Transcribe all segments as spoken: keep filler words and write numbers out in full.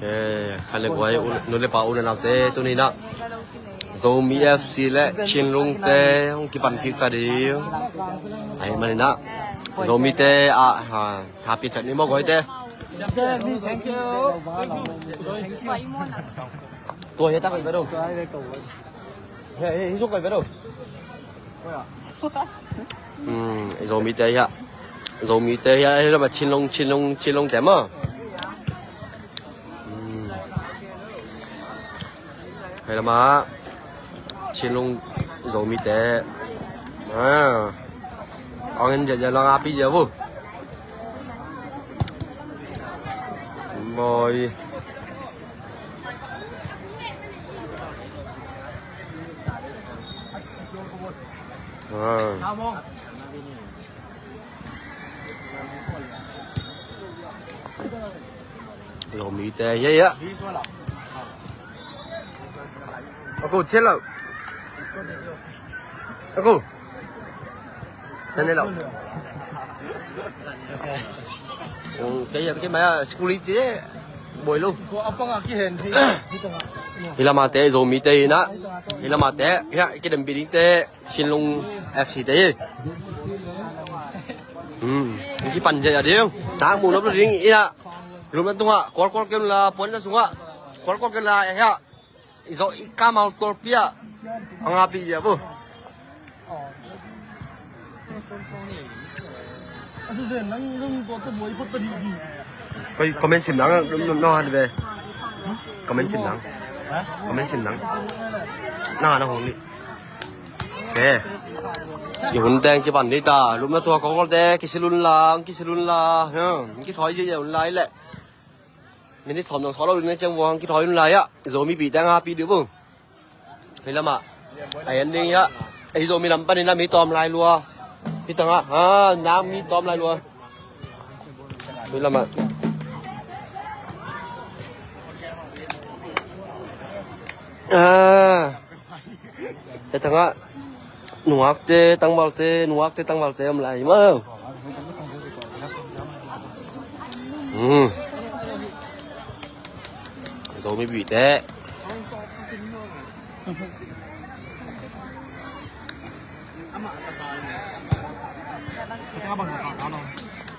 Eh, khat le guai, u, nu le pa, u le naute, tuni-in ah Zomi F C le Chinlung te hong kipan kik ta ding. Ahih manin ah Zomi te ah, ha, happy chat ni maw guai te. Tua hi ta kai ba do. He, he, hi suk kai ba do. Hmm, Zomi te hi a. Zomi te hi a, hi lam a Chinlung, Chinlung, Chinlung te maw. Hmm. Hi lam a Chinlung Zomi te. Ah. Ong en zia zia lang a pi zia bu. Boy. Ah. Zomi te, yeah, yeah. Ako, chill out. Ako. Tane lo. Kaya, kaya maya security eh. Boy lo. Hi lam a te, Zomi te hi na. Hi lam a te, hi a, kidem building te, Chinlung F C te hi. Hmm. Kipan zia ding. Tang mu nop lo ding hi a. Lum na tung a, kol kol kem la, pon na sung a. Kol kol kem la, hi a. I zo i kamau tolpi ah. A ngapi ia bo. Koi comment sim nang, no, no, no, han ve. Comment sim nang. Comment sim nang. Na, na hong ni. Ke. I hun teng kipan ni ta. Lum na tua kong kol te, kisilun la, kisilun la. Hmm, kithoi ye ye un lai le. Minute sawm dong sawt lo ding na ciang vuang kithoi un lai ah. Zomi pi teng a pi dih bung. Hei lam ah. Ai an ding ah. Ei Zomi lam panin a mi tawm lai lua. Hei tang ah. Ha, nang mi tawm lai lua. Hei lam ah. Ah. Hei tang ah. Nungakte, tangvalte, nungakte, tangvalte om lai maw. Hmm. Zomi bihte.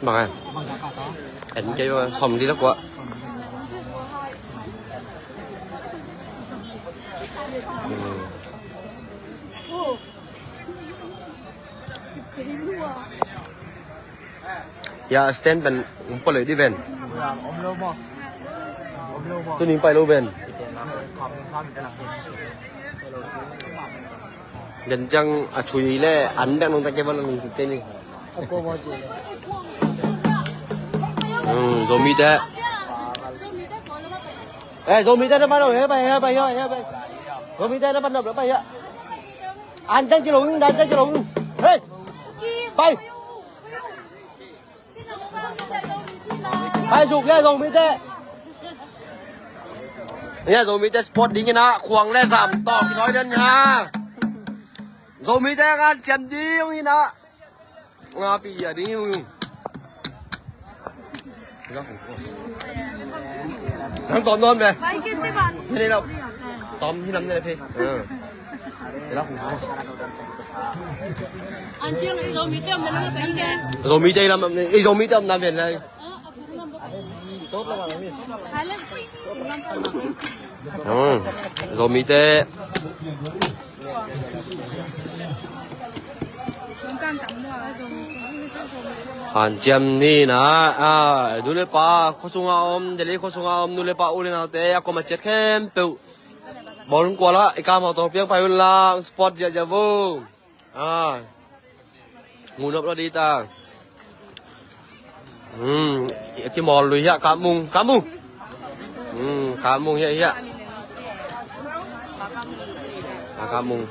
Bang eh. En kei ba, som di la kua. Hmm. Ya, stand pen um pale di ven. Tuni pai lo ven. Den jang a chui le an dang nong ta ke ba nong te ni. Hmm, Zomi te. Eh, Zomi te na pa lo, he pai, he pai, he pai. Zomi te na pa lo, pai ya. An dang ci lo, an dang ci lo. Hey! Pai! Pai suk le Zomi te. Nia Zomi te sport ding ina, khuang le zam tawh kithoi den nia. Zomi te ngan ciam ding ina. Nga pi ya ding ina. Nang tawm nawn ve. Hi ni lo. Tawm hi lam ne le phe. Zomi te lam, Zomi te lam, Zomi te lam na ven lai. Zomi te. Hanciam ni na, a, nu le pa, khuasunga om, Delhi khuasunga om, nu le pa, u le naute, a koma ciat khempeuh. Bawlung kuala, i kamau tawh piang pai un la, sport ziahziah vo. A. Ngunop lo di ta. Hmm, kimawl lui hiah, Kamung, Kamung. Hmm, Kamung hiah, hiah. A, Kamung.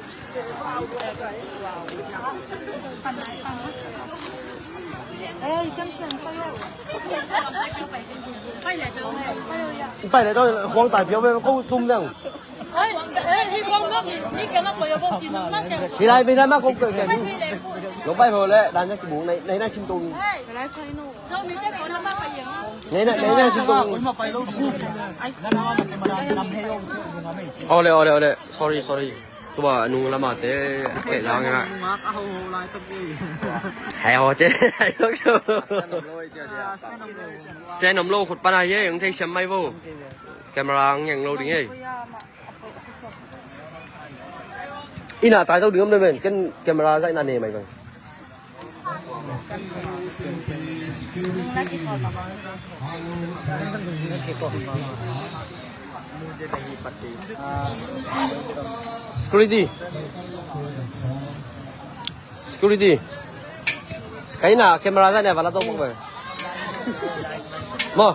Pai le tau, huang tai piau ve, ko tum leng. Hi lai, hi lai ma kong kei kei. Lo pai ho le, dan yak ki bu, nai, nai, nai sim tung. Nei na, nei na, si kong. Ole, ole, ole. Sorry, sorry. Tua nung lama te keh lang na. Hei ho te. Stand om lo khut pana ye, ong thei siam mai bo. Camera ang yang lo ding ye. Ina tai tau ding om le men, ken camera zai na ne mai bang. Security. Security. Kaina camera zan ya bala to pok. Mo.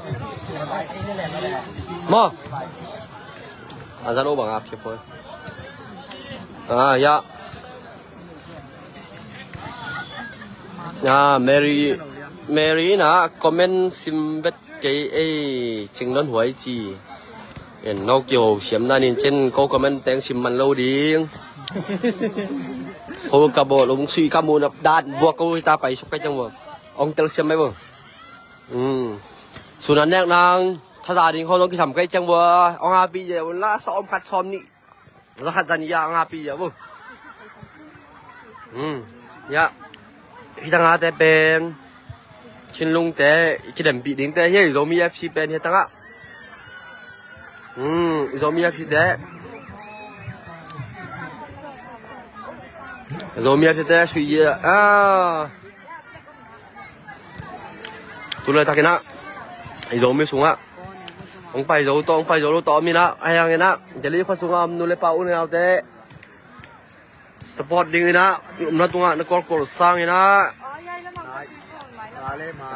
Mo. Azan o bang a pia poi. Ah, ya. Ya, Mary, Mary na comment sim bet kei ei, Cing Don Huai ci. En no kio siam na nin cen ko comment teng sim man lo ding. Ko ka bol um sui ka mu nap dan bua ko ta pai suk kai cang bua. Ong tel siam mai bua. Hmm. Sunan nek nang tha da ding ho dong kisam kai cang bua. Ong api je un la som khat som ni. Za khat zan ya nga pi ya bu. Hmm. Ya. Hi tanga te pen. Chinlung te kidem pi ding te hi Zomi F C pen hi tanga. Hmm. Zomi F C te. Zomi F C te sui ya. Ah. Tulai takinah i Zomi sungah ong pai zo tawh, ong pai zo lo tawh om inah, a hianginah Delhi khua sungah om nu le pa u le naute support dinginah, umna tungah na kawlkawl sanginah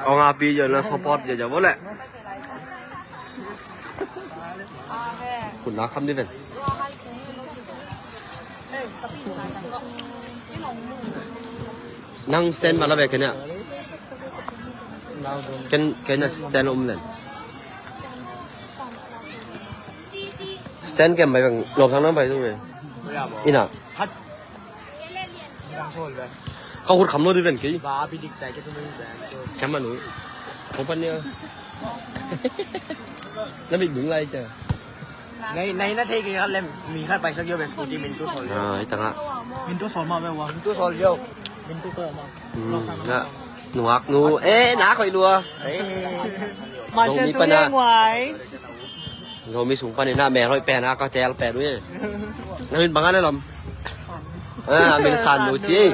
ong api zo na support zo zo bo le. Khutna kham di ven. Nang stand bala ve kenya. Ken kenya stand um len. Stand kem bai bang lom thang nang bai tu ve. Ina. Ka hut kham lo di ven kei. Kem manu. Kong pan nia. Na mit bung lai cha. Nei, nei na thei kei khat lem, mi khat pai sak yo ve scooty min tu sol yo. Ah, i tanga. Min tu sol ma ve wa. Min tu sol yo. Min tu sol ma. Hmm, na. Nuak nu. Eh, na khoi lua. Eh. Man Zomi se su pana. Ye nguai. Zomi sung pani na me roi pen a ka tel pen wi. Na min bang a le lom. Ah, min san nu ci.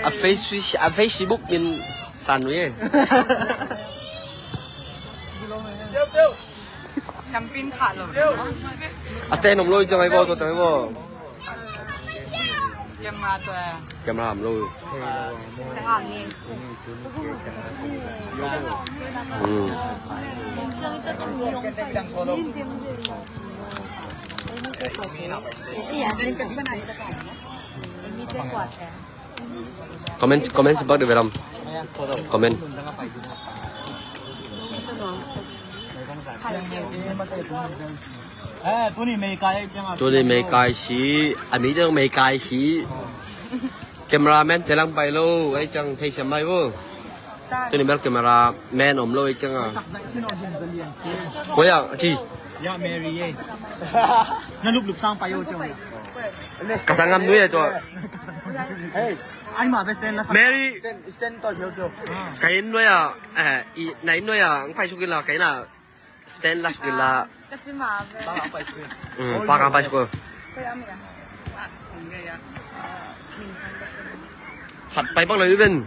A face, a Facebook min san nu ye. Champagne kha lo. A stand om lo i chang ai bo, to chang ai bo. Camera to. Camera om lo. Hmm. Comment, comment sebab dia dalam comment. Tuni meikai si, a mi teng meikai si. Cameraman te lang pai lo, ei chang thei siam mai bo. Tuni bel cameraman om lo ei chang a. Ko ya, a ci. Ya Mary ye. Na lup lup sang pai yo chang. Ka sang ngam nui to. Hey. Ai ma best ten la sang. Mary. Stand to yo yo. Ka in lo ya, eh, i, na in lo ya, ang pai sukin la, ka in la. Stand last gila. Kasi ma. Mm, pa kang pai suk. Khat pai pak lo i ven.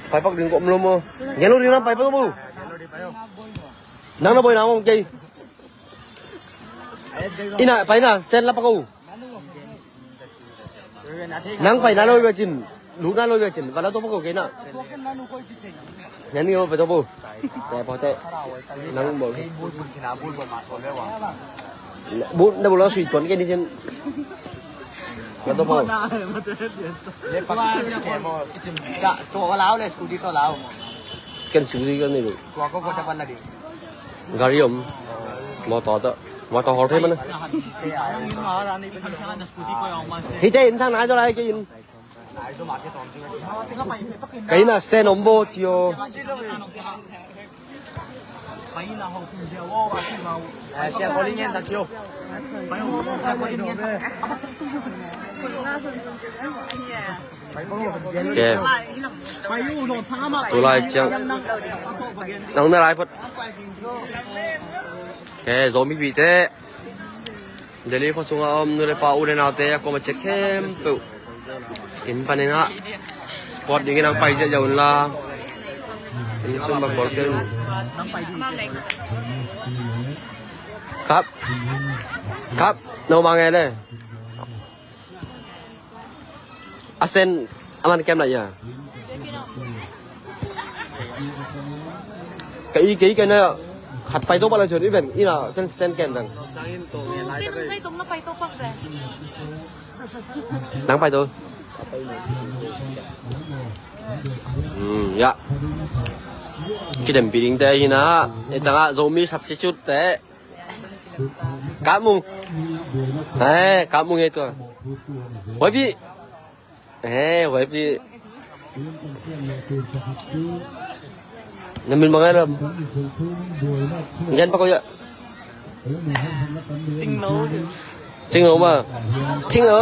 Pai pak ding ko om lo mo. Ngelo ding na pai pak mo. Nang na boi na mo kei. Ina pai na stand la pak ko. Nang pai na lo i ven cin. Lu na lo ya cin, bala to pako kena. Nani lo pe to po. Te po te. Nang bol. Bul bul kina bul bul ma so le wa. Bul na bul sui ton keni cin. Bala to po. Le pa ke mo. Cha to lao le scooty to lao. Ken scooty kan ni. Tua ko ko ta pan na di. Gari om. Motor to. Motor hol thei mana. Hite in thang nai to lai ke in. Kaina stand om bo tio. Ke. Tulai ciang nang na lai phot. Ke, Zomi bite. Delhi khua sungah om nu le pa, u le naute a kuamah ciat khempeuh inn panin ah sport dingin ang pai ziahziah unla, inn sung bang bawl kei un. Kap. Kap. No mang e le. A sen a man kem lai ia. Ka i, ka i, ka na khat pai to pak le chun i ven, i na ten sten kem ven. Nang pai to. Hmm, ya. Kidem pi ding te hi na. E tanga Zomi substitute te. Kamung. Eh, kamung itu. Wai pi. Eh, wai pi. Na min bang ai lam. Ngan pa ko ya. Ting lo. Ting lo ma. Ting lo.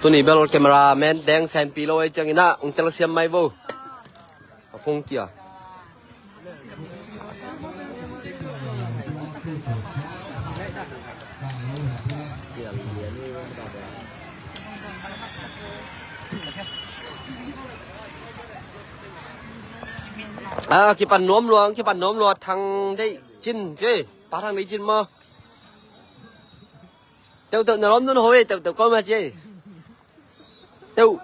Tuni bel camera man deng sen pi lo ai ciang ina ung tel siam mai bo. A phung kia. A, kipan nuam lua, kipan nuam lua, Thang Deih Cin, ci. Pa Thang Deih Cin maw. Teuh teuh na lawm nun ho e, teuh teuh kawm a ci. Teuh.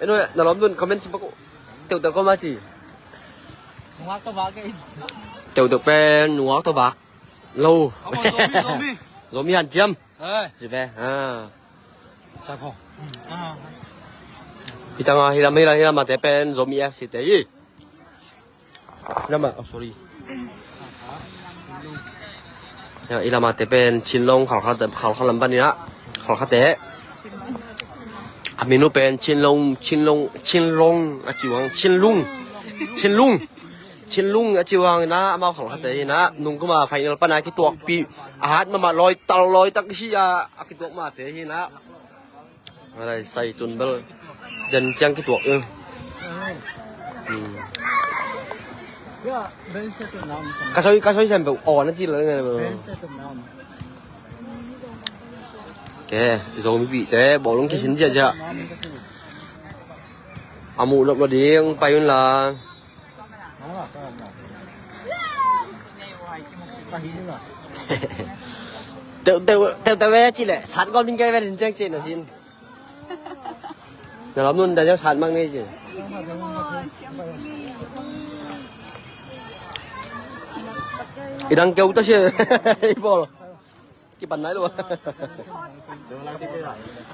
Eno na lawm nun comment sim pak uh. Teuh teuh kawm a ci. Teuh teuh pen nungak tawh vak lo. Zomi hanciam. Ci ve. Hi tanga hi lam, hi lam, hi lam a te pen Zomi F C te hi. Lama, oh, sorry. Ya, i lama te pen Chinlong, Khalkha te, Khalkha lam pan ina, Khalkha te. A min uh pen Chinlong, Chinlong, Chinlong a ci vang, Chinlung. Chinlung. Chinlung a ci vang ina, amau Khalkha te ina, nung kuma final pan a kituakpi, a hat mama loi tal loi tak hi a, a kituak ma te hi ina. Alai sai tun bel den ciang kituak. Hmm. Ka soi, ka soi sem peuh aw na ci lo ngai. Ke, Zomi bite bawlung kisin ziahziah. A muh nop lo ding pai un la. Teuh teuh teuh teuh ve ci leh sat gawm ding kei ve, din ciang ci na sin. Na lam nun da ciang sat mang ngei ci. I dang keu ta sia i bawl. Kipan nai lo.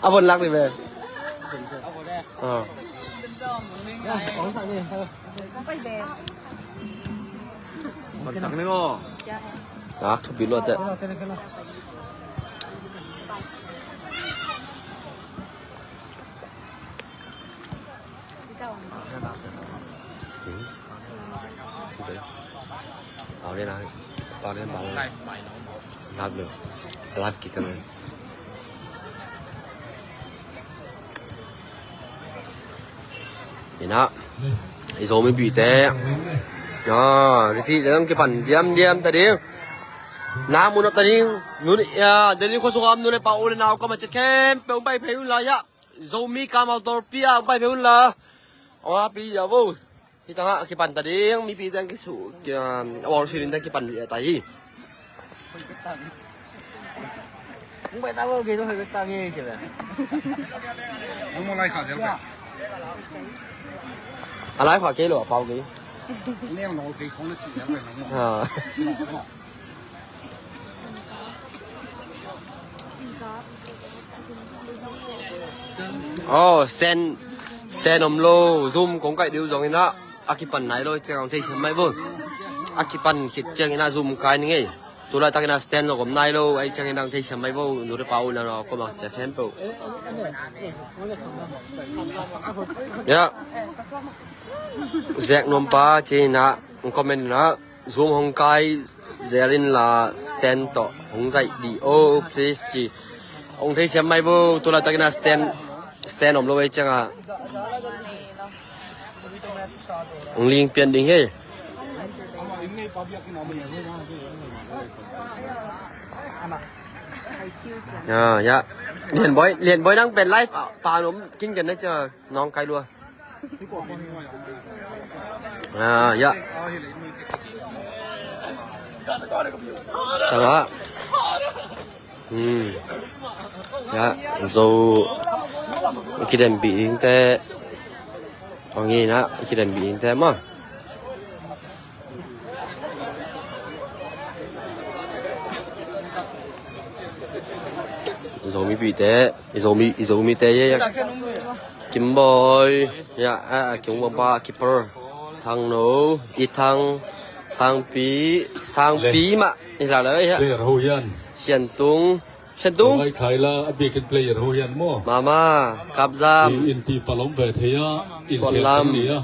A von lak ni ve. Von sak ni ngo. Lak thupi lo te. Live kik kan. Ina i Zomi bite. Ah, risi jang kipan diamdiam ta ding. Na mun ta ding. Nun ya, Delhi khua sungah om nu le pa, u le nau, kuamah ciat khempeuh hong pai phei un la ya. Zomi Kam Outdoor Pi ah hong pai phei un la. Aw, pi ya vo. Hi tangah kipan ta ding, mipi teng kisu, a wang suilin teng kipan ta hi. A lai khua kei lo a pau kei. Oh, stand, stand om lo, zoom kong kaih deuh zong ina a kipan nai lo ciang thei siam mai bo. A kipan khit ciang ina zoom kai ni ngei. Tulaitak in a stand zong om nai lo, ahih ciangin nang theisiam mai vo, nu le pa u nau a koma cia khempeuh. Ya. Zek nuam pa ci in a, comment in a, Zoom hong kai zel in la stand tawh hong zaih dih o, please ci. Hong theisiam mai vo, tulaitak in a stand, stand om lo ahih ciang a. Hong ling pian ding hi. Ya, ya. Lian Boy, Lian Boy nang pen live, ah, pa nom king den na cia nong kai lua. Ah, ya. Tama. Hmm. Ya, Zo i kidem bih ding te. Ong i na, i kidem bih ding te ma. Zomi bih te, i Zomi, i Zomi te, ya, ya. Kim Boy, ya, a, a, Kim Boy pa, keeper. Thang No, i Thang, Sangpi, Sangpi mah, i la la, ya. Player ho hian. Sian Tung, Sian Tung. Ngai khai la, a bikin player ho hian maw. Mama, Kap Zam. I, in ti palom ve thei a, in Suan Lam. Ni a.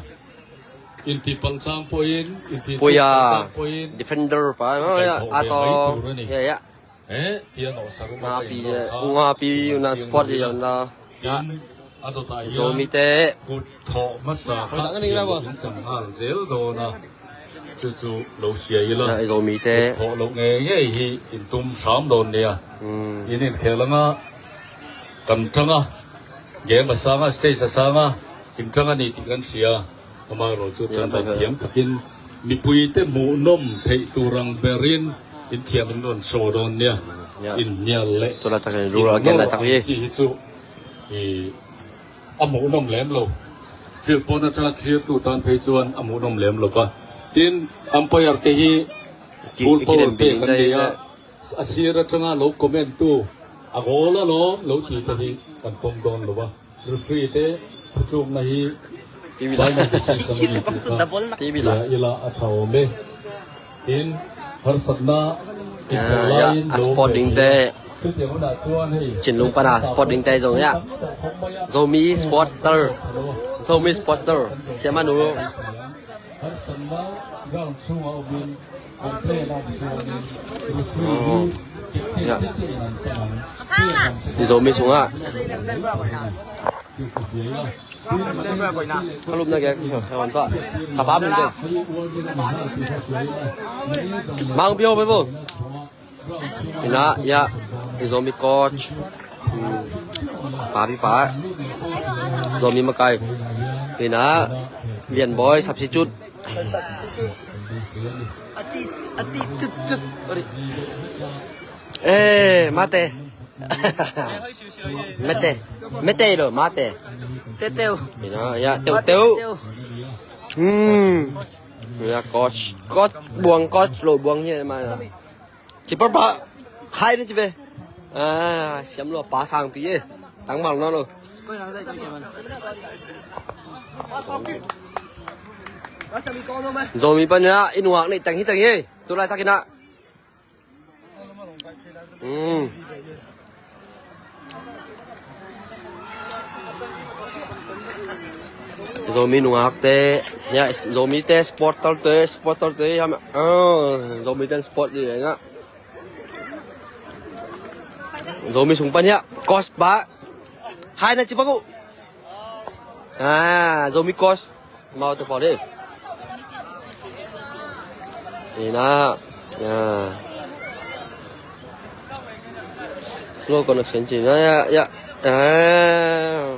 In ti pal sang pawh in, in ti Puya. Pal sang pawh in. Defender pa, no, ya, a to. Ya, ya. Eh, tia no saru ma. Ngapi, ngapi, una sport ya na. Tin, a dawtah hian Zomi te. Kut thawh masa kha in chang ngal zel dawn a. Chu chu lo sia ila. Ya, Zomi te. Kut thawh lo ngei ngei hi in tum hram dawn nia. Hmm. In in khel anga kan tanga. Game a sanga, stage a sanga, in tanga ni ti kan sia. Amaherawhchu, ya, kan dan thiam takin mipuite hmuhnawm theih tur ang berin in thiam in rawn show dawn nia. Ya. In hnial leh. Tulaitak in rule a gen laitak hi. Chi hi chu, i, a hmuhnawm lem lo. Field pawn aṭanga thlirtu tan phei chuan a hmuhnawm lem lo va. Tin, umpire te hi full power te kan nei a. A sir aṭanga lo comment tu, a goal alawm lo ti te hi kan pawm dawn lo va. Referee te thutlukna hi final decision a ni tih kha tia ila a ṭha awm e. Tin, harsatna inkhawm laiin a lo sport ding te. Chutiang hunah chuan hei Chinlung pana sport ding te zawng nia. Zomi supporter. Zomi supporter. Siamanu. Harsatna ground chhungah awmin. Oh. Ya. I Zomi sungah. Ka lupna ke, ka wan ta. Ka pa min te. Mang pio pe bo. Ina, ya, i Zomi coach. Hmm. Pa pi pa. Zomi makai. Ina, Lian Boy, substitute. Ati, ati, tut, tut. Eh, mate. Mete. Mete lo, mate. Teteu. Ina, ya, teu, teu. Hmm. Ya, coach. Coach, buang coach lo, buang hi ma. Keeper pa, hai na ci ve. Ah, siam lo pa sang pi e. Tang mal no lo. Zomi pan na, i nuak nei tang hi tang hi. Tulaitak ina. Hmm. Zomi nungak te, ya, Zomi te, supporter te, supporter te, ya, oh, Zomi te sport di na. Zomi sung pan ya, coach pa. Hai na ci pa ku. Ah, Zomi coach. Mau te pawh dei. Ina. Ya. Slow connection ci na, ya, ya. Ah.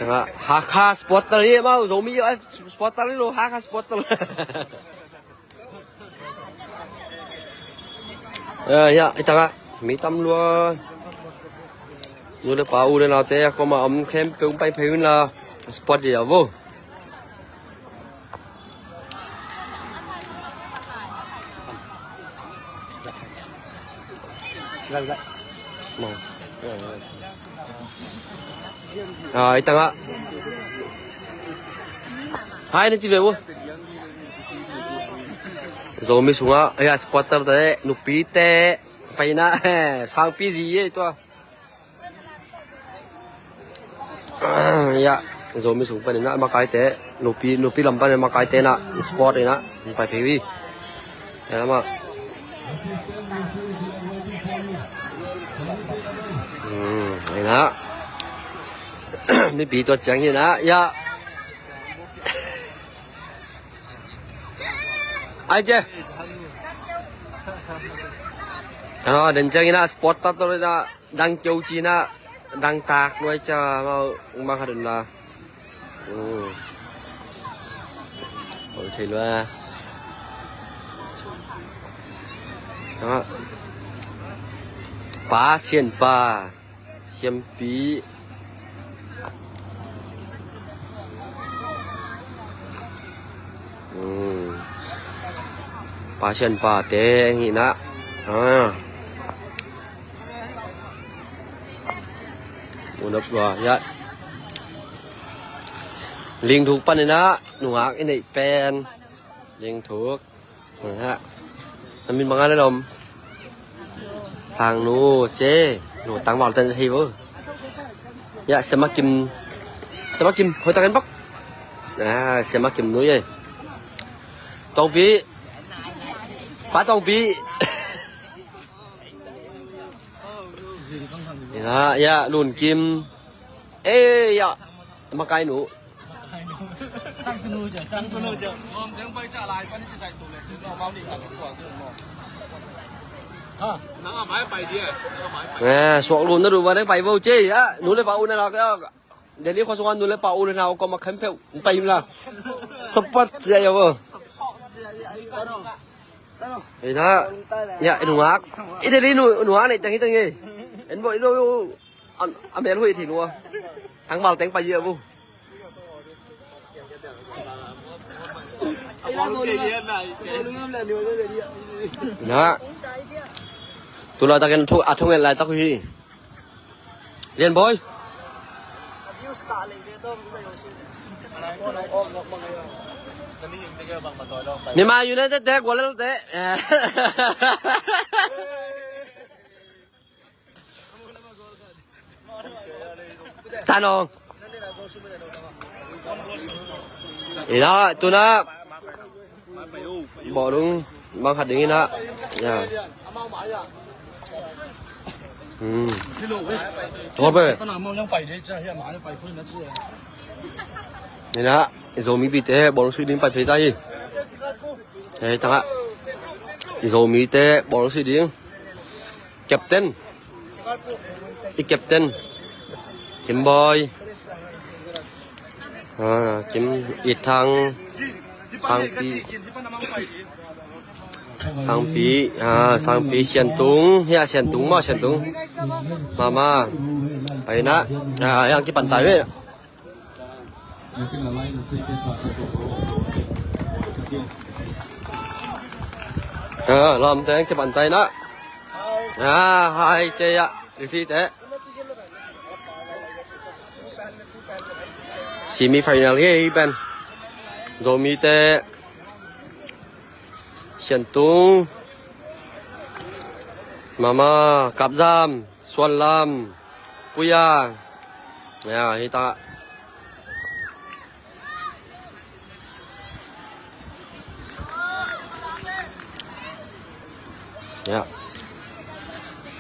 Tengah Hakha supporter ni mau, Zomi, eh, supporter ni lo, Hakha supporter. Eh, ya, i tangah mi tam lua. Nu le pa, u le naute a koma om khempeuh pai phei un la, sport dia vo. Ah, i tangah. Hai na ci ve vo. Zomi sungah, ya, supporter te, nupi te, paina, sangpi zi ye tua. Ya, Zomi sung panin ah makaite, nupi, nupi lam panin makaite na, sport ina, pai phi wi. Ya, ma. Hmm, ina. Mipi tua ciang ina, ya. Ai je. Ah, den ciang ina sport ta to ina dang keu ci ina dang tak nuai ca mau mang hadun la. Hmm. Ol thei lua. Tama. Pa sian pa. Siampi. Hmm. Pa sian pa te hi na. Ah. Unop lua ya. Ling thuk pan hi na. Nungak i neih pen. Ling thuk. Nih ha. Namin bang a le lom. Sang nu se. Nu tang bal ten hei bo. Ya, Sema Kim. Sema Kim, hoi tang en bak. Ah, Sema Kim nu ye. Tongpi. Pa Tongpi. Ya, ya, Lun Kim. Eh, ya. Makai nu. Eh, suak lum na duh va deng pai vo ce, ah, nu le pa u na lak, ah. Delhi khua sungah nu le pa u le nau kawm a khempeuh pai la. Support cia ya vo. Ina, ya, i nungak. I Delhi nu, nungak nei teng hi teng hi. En bo i do. A, a mel huih thei lua. Tangval teng pai zia bu. Na. Tulai takin thu, a thungen lai tak hi. Lian boy. Myanmar United te, Gualel te. Tanong. Ina, tuna. Bawlung, bang khat ding ina. Ya. Hmm. Tua pe. Ina, Zomi pite, bawlung sui ding pai pei ta hi. Eh, tanga. Zomi te, bawlung sui ding. Captain. I captain. Kim Boy. Ah, Kim, I Thang. Sangpi. Sangpi. Ah, Sangpi Sian Tung. Ya, Sian Tung ma, Sian Tung. Mama. Pai na. Ah, yang kipan tayo eh. Ah, lam teng kipan tai na. Ah, hai ce ya. Referee te. Semi final hi hi pen. Zomi te. Sian Tung. Mama, Kap Zam, Suan Lam. Puya. Ya, hi ta. Ya.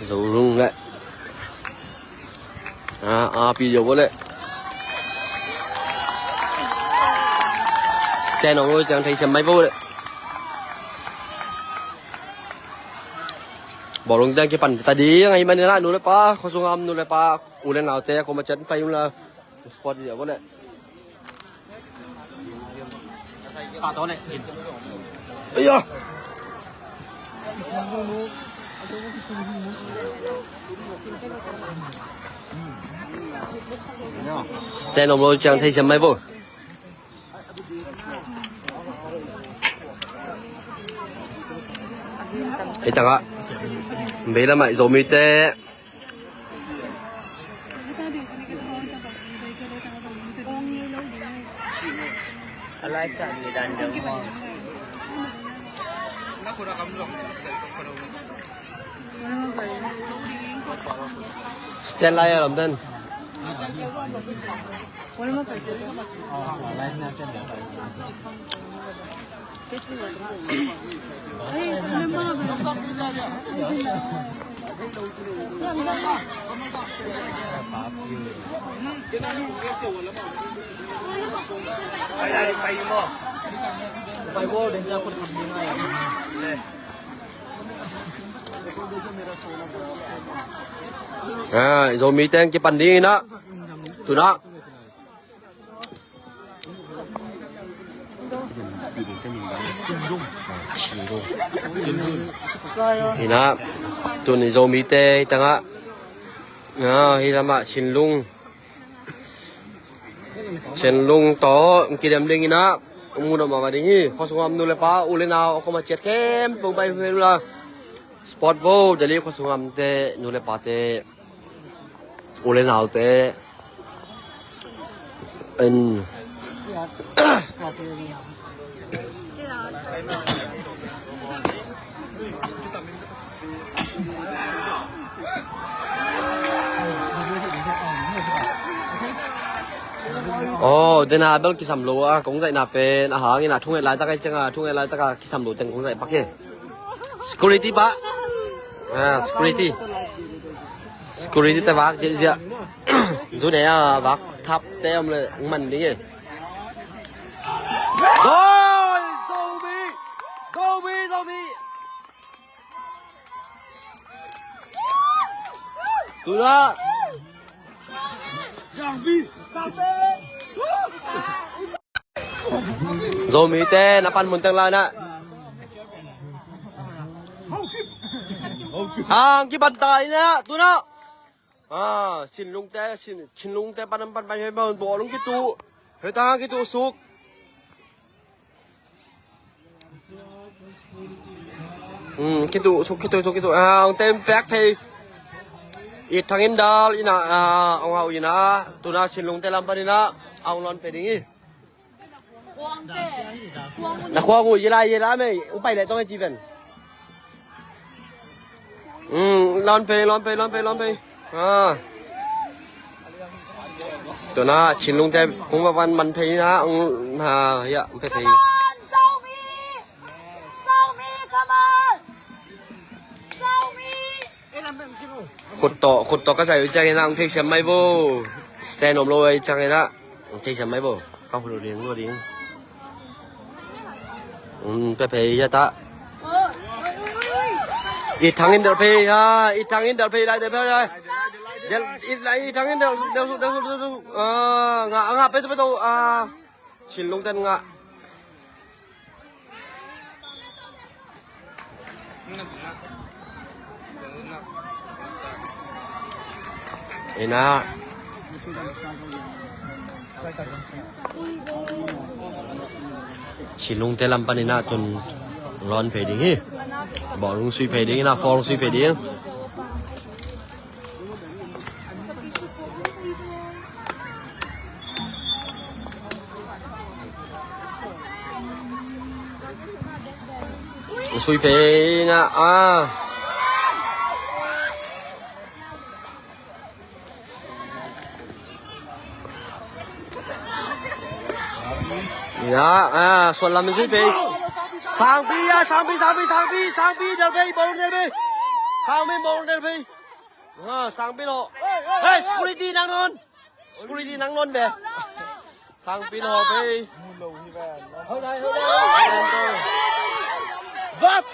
Zo rung le. Ah, ah, pi yo le. Stand on lo, ciang thei siam mai bo le. Bawlung teng kipan ta ding ahih manin ah, nu le pa, khua sungah om nu le pa, u le naute, koma ciat pai un la. Sport dia bo le. Aya. Stand on lo, ciang thei siam mai bo. Hi tangah. Bei lamah Zomi te. A lai sa ni dan dang mo. Stand lai a lam den. Ah, Zomi teng kipan ding in ah. Tu nah. Hi nah, tuni Zomite hi tangah. Ah, hi lamah Chinlung. Chinlung tawh kidem ding in ah, mu dawh mahmah ding hi. Khuasung a om nu le pa, u le nau, a koma ciat khempeuh pai uh hen la. Sport vo, Delhi khuasung a omte, nu le pate, u le naute. En. Oh, dena bel kisam lo a, kong zaihna pen a hang in ah, thunget laitak a, i ciang a thunget laitak a kisam lo teng kong zaih pak hi. Security pa. Ah, security. Security te vak ziahziah. Zu ne a vak thap te om le man ding e. Goal! Zomi! Zomi, Zomi! Tu nah. Zomite na pan mun teng lai nah. Ang kipan ta in ah, tu nah. Ah, Chinlungte, Chin, Chinlungte pan pan pan, hei, bawlung kitu. Hei, tang kitu suk. Hmm, kitu suk, kitu suk, kitu. Ah, ong tem pek phei. I Thang In Dal in ah, ah, ong hau in ah, tu nah Chinlungte lam pan in ah, ong lawn phei ding hi. Na khua hu, ye la, ye la mei, ong pai le tong e ci ven. Hmm, lawn phei, lawn phei, lawn phei, lawn phei. Ah. Tu nah, Chinlungte, kong va van man phei nah, ong, ha, ya, ong phei phei. Come on, Zomi! Zomi, come on! Zomi! Khut tawh, khut tawh ka zai uh ciangin ah, ong thei siam mai bo. Stand om lo uh ciangin ah, ong thei siam mai bo. Ka khut uh ding, lo ding. Um, pe phei ya ta. I Thang In Dal phei ha, i Thang In Dal phei lai, Dal phei lai. Dal, i lai, i Thang In Dal, Dal, Dal, Dal, Dal, Dal. Ah, ngah, ngah, pe to, pe to, ah. Chinlungten ngah. Ina. Chinlungte lam pan ina tun lawn phei ding hi. Bawlung sui phei ding ina, fawng sui phei ding. Sui phei na a. Ya, a, suan lam in sui phei. Sangpi ya, sangpi, sangpi, sangpi, sangpi, del phei, bawlung del phei. Sangpi, bawlung del phei. Ha, sangpi lo. Hey, security nang nawn. Security nang nawn ve. Sangpi lo phei. Vap.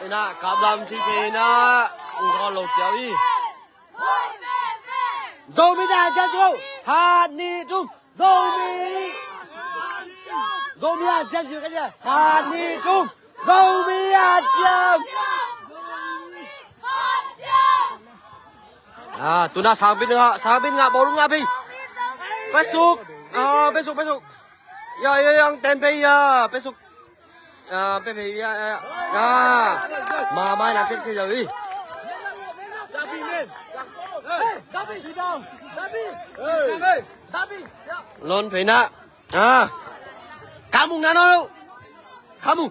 Ina, kap lam sui phei na. Ung ko lo tiau i. Zomi na jam jo. Hat ni tum. Zomi. Zomi na jam jo ka ja. Hat ni tum. Zomi na jam. Ah, tuna sangbin nga, sangbin nga, bawlung nga phei. Pesuk. Ah, pesuk, pesuk. Ya, ya, yang ten phei ya, pesuk. Ah, pe phei ya, ya, ya. Ma, mai na pet ke ya, ui. Lon phei na. Ah. Kamu ngano. Kamu.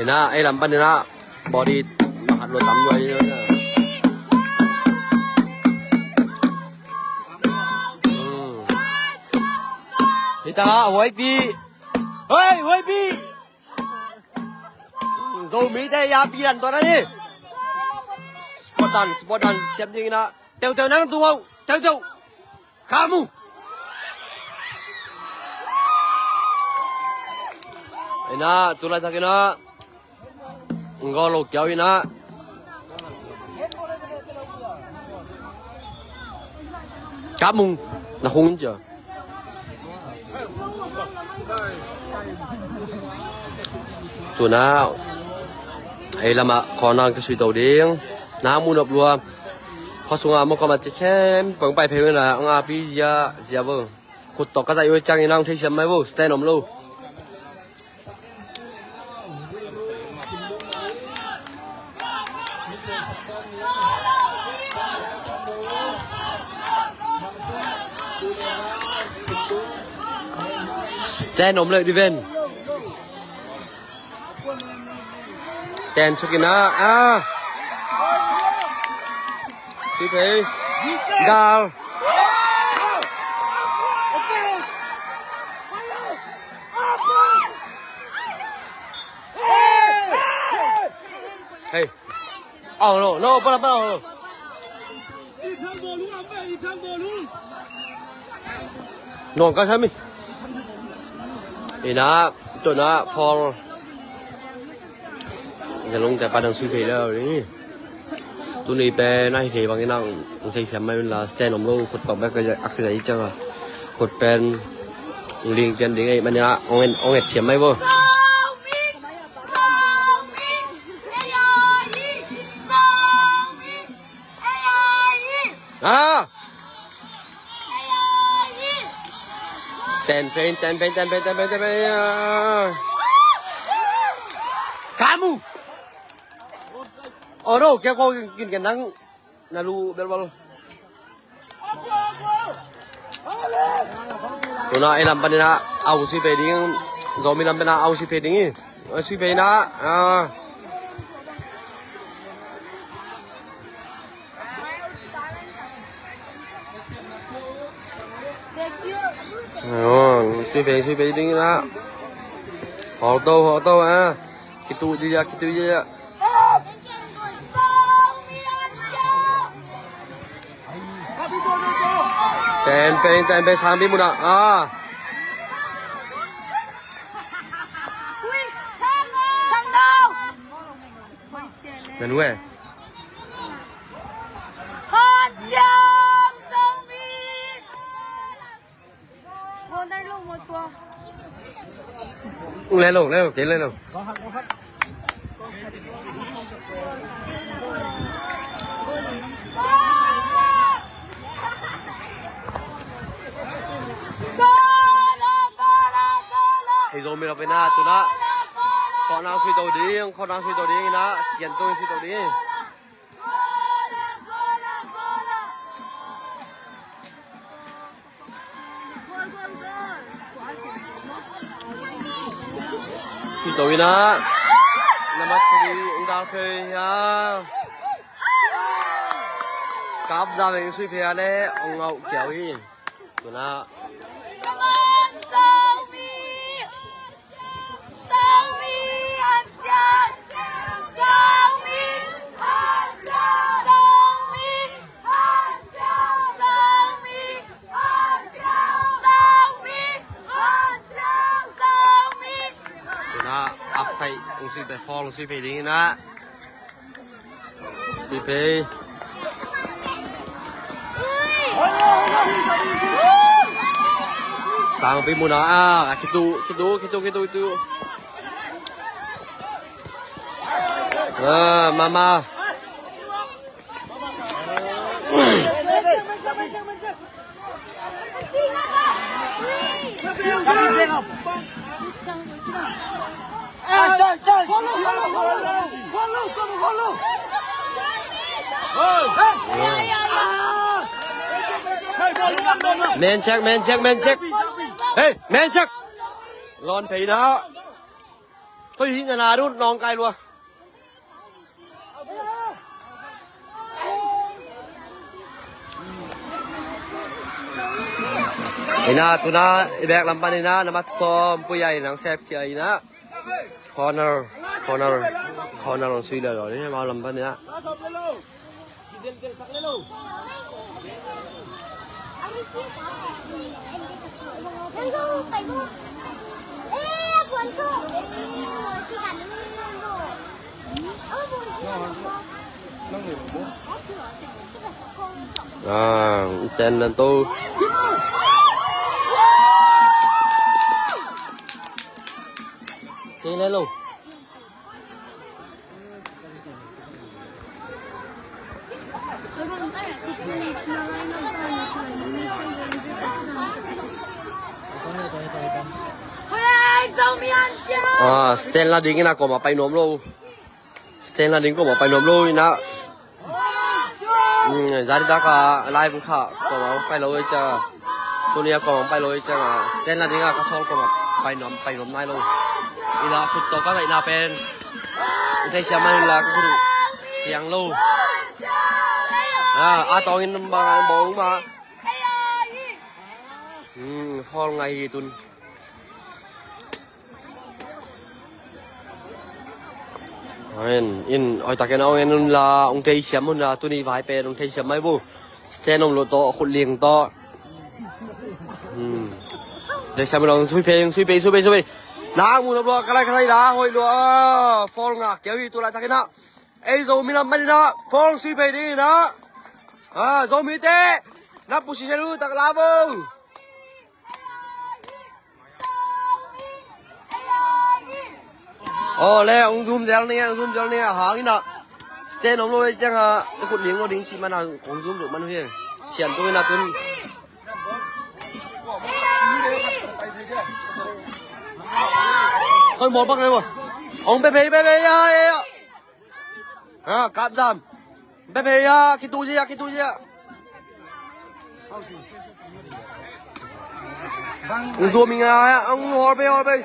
Ina, ei lam pan ina. Body mahat lo tam lo ai. Hmm. Hita, Huaipi. Hoi, Huaipi. Zomite ya pi dan tua na ni. Sport dan, sport dan, siam ding ina. Teu, teu nang tu hau, teu, teu. Kamu. Ina, tulai tak ina. Ngol lo kiau ina. Kamu. Na hung ja. Tuna ei lamah corner ka sui to ding. Na mu nop lua. Khuasunga mawkama ci khempeuh pai phei wena ang api zia zia vo. Khut tawh ka zaih uh ciangin ang thei siam mai vo. Stand om lo. Stand om leh diven. Ten sukina ah. Sui phei. Dal. Hey. Oh no, no, para, para, no. Nong ka sami. Ina, tuna foul. Zalong te pa dang sui phei lo ni. Tuni pen a hi thei bangin ang thei siam mai un la stand om lo khut tawh bek a ka zai ciang a. Khut pen ling cian ding ei mania ong et siam mai vo. Ah! Ten pen, ten pen, ten pen, ten pen, ten pen. Ah! Kamu. Oh no, kau kau kin kin nang nalu bel bel. Tuna ei lam panina au si pe ding. Zomi lam panina au si pe ding. Au si pe na. Ah. Oh, sui phei, sui phei ding na. Hol to, hol to ah. Kitu ji ya, kitu ji ya. Ten pen, ten pen, sang bi mu na. Ah. Nanu eh. Lelo, lelo, ke lelo. Hei Zomi lo pena tuna. Khawh nang sui to ding, khawh nang sui to ding ina, sian to sui to ding. Sui to ina. Namat sui ina phei ya. Kap da veng sui phei ya le ong ngau kiau hi. Tuna. Tuna upside ung sui pe fall ung sui pe ding ina. Sui phei. Sang pi muna ah, kitu, kitu, kitu, kitu, kitu. Ah, mama. Men check, men check, men check. Hei, men check. Lon phei na. Koi hi na na dun nong kai lua. Ina, tuna i bek lam pan ina, na mat sawm pui a ina, ang sep kia ina. Corner, corner, corner ong sui le lo ni, mau lam pan ina. À, ten lần tu. Đi lên luôn. À, Sten la ding ina koma pai nuam lo. Sten la ding koma pai nuam lo ina. Zari daka live kha koma pai lo i cha. Tunia koma pai lo i cha. Sten la dinga ka song koma pai nuam, pai nuam nai lo. Ina khut to ka ina pen. Ute siam mai la ka khut siang lo. À, à, tong in ba bong ma. Foul ngai hi tun. In, in, oi takin ong en un la, ong thei siam un la, tuni vai pen ong thei siam mai bu. Sten om lo to, khut ling to. Thei siam lo, sui pe, sui pe, sui pe, sui pe. Nang mu lo, ka lai, ka lai la, hoi lo, foul nga, kiawi tu lai takin a. Ei, Zomi lam mani na, foul sui pe ding na. À, Zomi te, na position lu tak la bu. Aw le, ong zum zel ni, ong zum zel ni, a hang ina. Sten om lo i chang a, i khut ling lo ding chi man a, ong zum lo man hi. Sian tu ina tun. Oi, mo bang ai mo. Ong pe pe pe pe ya ya. Ha, kap zam. Be be ya, kitu zia, kitu zia. Ung zo mi nga ya, ung hor be, hor be.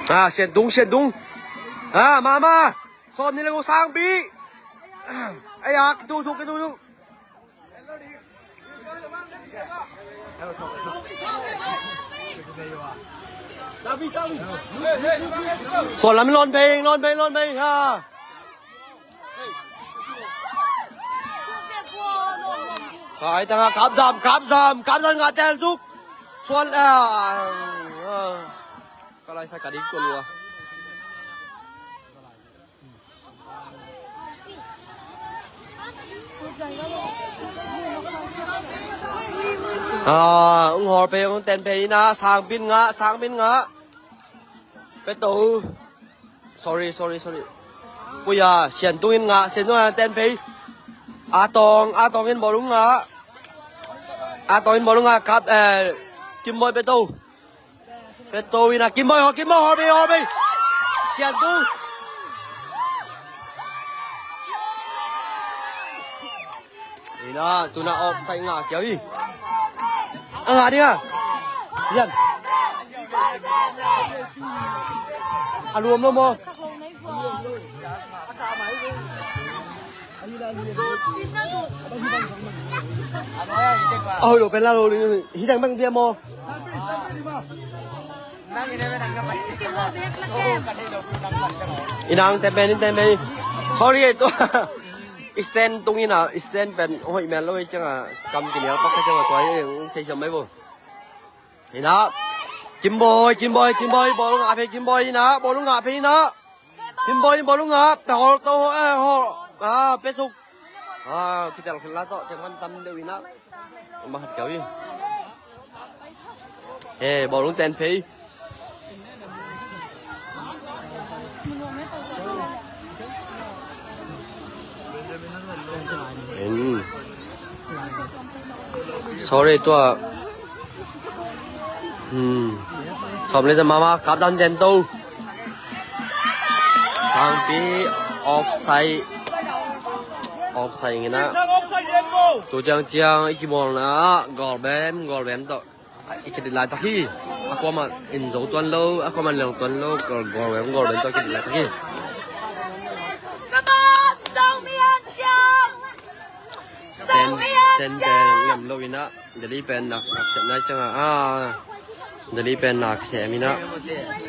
Ah, sian dung, sian dung. Ah, mama. Som ni le sang bi. Ai ya, kitu zuk, kitu zuk. Kol lam lon bei, lon bei, lon bei ha. Kai tanga kap zam, kap zam, kap zam nga tel zuk. Suan a. Ka lai sa ka dik ko lua. Ah, ung hor pe, ung ten pe ina, sang bin nga, sang bin nga. Pe to. Sorry, sorry, sorry. Puya, sian tung in nga, sian tung in ten pe. Atong, atong in bolung nga. Atong in bolung nga, kap, eh, Kim Boy pe to. Pe to ina, Kim Boy ho, Kim Boy ho, be, ho, be. Sian tu. Ina, tuna offside nga kia wi. Anga dia. Yan. Aluam lo mo. Oi lo, pen la lo, hi dang bang dia mo. Inang temen, temen. Sorry, tu. Stand tung ina, stand pen hoi mel lo changa kam kinial pak changa tua, thei siam mai bo. Ina. Kim Boy, Kim Boy, Kim Boy, bol nga pe Kim Boy ina, bol nga pe ina. Kim Boy, bol nga pe hol to, eh, hol. Ah, pe suk. Ah, kitel khela to, teman tam de ina. Mahat kau i. Eh, bol ung ten phei. Sorry, tua. Hmm. Sawm le za mama, kap dan den to. Sangpi offside. Offside ngina. Tu ciang ciang i kimawlna ah goal bem, goal bem tawh i kidit laitak hi. A kuamah in zo tuan lo, a kuamah in leng tuan lo, goal, goal bem, goal bem tawh kidit laitak hi. Stand, stand pen lem lo ina. Delhi pen nak, nak sep nai cianga, ah. Delhi pen nak sep ina.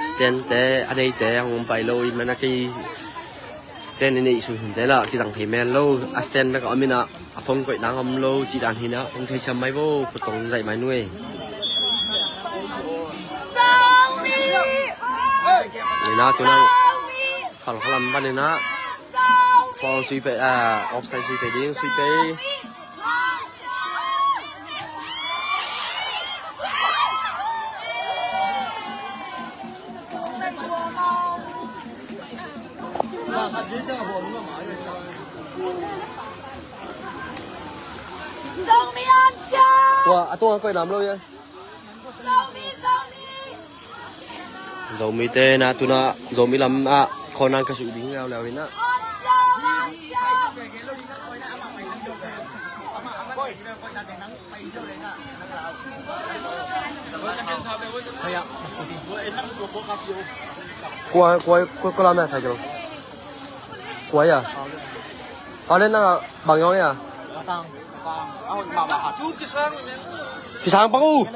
Stand te, a nei te, ang um pai lo, i mana kei stand i nei suihun te la, kizang phei mel lo, a stand bek a om ina, a phone koih nang om lo, ci dan hina, hong thei siam mai vo, kutong zai mai nuai. Ina tuna, khal khalam ban ina, foul sui pe, ah, offside sui pe ding, sui pe. Tua, a tunga koih lam lo ia. Zomi te na tuna, Zomi lam ah khawnan ka suh ding leuleu ina. Kua, kua, kua, kua lam ya sa jo. Kua ya. Palen na bang yong ya. Kisang pa ku.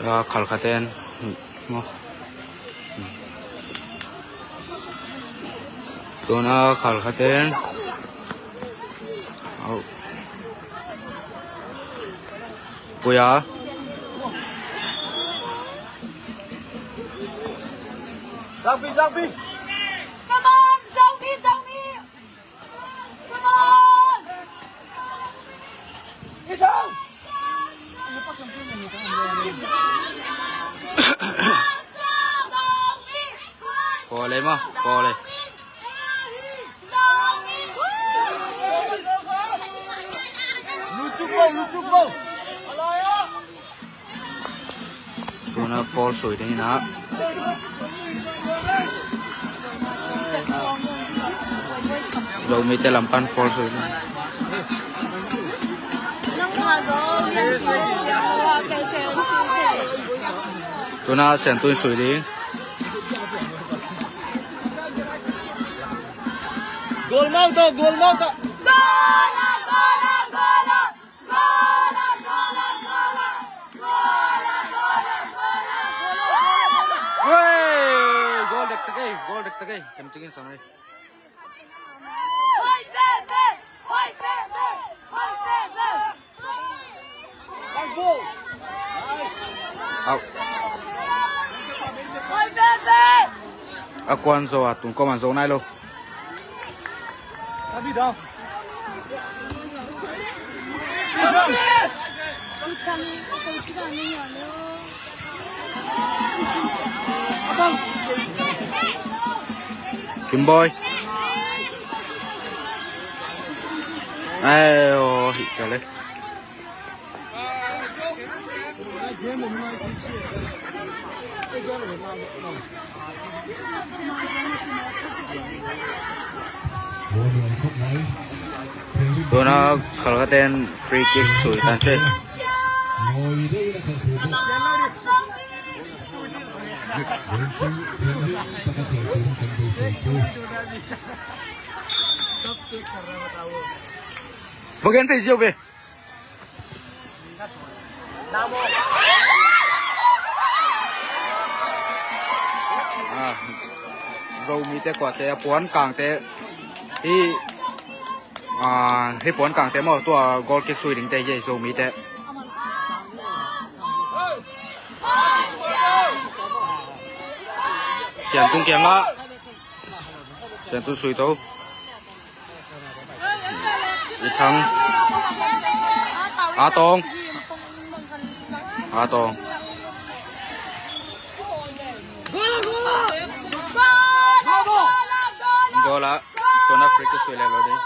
Ah, Khalkha ten. Tuna Khalkha ten. Au. Kuya. Zangpi, zangpi. Come on, Zangpi, Zangpi. Come on. Get down. Kole mo, kole. Tuna foul sui ding ina. Zomite lam pan foul sui ding. Tuna Siantu in sui ding. Gol mau to, gol mau to. Gol, gol, gol, gol. Wey! Gol dektak ei, gol dektak ei. Kem cikin sang ei. Au. A kuan zo a tung koman zo nai lo. Kimboi. Ai, oh, hih kale. Tuna Khalkha ten free kick sui tan cei. Vagen pe zio ve. Ah, Zomite kuate a puan kangte hi, ah, hi puan kangte maw, tua goal kick sui dingte hi Zomite. Siantung kiangah Siantung sui to. I Thang. A Tawng. A tawng. Goal ah. Tuna free kick sui le lo ding.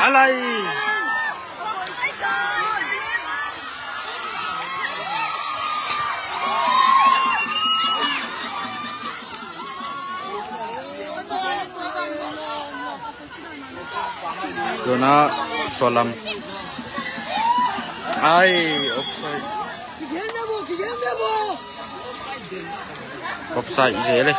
A lai. Tuna Solam. Ai, offside. Offside zel e.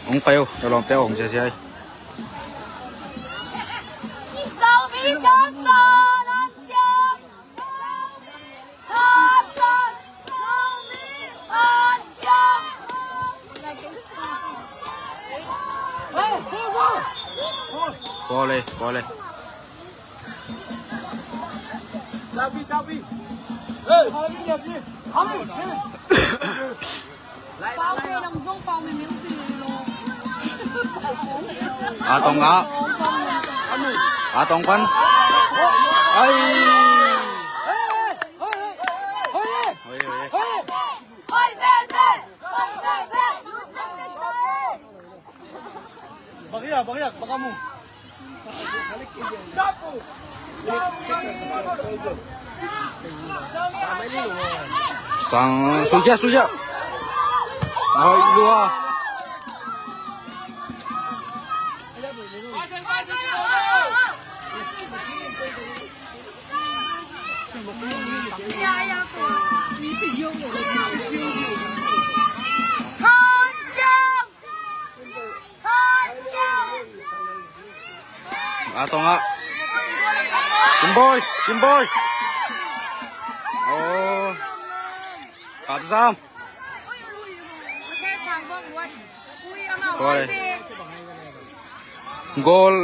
Hong pai o, na lawmte hong ziazia e. Kole, kole. A tong a. A tong pan. Ai. Hoi, hoi. Bakia, bakia, bakamu. Sang suja, suja. Hoi, lua. A tong a. Kimboi, Kimboi. Oh. Kap zam. Koi. Goal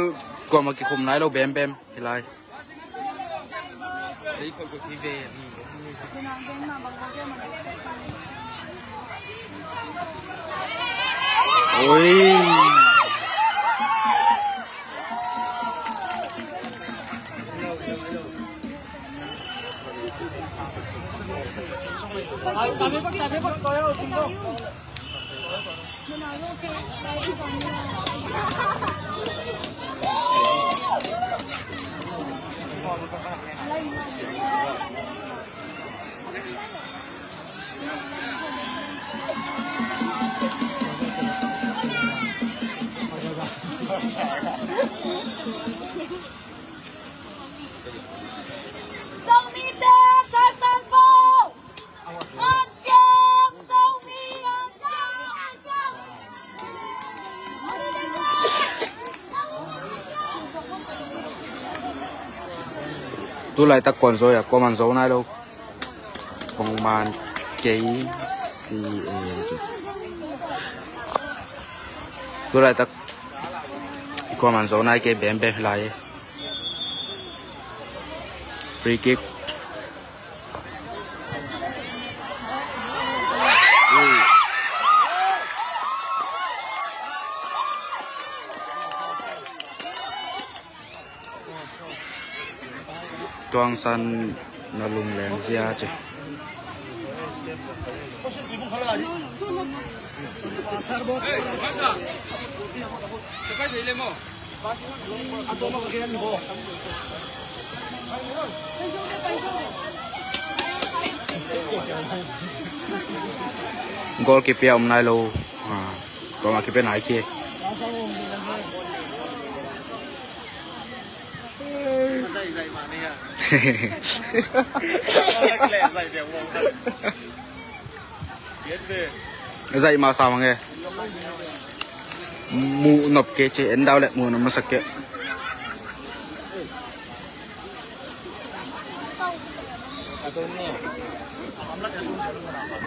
kuamah kikhum nai lo bembem hi lai. Oi. Tu laitak kuan zo a, kuaman zo nai lo. Kuaman kei si e. Tu laitak kuaman zo nai kei bem bem lai. Free kick. Tuangsan na lungleng zia ci. Goal kipia om nai lo. Ah, goal ma kipia nai ke. Zaih ma sa mange. Muh nop kei ci, en dau le muh nop masak kei.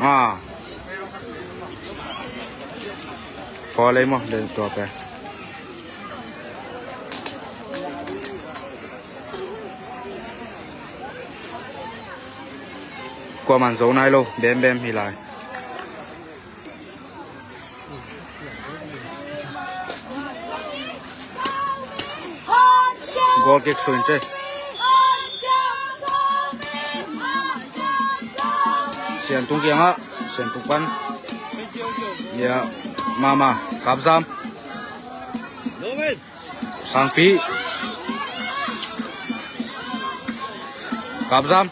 Ah. Four lei maw, le tua pe. Kuaman zo nai lo, bem bem hi lai. Goal kick suin ce. Siantung kiangah, Siantung pan. Ya, mama, Kapzam. Sangpi. Kapzam.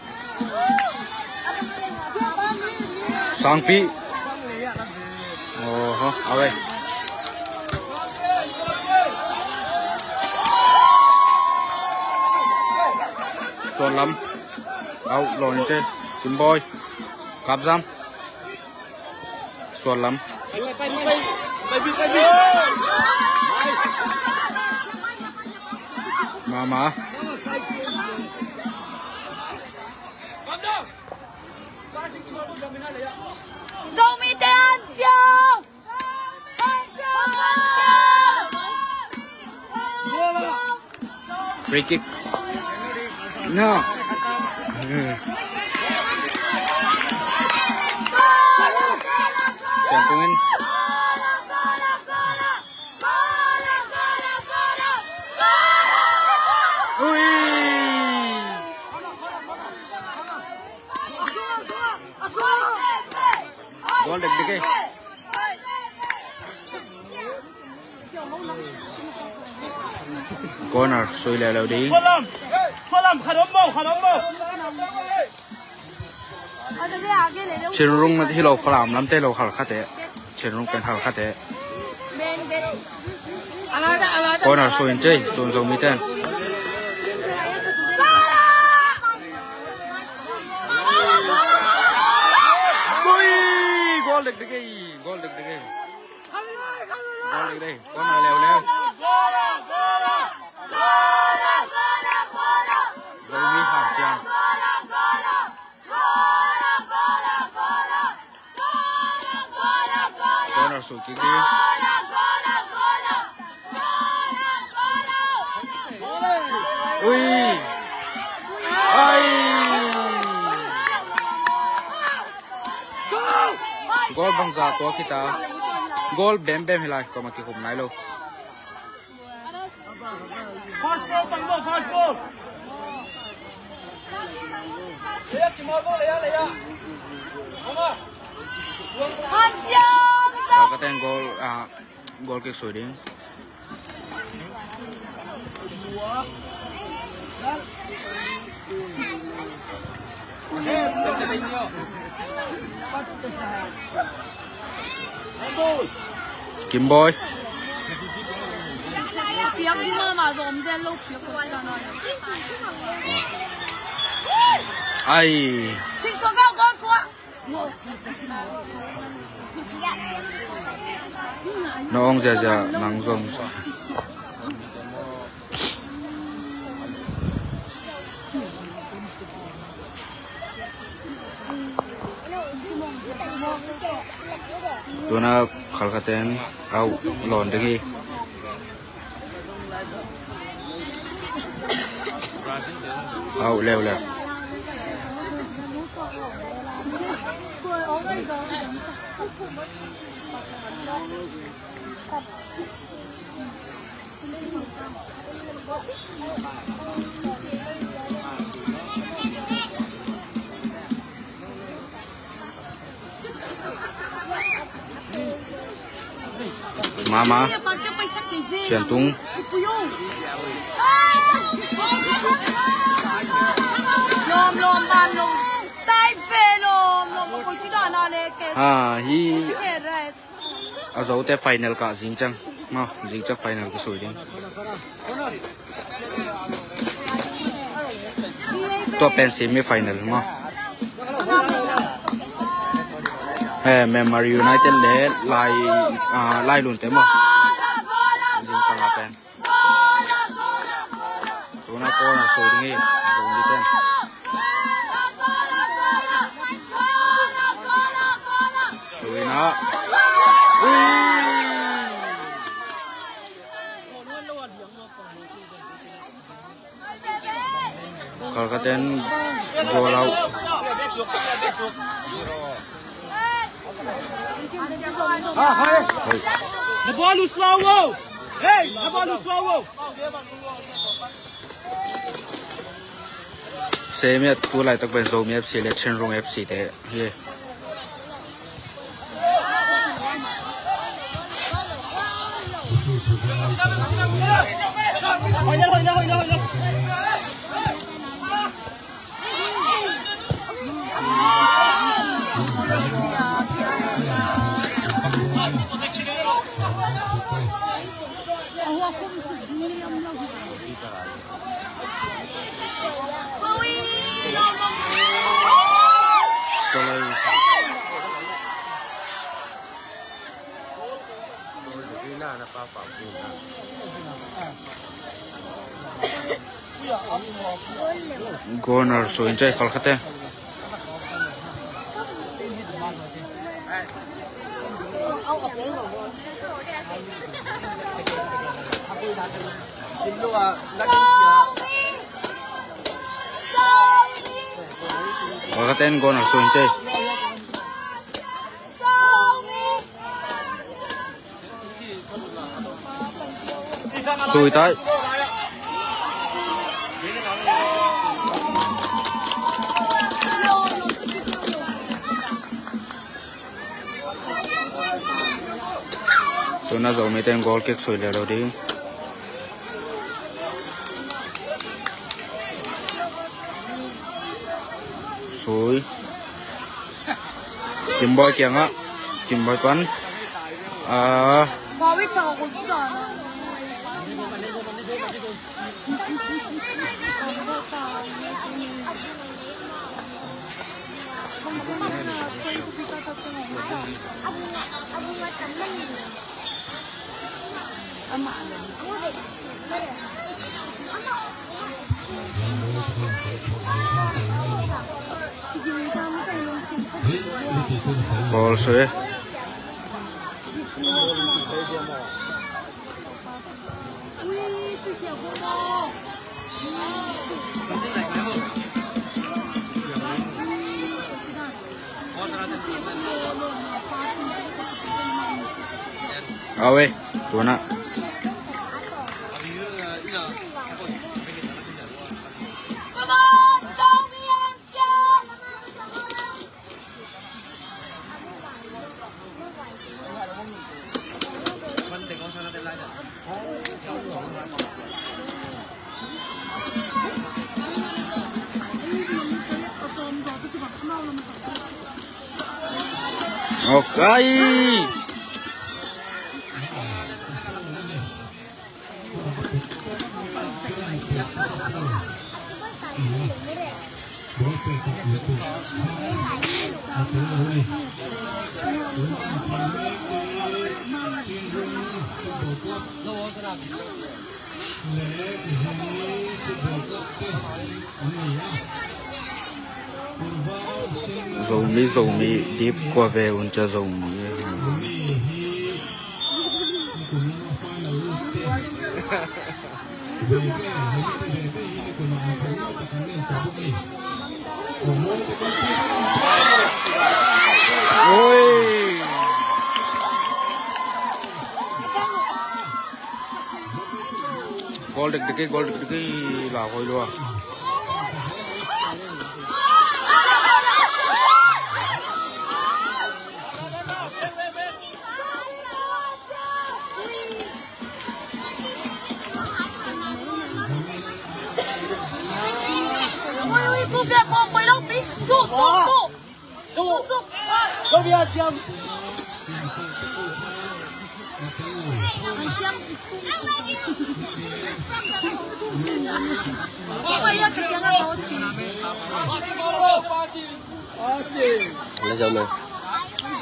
Sangpi. Oho, awe. Suanlam. Au, lawnin ce. Kimboi. Kapzam. Suanlam. Mama. Zomite an ciau! An ciau! An ciau! Free kick. No. Siantung in. Ui. Goal dekdek e. Corner sui leuleu ding. Falam! Falam! Khat om maw? Khat om maw? Chinrung hi lo, Falam lamte lo, khal khate. Chinrung pen khal khate. Corner sui in cei, tun Zomiten. Ui, goal dekdek e, goal dekdek e. Goal ding ding. Corner leuleu. Zomi Hang Ciang. Corner sui kick ding. Ui. Ai. Goal bangzah tuak hi ta. Goal bembem hi lai, kuamah kikhum nai lo. Fast ball, bang ball, fast ball. Ka teng goal, ah, goal kick sui ding. Kimboi. Ai. Na ong ziazia nang zong. Tuna khalkhaten au lawn ding hi. Au leuleu. Mama. Siantung. Lawm, lawm, ban lo. Tai ve lawm, lawm, koi ci dan a le ke. Ha, hi. Ke re. A Zote final kah zing ciang. Maw, zing ciang final kisui ding. Tua pen semi final maw. Eh, Myanmar United le Lai, ah, Lailun te maw. Zingsang a pen. Tuna corner soi ding hi. Zomi ten. Soi na. Ui! Kolkata'n goal out. Hei. Na ball uh slow uh. Hei, na ball uh slow uh. Semi a tu laitak pen Zomi F C le Chinrung F C te hi. Corner soi in cai Kolkata. Kolkata'n corner soi in cai. Sui tai. Tuna Zomi ten goal kick sui le lo ding. Sui. Kimboi kiangah. Kimboi pan. Ah. Ball sui. Awe, tuna. Okay. Zomi, Zomi, dip kua ve un ca Zomi. Oi. Goal dekdek hi, goal dekdek hi, la hoi lua.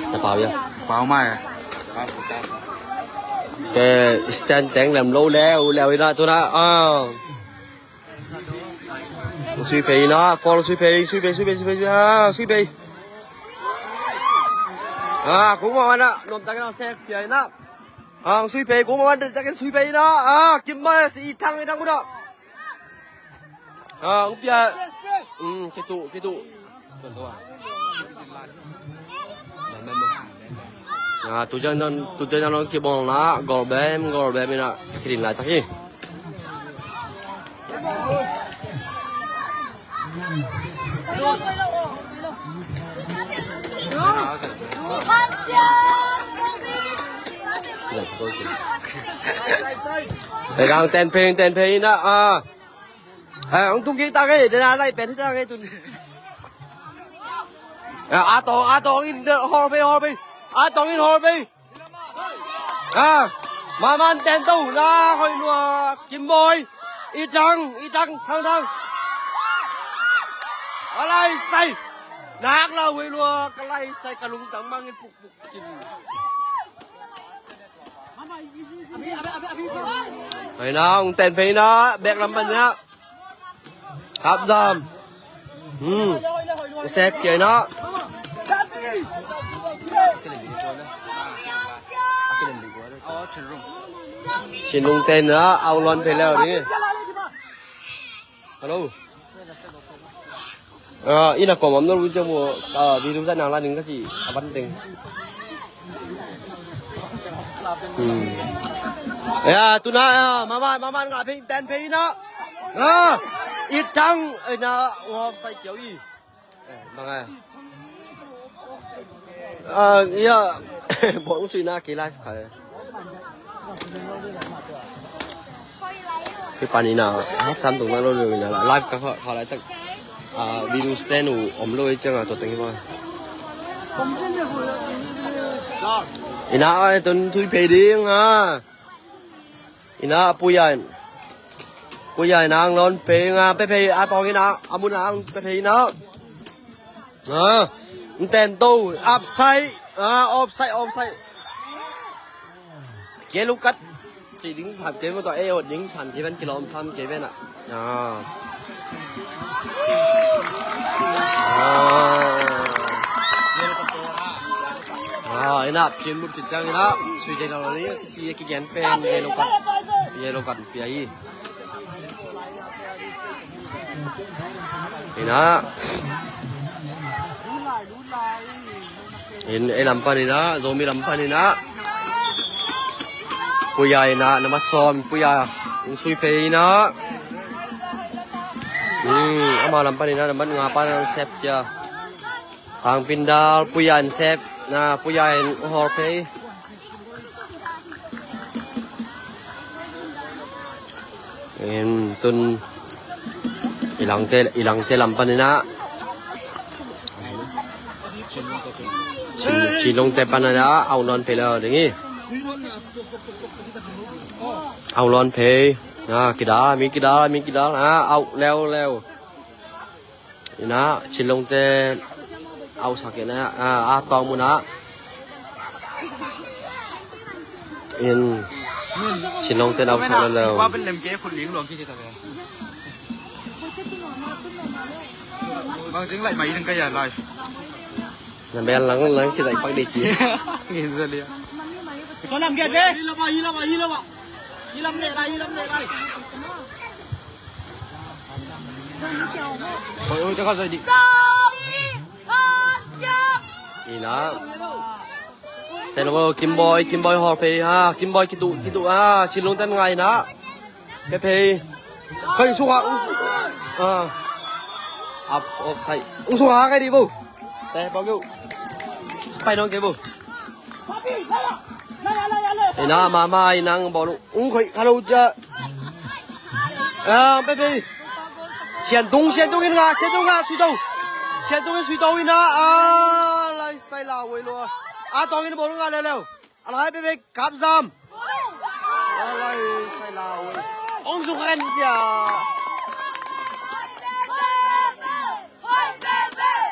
Na pau ya. Pau mai. Ke stand teng lem lo leu leu ina tuna. Ah. Sui pei ina, for sui pei, sui pei, sui pei, sui pei, sui pei. Ah, kung ma wana, nom takin sep pia ina. Ang sui pei, kung ma wana takin sui pei ina. Ah, kim ma si itang itang kuda. Ah, upia. Hmm, kitu, kitu. Ah, tu jang don, tu jang don kibong na, gol bem, gol bem ina, kirin lai taki. Pegang ten peng, ten peng ina, ah. Eh, hong tung kik tak e, dena lai pen tak e tun. Eh, a tawng, a tawng in, hol pei, hol pei. A tawng in, hol pei. Ah, maman ten to, na, hoi lua, Kim Boy. Itang, itang, thang, thang. A lai sai. Nak la, hoi lua, ka lai sai, ka lungtang mangin puk, puk, Kim. Hoi na, hong ten pei na, bek lam pan na. Kap zam. Hmm. Sep kia na. Chin Lung ten na, au lon pei leu ni. Hello. Ah, ina kom am no lu jam wo, ah, video za nang la ning ka ci, a ban teng. Hmm. Ya, tuna, ya, mama, mama nga pei, ten pei na. Ah, itang, ina, ngop sai kiau i. Eh, bang ai. Ah, ya, bong sui na ki live kai. Hi pan ina, half time tung na lo lo ina la. Live ka kha, kha lai tak. Ah, video stand uh om lo i ciang a tua teng hi bang. Ina ai tun tui pei ding ha. Ina puyan. Puyan ang lon pei nga pe pei a tong ina. Amun ang pe pei ina. Ah, ten to, offside, ah, offside, offside. Kei lukat, ci ding sam kei mo to, eh, ot ding sam kei ben kilom sam kei ben ah. Ah. Ah. Ah, ina, pin mut ci ciang ina, sui dei na lo ni, ci ki gen pen, yellow card, yellow card pia hi. Ina. In, ei lam pan ina, Zomi lam pan ina. Puya ina, nama som, puya. Sui pei ina. Hmm, ama lam pan ina, nama nga pan sep ya. Sang pindal, puya in sep, na puya in hol pei. Em, tun ilangte, ilangte lam pan ina. Chin, Chin Lungte pan ina, au lon pei leu ding i. Au lon pei. Na, kidal, mi kidal, mi kidal. Na, au leu leu. Ina, Chin Lungte au sak ina, a, a tong muna. In, Chin Lungte au sak leu. Wa ben lem ke khut ling luang ki ci ta ve. Bang jing lai mai ding ka ya lai. Na bel lang lang ki zai pak de ci. Ngin za lia. Ko lam ge de. Hi la ba, hi la ba, hi la ba. Hi lam le lai, hi lam le lai. Oi, oi, teka sa di. Ina. Sen wo, Kim Boy, Kim Boy hol pei ha, Kim Boy kitu, kitu ha, Chin Lungte ngai na. Pei pei. Koi suka, ah. Up, offside. Suka kai di bo. Te bo keu. Pai nong keu bo. Ina mama inang bolu. Ung khoi kha lo cia. Ah, pei pei. Sian tung, sian tung in nga, sian tung nga, sui tau. Sian tung in sui tau ina. Ah, lai sai la wei lo. A tong in bolu nga leu leu. A lai pei pei kap zam. A lai sai la wei. Ong su khen cia. Hoi pei pei. Hoi pei pei.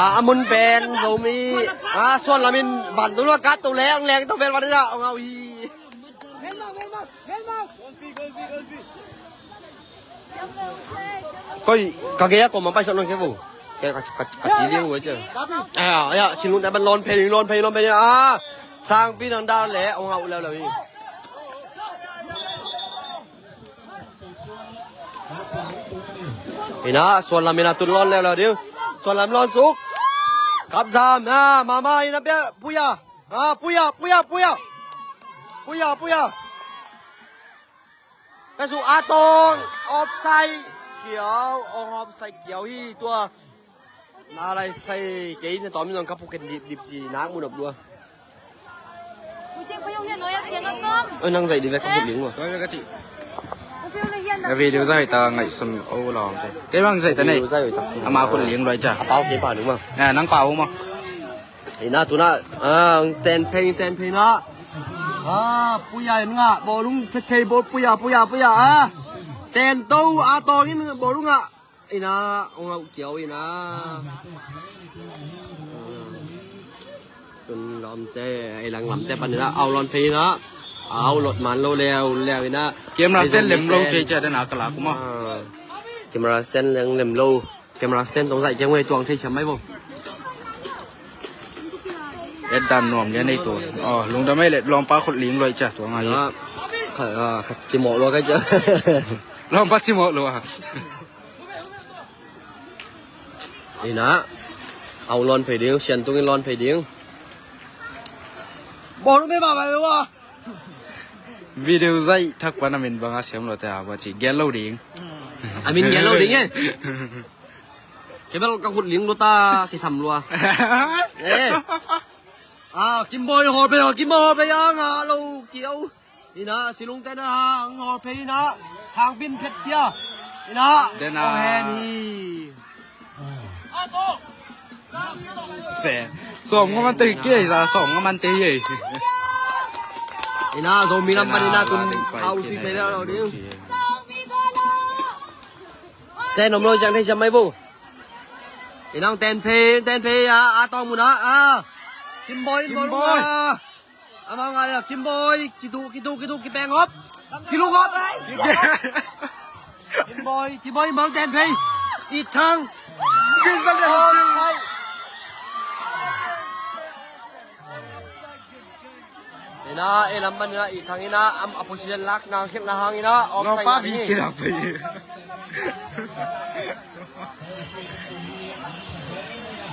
A, a mun pen Zomi. A, suan lamin ban tung lua kat to leng leng to pen van ina ong au hi. Koi, ka gei a koma pai sa non ke vo. Ke ka, ka, ka ci liang ua cia. A, ya, sin lung ta ban lon phei, lon phei, lon phei. A, sang pi nang da le ong au leu leu hi. Ina, suan lam ina tun lon leu leu ding. Suan lam lon suk. Kap zam, ha, mama ina pia, puya. Ha, puya, puya, puya. Puya, puya. Pesu atong, offside. Kiau, ong offside kiau hi tua. Na lai sai kei na tom zong ka puken dip dip ci nak mun op lua. Oi, nang zai di ve ka khut ling lua. Ka video zai ta ngai sun o long. Kei bang zai ta nei. Video zai ta. Ama khut ling lua cia. A pau kei pa nu ma. A, nang pau ma. Ina tuna, a, ten phei, ten phei na. A, puya nga, bolung phei, bol puya, puya, puya, a. Ten to, a to in bolung a. Ina, ong au kiau ina. Tun lamte, ei lang lamte pan ina, au lon phei ina. Au lot man lo leu, leu ina. Camera stand lem lo cei cei den a kala kuma. A, camera stand lem lem lo. Camera stand tong zai kiang wei tuang thei siam mai bo. Et dan nuam lian ei tu. O, lungdam ei le lawmpa khut ling luai cia tuang a hi. A, kha, a, kha ci mawh lua ka cia. Lawmpa ci mawh lua. Ina, au lon phei ding, sian tungin lon phei ding. Bawlung me ba ba ba. Video zai thak pan a min banga siam lo te a ba ci gel lo ding. A min gel lo ding e. Kebel ka khut ling lo ta kisam lua. E. A, Kimboi hol phei, Kimboi hol phei a nga lo kiau. Ina, silung tena hang hol phei ina. Sang pin phet kia. Ina. Dena. Ong hen hi. Se. Sawm nga man te hi kei, sa sawm nga man te hi. Ina, Zomi lam pan ina tun. Au si phei la lo ding. Stand om lo jang thei siam mai bo. Ina ong ten phei, ten phei a, a tong muna a. Kimboi, Kimboi. Ama nga le Kimboi, kitu, kitu, kitu, kipeng hop. Kilung hop. Kimboi, Kimboi, mong ten phei. It Thang. Kimboi. Ina, e lam pan ina, It Thang ina, am, a position lak na, khep na hang ina, offside. Lawmpa na bi hi. Kilang pai.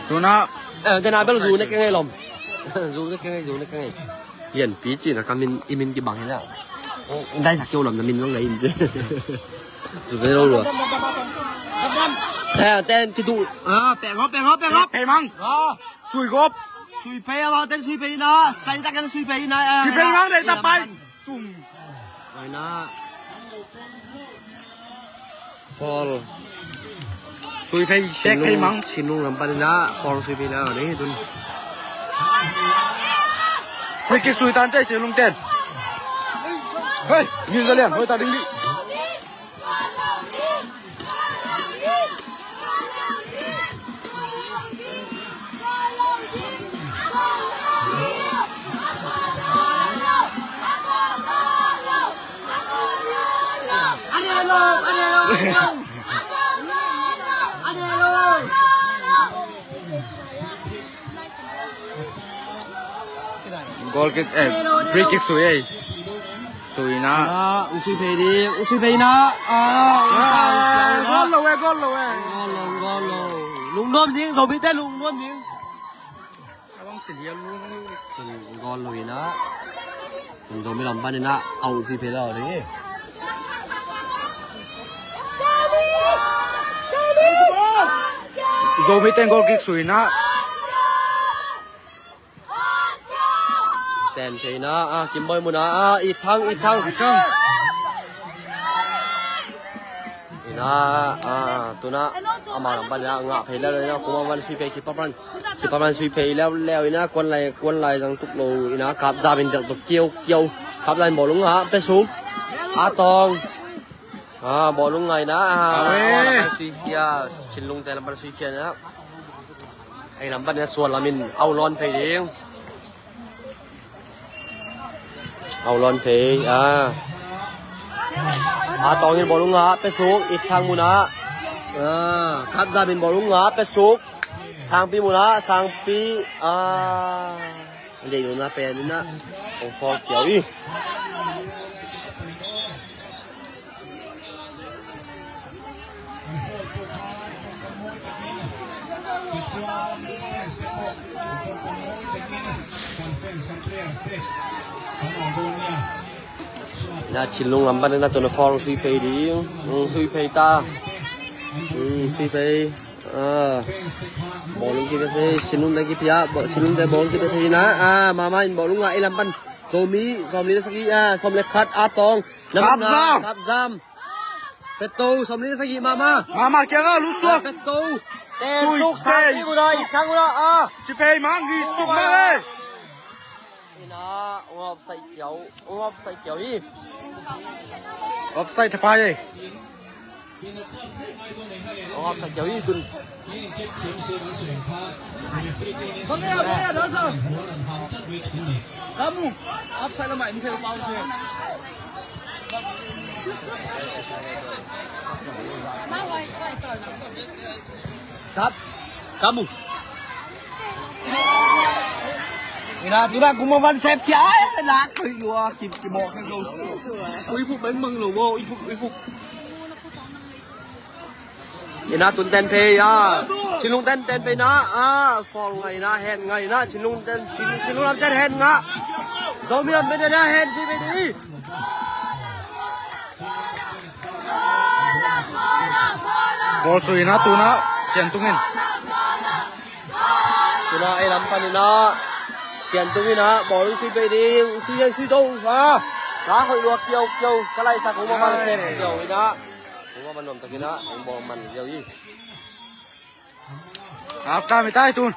Tuna. E, tena bel zu ne kengei lom. Zu ne kengei, zu ne kengei. Yan pi ci na ka min, i min kibang hi na. Dai sa keu lom na min long na in ci. Zu ne lo lua. E, ten kitu. A, peng hop, peng hop, peng hop. Peng mang. A. Sui gop. Sui phei a, ten sui phei na. Stai ta kan sui phei na. Sui phei mang dai ta pai. Tum. Pai na. Foul. Sui phei, sek phei mang. Sinung lam pan na. Foul sui phei na. Ni tun. Free kick sui tan cai Sinung ten. Hei, New Zealand, hoi ta ding di. Goal kick, eh, free kick sui ei. Sui na. Ah, usui phei di, usui phei na. Ah, usui phei na. Goal lo eh, goal lo eh. Goal lo, goal lo. Lungnuam ding, Zomi te lungnuam ding. Abang sedia lu. Goal lo ina. Zomi lam pan ina, au si phei lo ni. Zomi ten goal kick sui na. Ten phei na, ah, Kimboi muna, ah, It Thang, It Thang. It Thang. Ina, ah, tuna, ama lam pan ina, ngah phei leu ina, kuma van sui phei, kipa pan. Kipa pan sui phei leu leu ina, kuan lai, kuan lai zang tuk lo ina, kap zam in del tuk kiau, kiau. Kap zam in bawlung ha, pe su. A tong. Ah, bawlung ngai na, ah, awe. Awa la pan sui kia, Chinlung te lam pan sui kia na. Ei lam pan a suan lamin au lawn phei ding. Au lawn phei a. A Tawng in bawlung ngah pesuk, it thang munah. A, Kap Zam in bawlung ngah pesuk. Sangpi munah, Sangpi a. Deih nuna pen inah kong fawk kiau i. Na Chinlung lam pan na tuna fawng sui phei ding. Sui phei ta. Sui phei. Bawlung kipia phei, Chinlung te kipia, Chinlung te bawlung kipia phei na. Mama in bawlung a i lam pan. Zomi, Zomi le sagi, Zomi le khat, a Tawng. Kap Zam. Kap Zam. Peto, Zomi le sagi, Mama. Mama kianga lusuk. Peto. Ten suk, Sangpi munah, i thang munah a. Ci phei mang gi suk mang e. Ina, offside kiau, offside kiau hi. Offside thapai e. Offside kiau hi tun. Kap, kamu. Ina tuna kuma van sep kia ai na koi lua kim kim mo kan lo. Ui puk bang bang lo wo ui puk ui puk. Ina tun ten phei a. Chinlung ten ten phei na a. Fall ngai na hen ngai na Chinlung ten Chinlung lam ten hen nga. Zomi lam ten na hen si phei di. Ball sui na tuna Sian Tung in. Tuna ei lam pan ina Sian Tung ina ball sui bei ding sui ding sui dong ha. Na hoih luak kiau kiau ka lai sak huma man sem kiau ina. Huma man nuam tak ina huma man kiau i. Half time i tai tun.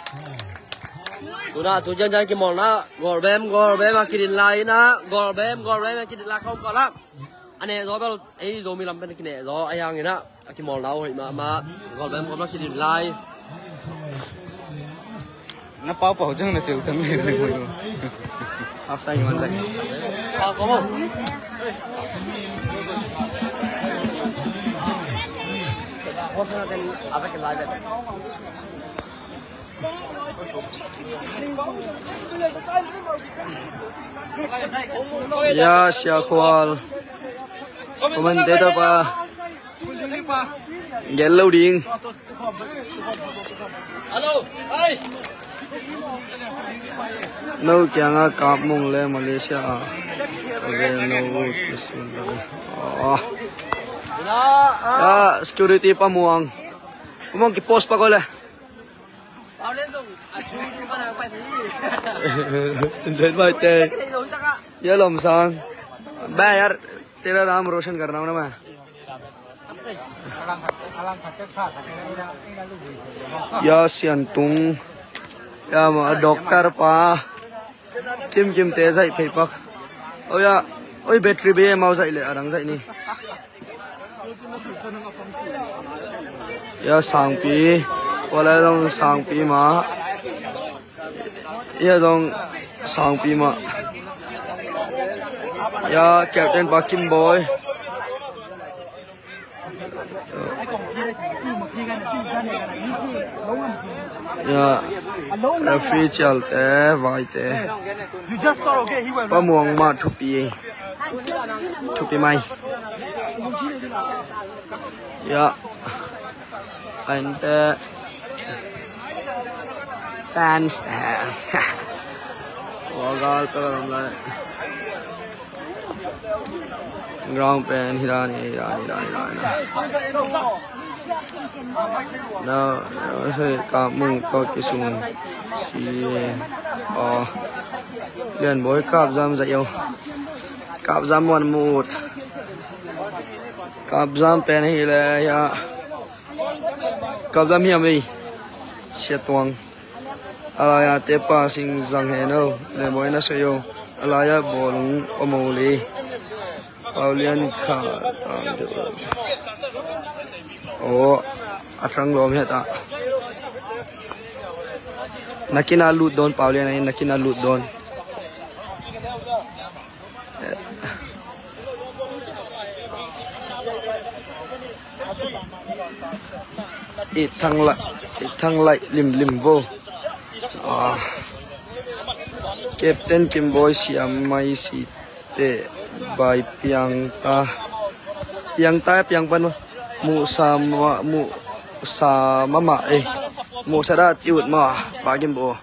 Tuna tu jan jan kimawlna gol bem gol bem a kidin lai ina gol bem gol bem a kidin lai khawm kawlap. A neh zaw bel ei Zomi lam pen a kineh zaw a hiang ina a kimawlna uh hoih mahmah. Gol bem gol bem a kidin lai. Na pau pau jang na ceu tang le le mo. Half time man zai. Pau ko mo. Ko sana ten apa ke lai bet. Ya, Sia Khual. Commentator pa. Gel lo ding. No kianga Kap Mung le Malaysia a. Ave no kisun. Oh. Ya, security pa Muang. Pa Muang ki post pa ko le. Zet bai te. Ya lom sang. Ba yar, tera naam roshan karna hona main. Ya Sian Tung. Ya ma doctor pa. Kim kim te zai phei pak. Oh ya. Oi battery be mau zai le arang zai ni. Ya Sangpi, wala zong Sangpi mah. Ya zong Sangpi mah. Ya captain pa Kim Boy. Ya referee cial te vai te. Pa Muang mah thupi. Thupi mai. Ya. Ante fans te. Wagal pe lam lai. Ground pen hi dan hi dan hi dan hi dan. Na, na, hei, Kap Mung tawh kisun si. Aw. Lian Bawi Kap Zam zai yo. Kap Zam wan mut. Kap Zam pen hi le ya. Kap Zam hiam ei. Sia Tuang. A lai a te pa sing zang he no. Lian Bawi na soi yo. A lai a bawlung om o le. Paulian kha ta de. Oh, a thang lom he ta. Na kina lut dawn, Paulian ahi, na kina lut dawn. I thang lai, i thang lai limlim vo. Ah. Captain Kimboy siam mai si te bai piang ta. Piang ta, piang pan ma. Musa ma, musa mama eh. Musa da tiut ma, ba Kimboy.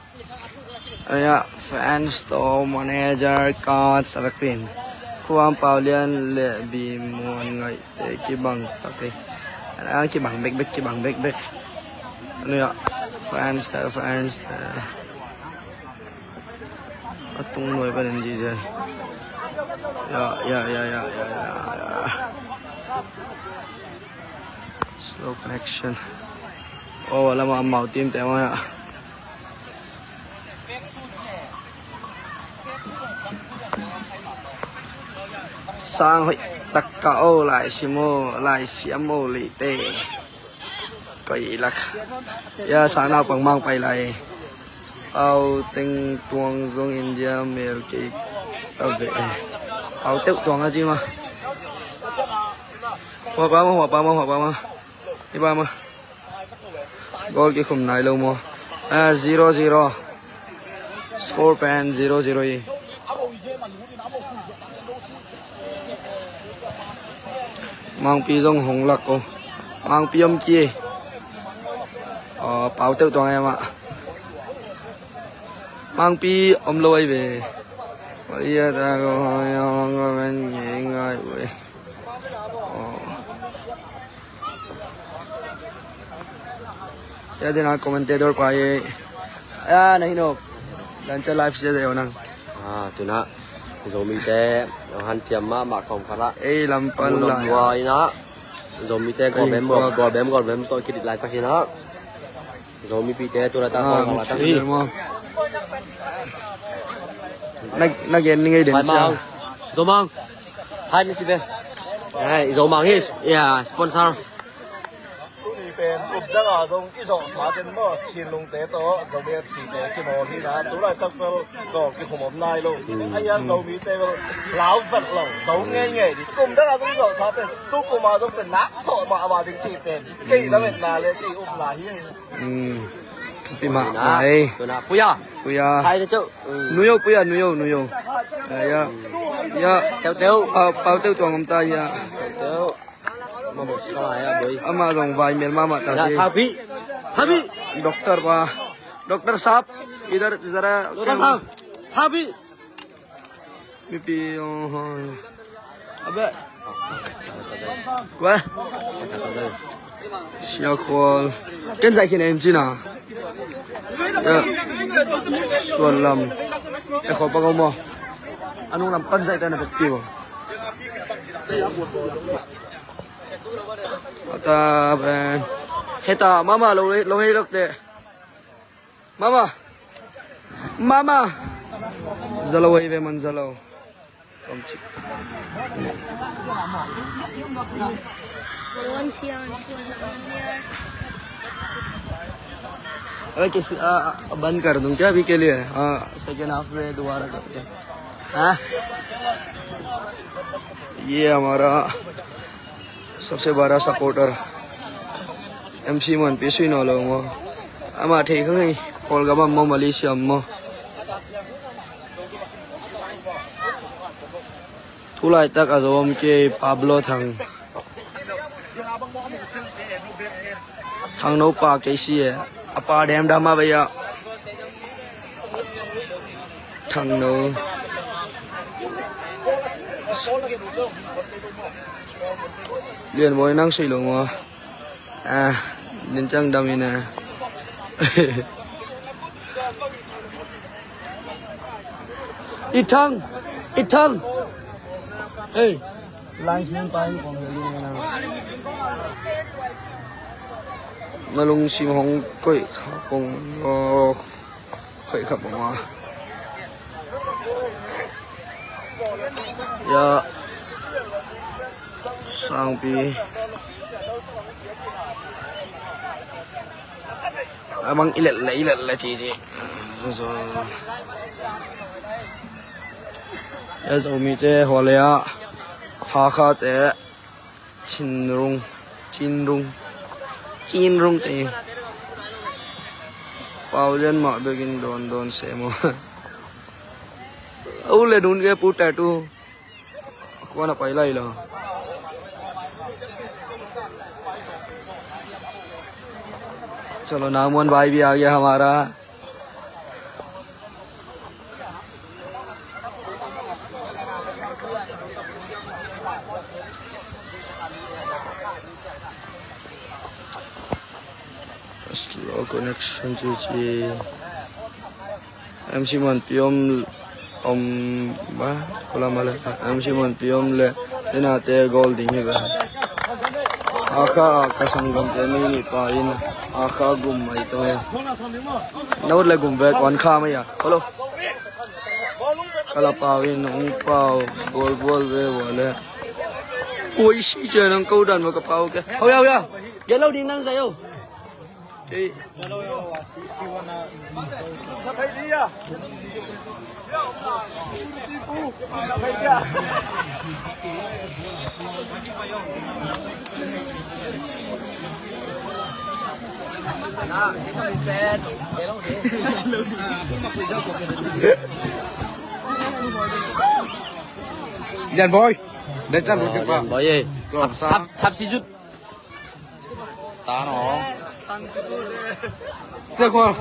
Aya, fans to manager card sa vekpin. Khuam Paulian le Bimuan ngaihte kibang tak e. Ana kibang bekbek, kibang bekbek. Aya, fans to, fans to. A tung nuai panin zizai. Ya, ya, ya, ya, ya, ya, ya. Slow connection. Oh, lama mau team te ma ya. Sang hoih tak ka o, lai sim o, lai siam o lite. Pai lak. Ya, sang naupang mang pai lai. Pau Teng Tuang zong India mel kei ta ve. Pau Teuh Tuang a ci ma. Hua pa ma, hua pa ma, hua pa ma. Hi pa ma. Goal kikhum nai lo maw? Ah, zero zero. Score pen zero zero hi. Mangpi zong hong lak o. Mangpi om ki. Aw, Pau Teuh Tuang em ah. Mangpi om lo ai ve. Maria ta ko hong ko men ngai ngai ve. Aw. Ya, dena commentator pa ye. Ya, na hinok. Dan cha live sia yo nang. Ah, tuna. Zomite, han chiam ma, ma kom kara. Ei, lam pan la. Ina. Zomite, gol bem, gol bem, gol bem, to kidit lai tak ina. Zomipite, tuna ta, gol la tak hi. Na, na gen ni ngai den sia. Zomang. Hai, ni si be. Hai, Zomang hi. Ya, sponsor. Tuni pen kum danga zong i zawhsa den maw, Chinlungte tawh Zomi F C te kimawl hi na, tulaitak bel goal kikhum om nai lo. A hian Zomite bel lau vet lo, zo ngeingei ding. Kum danga zong i zawhsa pen, tu kuma zong pen nak sawh mahmah ding cih pen kei lametna le kei upna hi. Pi mahmah ei. Tuna puya. Puya. Hai na chau. Nuyo puya, nuyo, nuyo. Ya. Ya. Teu teu. Pau, Pau Teuh Tuang om ta ya. Teu teu. Ama zong vai mel mahmah ta si. Sapi. Sapi. Doctor pa. Doctor sahab. Idhar zara. Doctor sahab. Sapi. Mipi, oh, oh. Abe. Kua. Sia khual. Ken zai khin en cina. Ya. Suan lam. E kho pa ko mo. Anung lam pan zai ta na pek pi bo. Ata ben. Heta mama lo lo hei lok te. Mama. Mama. Zalo hei ve man zalo. Tom chik. अबे किस, आ, आ, बंद कर दूं क्या अभी के लिए? हाँ, सेकेंड हाफ में दोबारा करते हैं। हाँ? ये हमारा सबसे बड़ा सपोर्टर एमसी मन पे सुई नौ लोगों। हम आठे ही खंगे, कॉल का मम्मा मलेशिया मम्मा। Tulaitak a zom kei Pablo Thang. Thangno pa kei si e. A pa dem dam a bei a. Thangno. Lian Bawi nang sui lo maw. Ah, din chang dam ina. I Thang, i Thang. Hey, linesman pa in kong heli na. Na lungsim hong koih kha pong. Oh. Khoih kha pong a. Ya. Sangpi. Abang ilet le, ilet le, cici. Zo. Ya Zomite Hualea, Hakhate Chinrung, Chinrung, Chinrung te. Pau lian mah bekin dawn dawn se maw. Au le dun ke pu ta tu. कौन पाइला इला? चलो, नाम वन भाई भी आ गया हमारा। Slow connection, ji, ji. MC Muanpi om, om, ba, kula male. MC Muanpi om le, ina te gol ding hi ba. Aka, aka sanggam te mi ni pa in, aka gum mai to ya. Naut le gum ve kwan kha mai ya. Hello. Kala pau in, ung pau, gol, gol ve wa le. Ui, si je nang kau dan wa ka pau ke. Hau ya, hau ya. Gelo ding nang sa yo. Yan boy. Yan boy, eh. Sab, sab, sab si jut. Ta no. Sia kol.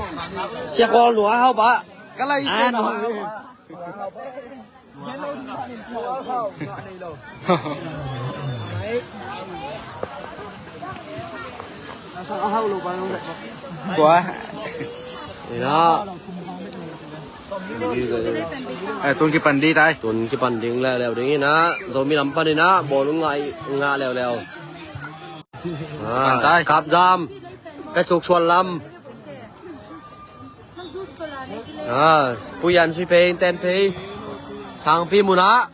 Sia kol nua hau ba. Ka lai sia nua. Kua. Ina. Eh, tun kipan di tai. Tun kipan ding leuleu ding ina. Zomi lam pan ina. Bawlung ngah, ngah leuleu. Ah, Pantai. Kapzam. Pesuk Suanlam. Ah, Puyan sui phei, ten phei. Sangpi munah.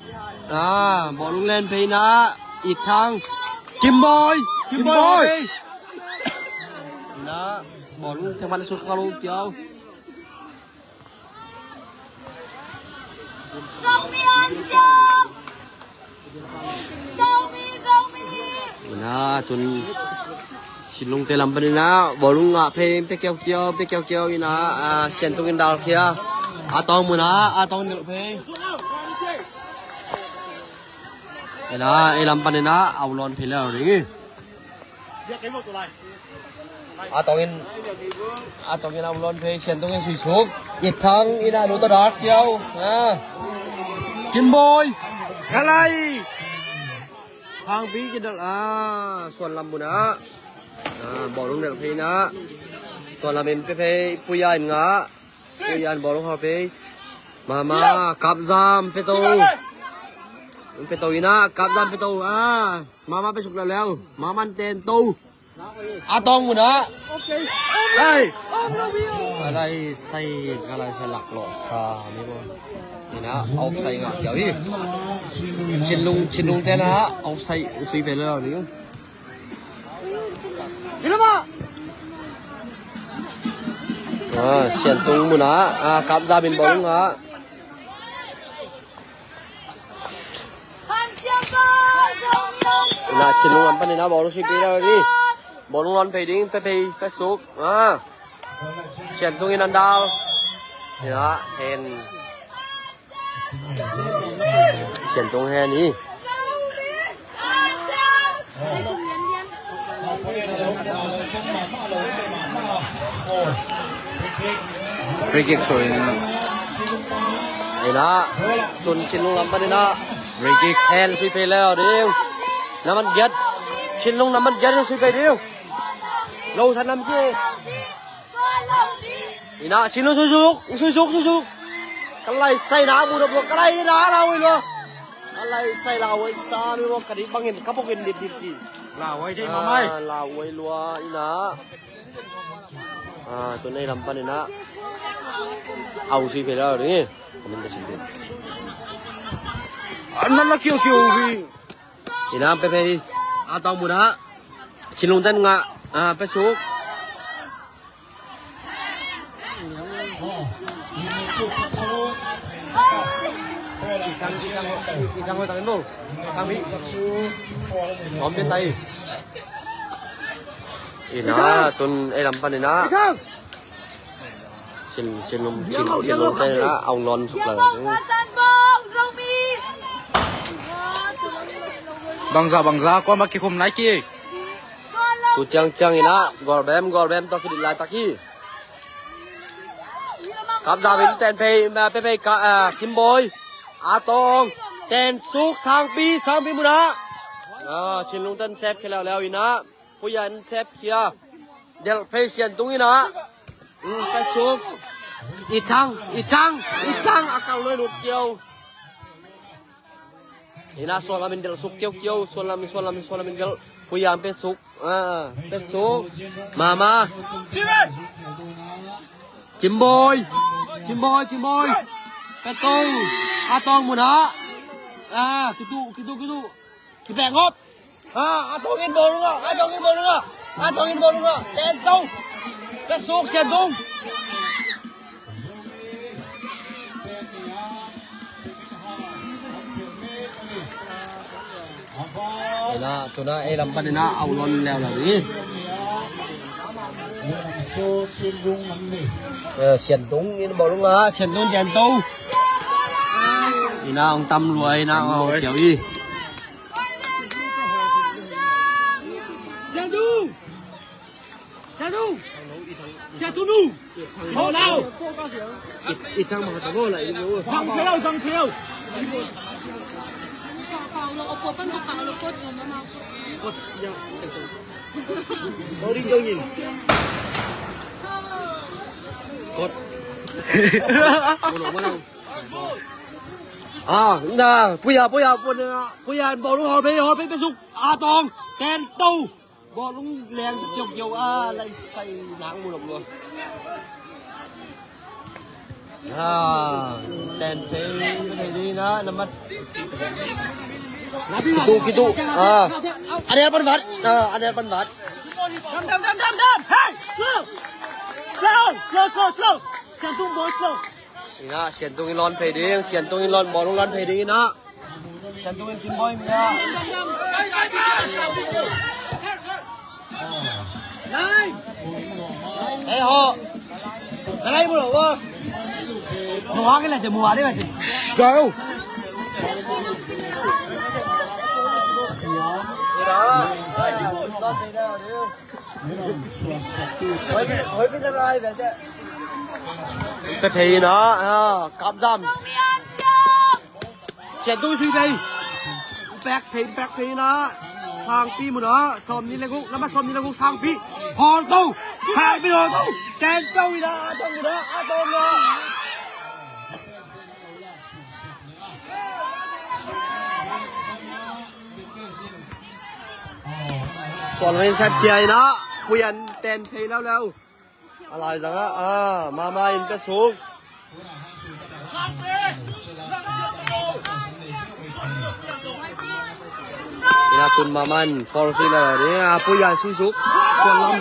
Ah, bawlung len phei na. Ikthang. Kimboi. Kimboi. Kimboi. Na, bawlung theng man sut khalung kiau. Zomi on jump! Zomi, Zomi! Ina, tun Chinlungte lam pan ina, bawlung ngah phei, pe kiau kiau, pe kiau kiau ina, ah, Siantung in dal khia. A tawng muna, a tawng nilh phei. Ina, ei lam pan ina, au lawn phei leu ring. A tawng in, a tawng in a um lawn phei, Siantung in sui suk. Ikthang in a nu tawh dal kiau. Ah. Kimboi. Kalai. Khangpi kidal. Ah, Suanlam muna. Ah, bawlung nilh phei na. Suanlam in pe phei, Puyan ngah. Puyan bawlung hal phei. Mama, Kapzam, pe to. Pe to ina, Kapzam pe to. Ah, Mama pe suk leuleu. Mama ten to. A tawng muna. Hey. Kalai sai, kalai sai lak lo sa ni bo. Ina, offside ngah kiau hi. Chinlung, Chinlungte na, offside sui phei leu ni. Ah, Siantung muna, ah, Kapzam in bawlung ngah. Ina Chinlung lam pan ina bawlung sui phei leu ni. Bawlung lawn phei ding, pe phei, pe suk. Ah. Siantung in an dal. Ina hen. Siantung hen hi. Free kick, sorry. Ina, tun Chinlung lam pan ina. Free kick. Hen sui phei leu ding. Naman giat. Chinlung naman giat sui phei ding. Lo san nam si. Ina, Chinlung sui suk, sui suk, sui suk. Kalai sai na mu dop lo, kalai na la wai lo. Kalai sai la wai sa mi mo kadi bangin kapok in dip dip si. La wai dei mamai. Ah, la wai lo ina. Ah, tun ei lam pan ina. Au sui phei leu ding. Amin da sui phei. Anan la kiu kiu hi. Ina pe phei. A tawng muna. Chinlungte ngah. Ah, pe suk. Ina tun ei lam pan ina Chin, Chin Lung, Chin, Chin Lung te na aung lon suk la. Bangza, bangza, kua ma kikhum nai ki. Tu ciang ciang ina, gol bem, gol bem, to kidit lai tak hi. Kap da bin ten phei, ma pe phei ka, ah, Kim Boy. A Tong, ten suk, Sangpi, Sangpi muna. Ah, Chin Lung ten sep khia leu leu ina. Puyan sep khia. Delh phei Sian Tung ina. Hmm, pet suk. I Thang, i Thang, i Thang a kal loi lut kiau. Ina suan lamin delh suk kiau kiau, suan lamin, suan lamin, suan lamin delh. Puyan pet suk. Ah, pet suk. Mama. Kim Boy. Kim Boy, Kim Boy. Pet Tong. A Tong muna. Ah, kitu, kitu, kitu. Kibeng hop. Ah, A Tong in bawlung ah, A Tong in bawlung ah, A Tong in bawlung ah. Ten Tong. Pet suk Sian Tung. Ina, tuna ei lam pan ina aung lon leu leu ni. Eh, Sian Tung in bawlung ah, Sian Tung Sian Tung. Ina aung tam lua ina aung kiau i. Sian Tung! Sian Tung! Sian Tung nu! Hau lau! Zang phei lau, zang phei lau! Sorry, Jong In. Kot. Ah, na, puya, puya, puya, puya, bawlung hau phei, hau phei, pet suk, A Tong, ten to. Bawlung leng sa kiau kiau a, lai sai nang mu lok lua. Ah, ten phei, phei ni na, namat. Kitu, kitu. Ah. Ane pan vat. Ah, ane pan vat. Dam, dam, dam, dam, dam. Hey, slow. Slow, slow, slow, slow. Sian Tung boy slow. Ina, Sian Tung in lon phei ding, Sian Tung in lon, bawlung lon phei ding ina. Sian Tung in Kim Boy mina. Hey ho. Nalai mu lo wa. Mu wa ke la te mu wa de ba te. Shh, go. Ka thei na, ah, kap zam. Sian Tung sui phei. Pek phei, pek phei na. Sangpi mu na. Sawm ni le guk, namat sawm ni le guk Sangpi. Hol to. Sangpi hol to. Ten to ina, a tong mu na, a tong na. Suan Leng sep khia ina, Puyan ten phei leuleu. A lai zang ah, ah, Mama in pia suk. Ina tun Mama in foul sui leuleu ni, ah, Puyan sui suk. Suan lam.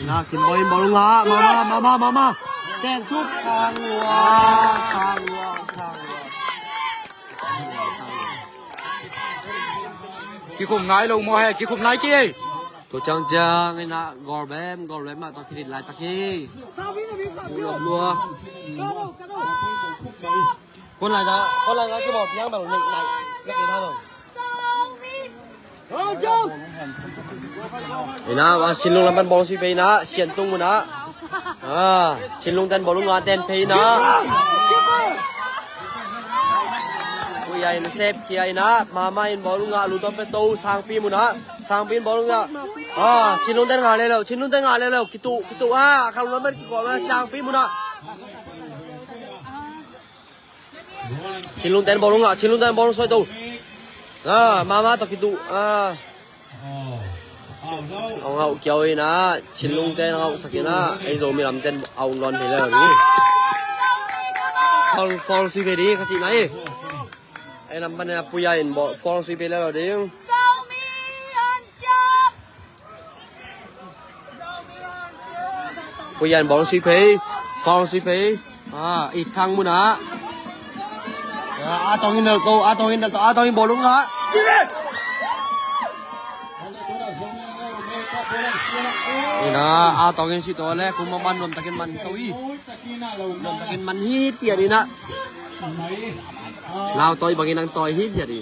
Na, Kim Boy in bawlung ah, Mama, Mama, Mama. Ten suk, sang lua, sang lua, sang lua. Kikhum nai lo maw he, kikhum nai ki. Tu ciang ciang ina gol bem, gol bem ah, tua kidit lai tak hi. Lua, lua. Kon lai za, kon lai za ki bawm piang bang, nek nai, nek nai bang. Ina, ah, Chin Lung lam pan bawlung sui phei ina, Sian Tung mu na. Ah, Chin Lung ten bawlung ah ten phei ina. Puya in sep khia ina, Mama in bawlung ah, lu tom pe to, Sangpi mu na. Sangpi in bawlung ah. Ah, Chin Lung ten ngah leuleu, Chin Lung ten ngah leuleu, kitu, kitu, ah, kal lam pan kikawm ah, Sangpi mu na. Chin Lung ten bawlung ah, Chin Lung ten bawlung soi to. Ah, Mama to kitu, ah. Aung hau kiau ina, Chin Lung ten aung hau sak ina, ei Zomi lam ten aung lon thei leuleu ni. Foul, foul sui phei ding, ka cih na hi. Ei lam pan ina Puya in bawlung foul sui phei leuleu ding. Puyan bawlung sui phei, bawlung sui phei. Ah, i thang mun ah. Ah, a tawng in dal to, a tawng in dal to, a tawng in bawlung ah. Ina, a tawng in si to le, kum man nuam takin man to i. Nuam takin man hi tian ina. Lau tawi bangin ang tawi hi tian i.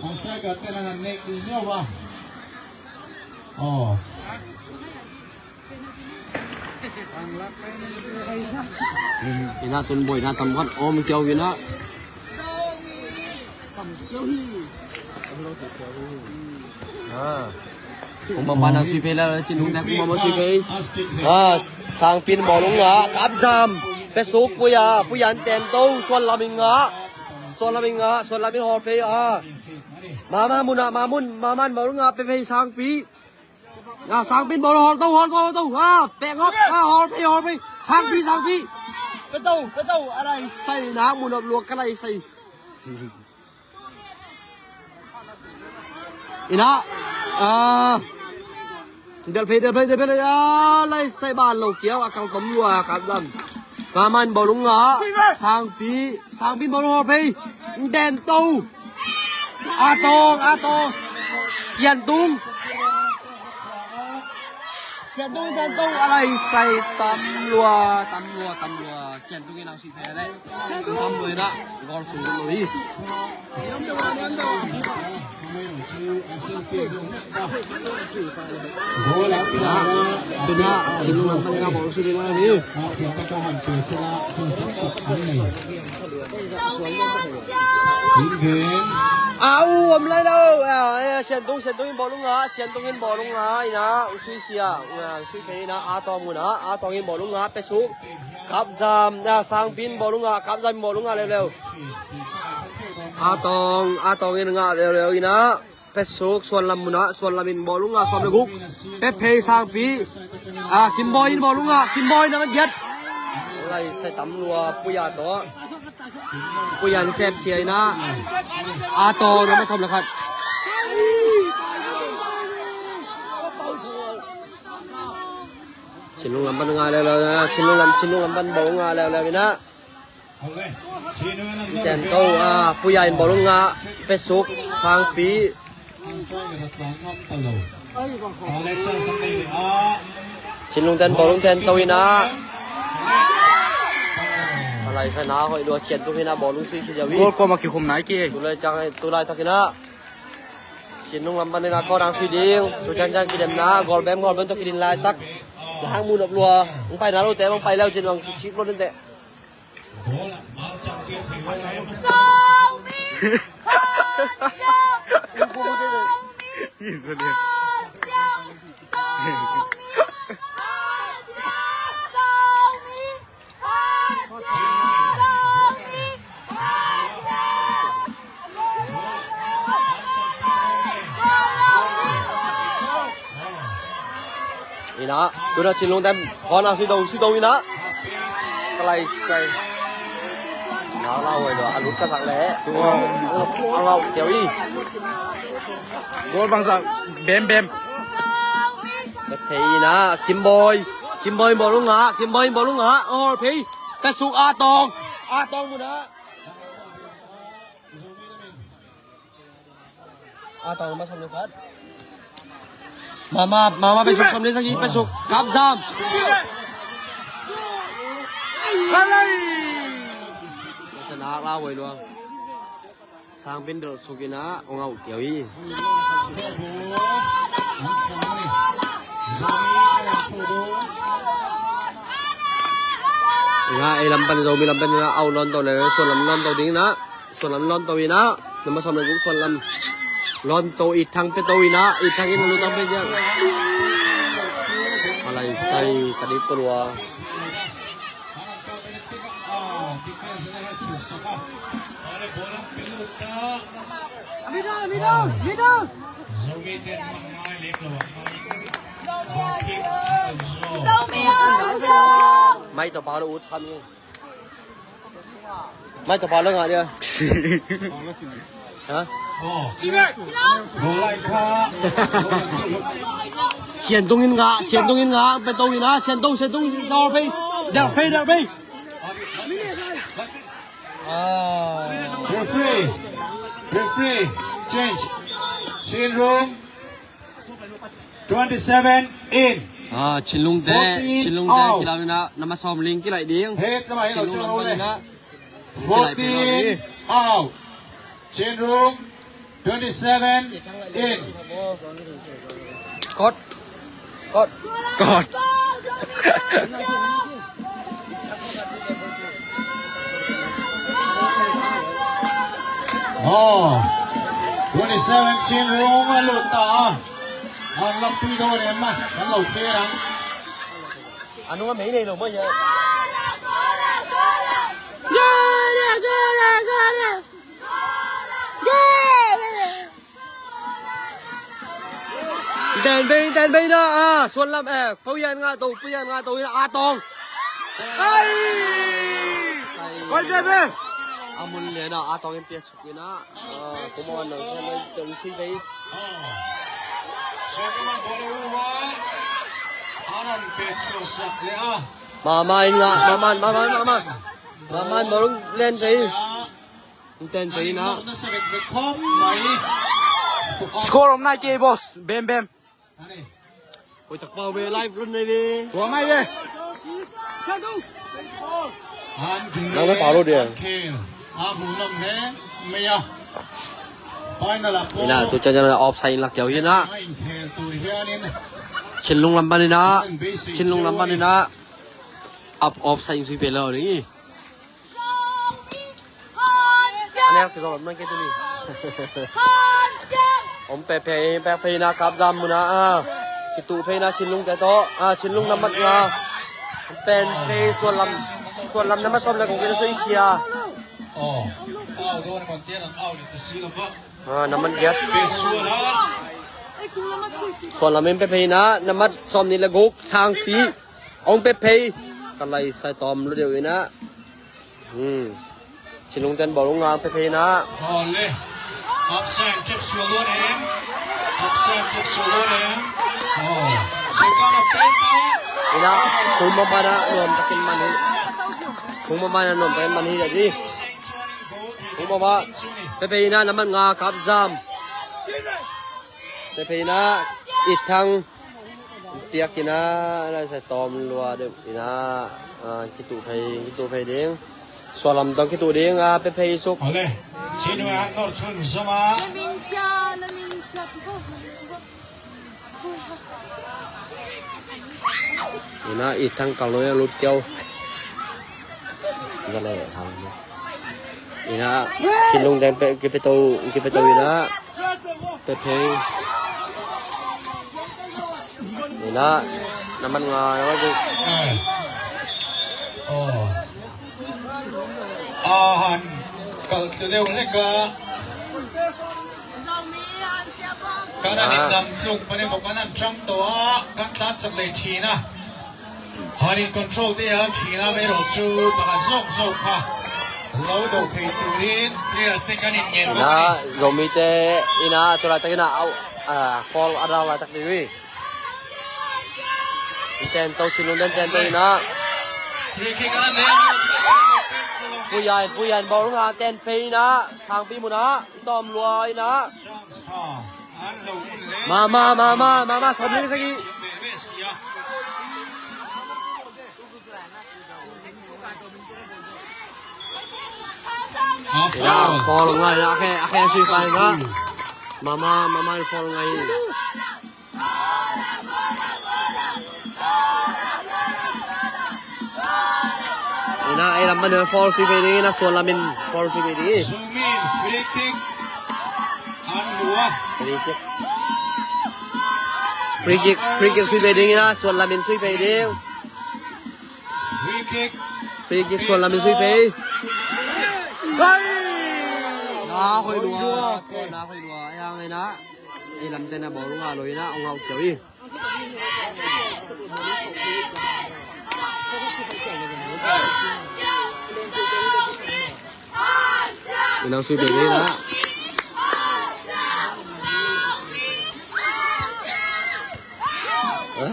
Oh. Ina tun buaina tam khat om kiau ina. Ah. Kong bang bang nang sui phei la, Cin Lung te kong bang bang sui phei. Ah, Sangpi in bawlung ah, kap zam. Pe suk Puya, Puya in ten to, Suan Lam in ngah. Suan Lam in ngah, Suan Lam in hawl phei ah. Mama mun ah, ma mun, mama in bawlung ah, pe phei Sangpi. Ah, Sangpi in bawlung hawl to, hawl to, hawl to. Ah, pek ngawk, ah, hawl phei, hawl phei. Sangpi, Sangpi. Pe to, pe to, a lai sai, na mun op luak ka lai sai. Ina, ah, del phei, del phei, del phei, ah, lai sai ban lo kiau, a kal tom lua, kap zam. Mama in bawlung ngah, Sangpi, Sangpi in bawlung hawl phei, den to. A tawng, a tawng. Sian Tung. Sian Tung, Sian Tung, a lai sai tam lua, tam lua, tam lua. Sian Tung in ang sui phei le. Tam lua ina, gol sung lo hi. Tuna, tuna, tuna, bawlung sui ina hi. Au, om lai lo. Ah, eh, Sian Tung, Sian Tung in bawlung ah, Sian Tung in bawlung ah, ina, u sui khia, u, ah, u sui phei ina, a tawng mun ah, a tawng in bawlung ah, pe suk, kap zam, ah, Sangpi in bawlung ah, kap zam in bawlung ah, leuleu. A tawng, a tawng in ngah leuleu ina. Pe suk, Suan Lam mun ah, Suan Lam in bawlung ah, sawm le guk. Pe phei Sangpi. Ah, Kim Bawi in bawlung ah, Kim Bawi na man giat. Lai sai tam lua, Puya to. Puya in sep khia ina. A tawng na man sawm le khat. Cin Lung lam pan ngah leuleu ina, Cin Lung lam, Cin Lung lam pan bawlung ngah leuleu ina. Ten to, ah, Puya in bawlung ngah, pe suk, Sangpi. Cin Lung ten bawlung ten to ina. A lai sai na hoih lua, Sian Tung ina bawlung sui khia zaw hi. Gol kua ma kikhum nai ki. Tulai cang, tulai tak ina. Cin Lung lam pan ina kawt ang sui ding, sui cang cang kidemna, gol bem, gol bem to kidin lai tak. Lang mun op lua, ang pai na lo te, ang pai leu cin ang kisik lo den te. Ina, tuna Cin Lung ten, hon a sui do, sui do ina. Ka lai sai. Ina, la huai do, a lut ka sak le. Tua, a lau kiau i. Gol bangzah, bem, bem. Pe phei ina, Kim Bawi. Kim Bawi bawlung ngah, Kim Bawi bawlung ngah. Oh, phei. Pe suk a tawng. A tawng mun ah. A tawng ma sawm le khat. Mama, mama pe suk sawm le sagih, pe suk. Kap zam. Alai. Masa na la huai luang. Sangpi in dol suk ina, ong au kiau hi. Ina, ei lam pan, Zomi lam pan ina, au lon to le, Suan lam lon to ding ina. Suan lam lon to ina, number sawm le guk Suan lam. Lon to, i thang pe to ina, i thang in lu tang pe jang. Alai sai ka di purua. Middle, middle, middle. Mai to pa lo ut tham ni. Mai to pa lo ngah dia. Ha? Sian Tung in ngah, Sian Tung in ngah, pe to ina, Sian Tung, Sian Tung, Sian Tung, pe. Dang phei, dang phei. Ah. Referee. Referee. Change. Chinrung. Twenty-seven in. Ah, Chinlungte, fourteen Chinlungte out. Kilau ina, nama sawm ling kilaih ding. He, tama hi lo, Chinlung lam lo le. Ina. Fourteen out. Chinrung, twenty-seven in. Kot. Kot. Kot. Oh, twenty-seven Chinrung a lut ta. An lam pui do ne ma, an lo fe rang. Anu ma mei nei lo ma ya. Ten bei, ten bei na, ah, Suan lam, eh, Pau Yan nga to, Pau Yan nga to, ina, ah, Tong. Ai! Koi fe be. Amun le na, ah, Tong in pia suk ina, ah, kuma wan na, tong sui bei. Mama in nga, mama, mama, mama. Mama in morung len bei. Ten pei na. Score om nai kei, boss. Bem, bem. Oi, tak pau be, live run nei be. Tua mai be. Nang na pau lo dia. Ina, tu ciang ciang offside in lak kiau hi na. Chinlung lam pan ina. Chinlung lam pan ina. Up offside in sui pe lo ni. Ane kizom na ke tu ni. Om pe phei, pe phei na kap zam muna a. Kitu phei na Chinlung te to. A, Chinlung na mat nga. Pen phei Suan lam, Suan lam na mat sawm le kong kina sui kia. A, na mat giat. Suan lam in pe phei na, na mat sawm ni le guk, sang pi. Ong pe phei. Ka lai sai tom lu deu ina. Hmm. Chinlung ten bawlung ngang pe phei na. Ole. Upside tep sualon em. Upside tep sualon em. Oh. Ina, kung mama na nuam takin mani. Kung mama na nuam takin mani jadi. Kung mama. Pe phei na naman nga kap zam. Pe phei na itang. Piak ina, na sa tom lua deuh ina, a, kitu phei, kitu phei ding. Sualam tong kitu ding, a, pe phei suk. Ole, chin wa nor chun zama. Ina, itang kaloi a lut kiau. Ina le, thang. Ina, Chinlung deng pe, kipeto, kipeto ina. Pe phei. Ina, naman nga, naman nga. Eh. Oh. Ahan, kal tu deu le ka. Kana ni lam tlung pani mo kana chang to a, kan tlat sak le china. Hanin control te a thina vei lo chu pakhat zawk zawk kha lo do thei turin players te kan in ngen bawk a ni. Ina, Zomite ina, tu laitak ina au, a, foul a dau laitak ding hi. Ten to, Chinlung ten ten to ina. Free kick a neng. Puyan, Puyan bawlung a ten phei ina, sangpi muna, tom lua ina. Chance kha. Mama, mama, mama, sawm ni sagih. Ina, foul ngai, ina, a khe, a khe sui fai nga. Mama, mama, foul ngai. Ina, ei lam pan foul sui ve ding, ina, Suan lam in foul sui ve ding. Zomi in free kick. An hua. Free kick. Free kick, free kick sui ve ding ina, Suan lam in sui ve ding. Free kick. Free kick, Suan lam in sui ve. Hai! Na hoi lua, na hoi lua, yang ina. Ei lam te na bawlung a lo ina, ong hau kiau hi. Inang sui bebe na.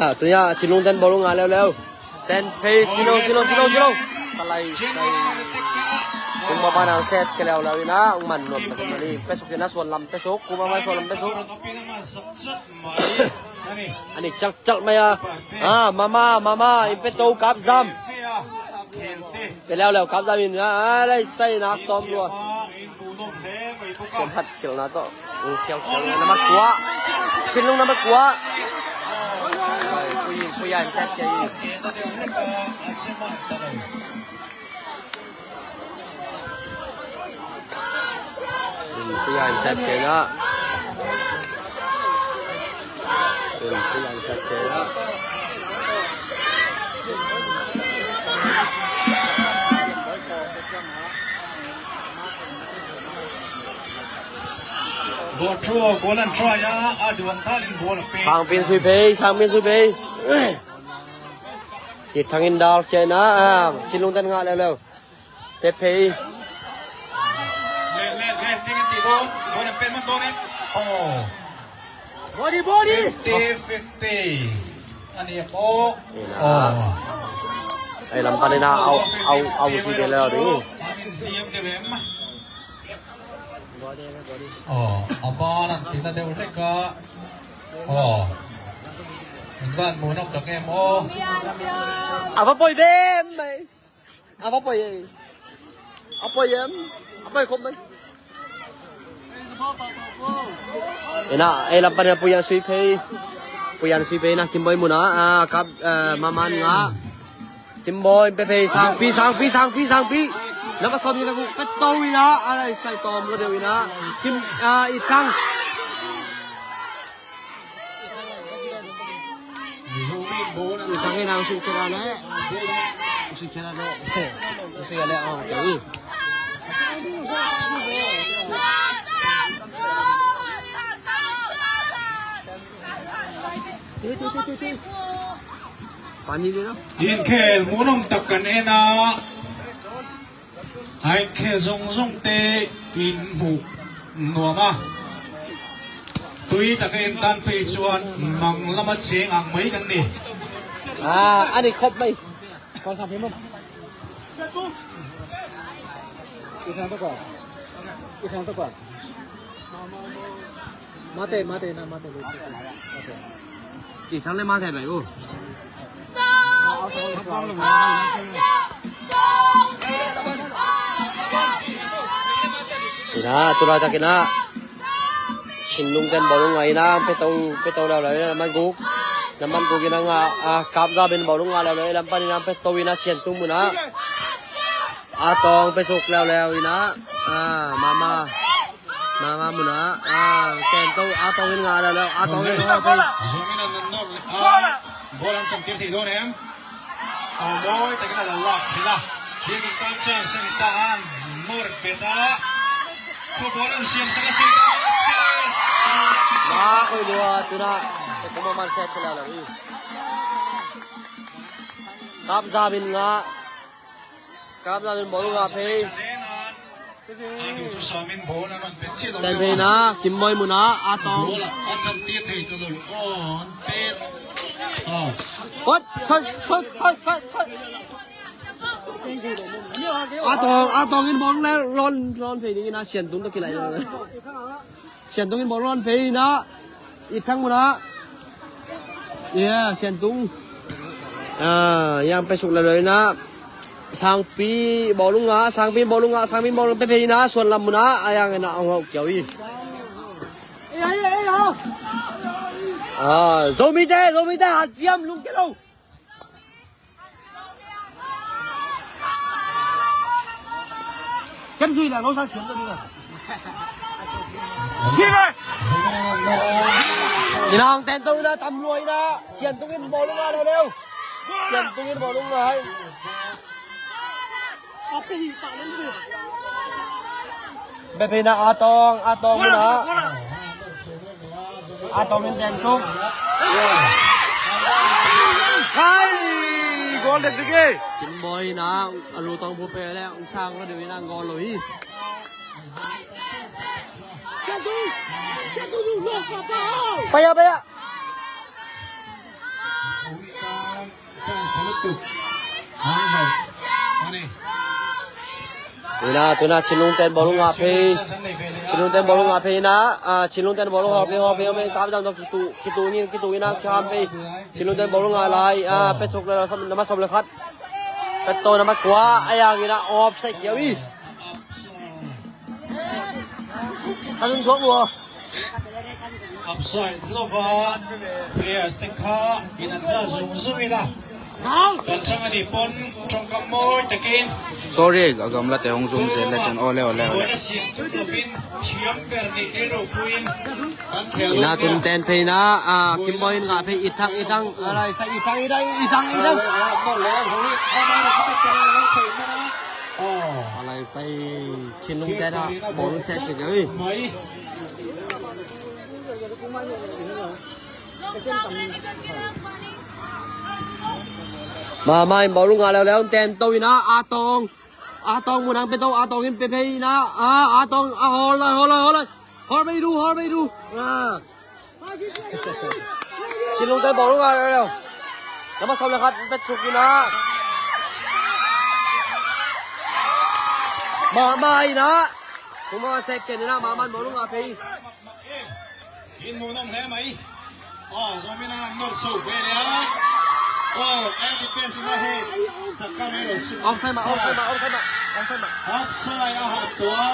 Ah, tu ya, Chinlung ten bawlung a leuleu. Ten phei, cilo, cilo, cilo, cilo. Palai, palai. Kung mama nang set ke leu leu ina, ung man nuam na kung mani. Pesuk ina, suan lam pesuk, kung mama suan lam pesuk. Ani chal chal maya. Ah, mama, mama, in pe to kap zam. Pe leu leu kap zam in, ah, lai sai nak tom lua. Kum hat khilna tawh. Ung khial khial na mat kua. Chinlung na mat kua. Pui in pui in tat kia in. Pui in tat kia na. Pui in tat kia na. Goal throw, goal and try a, a duang talin goal a pe. Sangpi in sui phei, sangpi in sui phei. It Thang in dal khia ina, ah, Chinlung ten ngah leuleu. Pe phei. Len, len, len, ding in ti bawm, goal and pe man bawm in. Oh. Body, body. Fifty fifty. Ani a pawh. Ina. Oh. Ei lam pan ina au, au, au si de leu ding. Amin siam de lem. Oh, a ban an tina deuh hlek a. Oh. England mu nop tak em aw. A va poi ve em mai. A va poi e. A poi em. A poi khop mai. Ina, ei lam pan ina Puyan sui phei. Puyan sui phei na Kimboi muna. Ah, kap, eh, maman nga. Kimboi, pe phei, sangpi, sangpi, sangpi, sangpi. Napa sawm ni na ku, pe to ina, alai sai tom lo deuh ina. Sim, ah, It Thang. It Thang ina, usik kena le. Usik kena le. Usik kena le, oh, okay. Pani le no. In khel mu nop tak kan en a. Hai khel zongzong te in mu nuam a. Tui tak en tan pei chuan mang lama cheng ang mai kan ni. Ah, ani khop mai. Kon sa phim. Mate, mate, na mate. It Thang le mate lai u. Ina, tulai tak ina. Chinlung ten bawlung nga ina, pe to, pe to leu leu ina, man guk. Na man guk ina nga, ah, kap zam in bawlung nga leu leu, lam pan ina, pe to ina, Siantung muna. A Tawng pe suk leuleu ina. Ah, mama. Mama muna. Ah, ken to, A Tawng in nga leuleu. A Tawng in nga leuleu. Zong in a nan nawk le. Ah, ball an chang tir thei dawn em. A mawi takin a la lak thei la. Chin tan chan seng ta an. Mur peta. Thu ball an siam sak a sui ta. Yes. Ma koi lua tuna. Te kuma man set leuleu i. Kap zam in nga. Kap zam in bawlung nga phei. Ten phei na, Kimboi muna, A Tawng. Kot, thoi, thoi, thoi, thoi, thoi. A Tawng, A Tawng in bawlung le, lon, lon phei ding ina Siantung to kilai. Siantung in bawlung lon phei ina. It Thang muna. Yeah, Siantung. Ah, yang pe suk leuleu ina. Sangpi bawlung nga, Sangpi bawlung nga, Sangpi bawlung pe phei ina, suan lam muna, a yang ina, ang hau kiau i. Ah, Zomite, Zomite, hat siam, lung ke lo. Kan zui la, lo sa siam lo ding a. Inang ten to ina, tam lua ina. Siantung in bawlung nga leuleu. Siantung in bawlung nga hai. Pe phei na, A Tawng, A Tawng muna. A Tawng in ten suk. Hai! Goal dek dek e. Kimboi na, a lu tawng bu pe le, ung sang lo deuh ina goal lo hi. Paya, paya. Ina, tuna Chinlungten bawlung ngah phei. Chinlungten bawlung ngah phei ina, ah, Chinlungten bawlung hawh phei, hawh phei, hawh phei, tam tam tawh kitu, kitu ngin, kitu ina, kiam phei. Chinlungten bawlung ngah lai, ah, pet suk le, na mat sawm le khat. Pet to na mat kua, a yang ina, offside kiau i. Ka lungsuak uh aw. Upside lova players te kha in an za zungzung ina. Kan chang ani pon tongkam mawi takin. Sorry, a gamlate hong zum zel le cun ole ole ole. Buaina siam tuk lopin thiam ber ni ei ropuin kan khel ina tun ten phei ina, ah, Kimbawi in ngah phei, i thang, i thang, a lai sa i thang, i thang, i thang, i thang. A lai sa i Chinlungten ah bawlung set kik hi. Mama in bawlung ngah leuleu, ten to ina, Atong. Atong mun ang pe to, Atong in pe phei ina, ah, Atong, ah, hawl lai, hawl lai, hawl lai. Hawl bei du, hawl bei du. Ah. Chinlungten bawlung ngah leuleu. Na mat sawm le khat pet suk ina. Mama ina. Tuma second ina, Mama in bawlung ngah phei. In mu nong hle mai. Oh, Zomi na not so bad ya. Oh, and defense in the head. Sakam hero. Offside ma, offside ma, offside ma, offside ma. Offside a hap tua.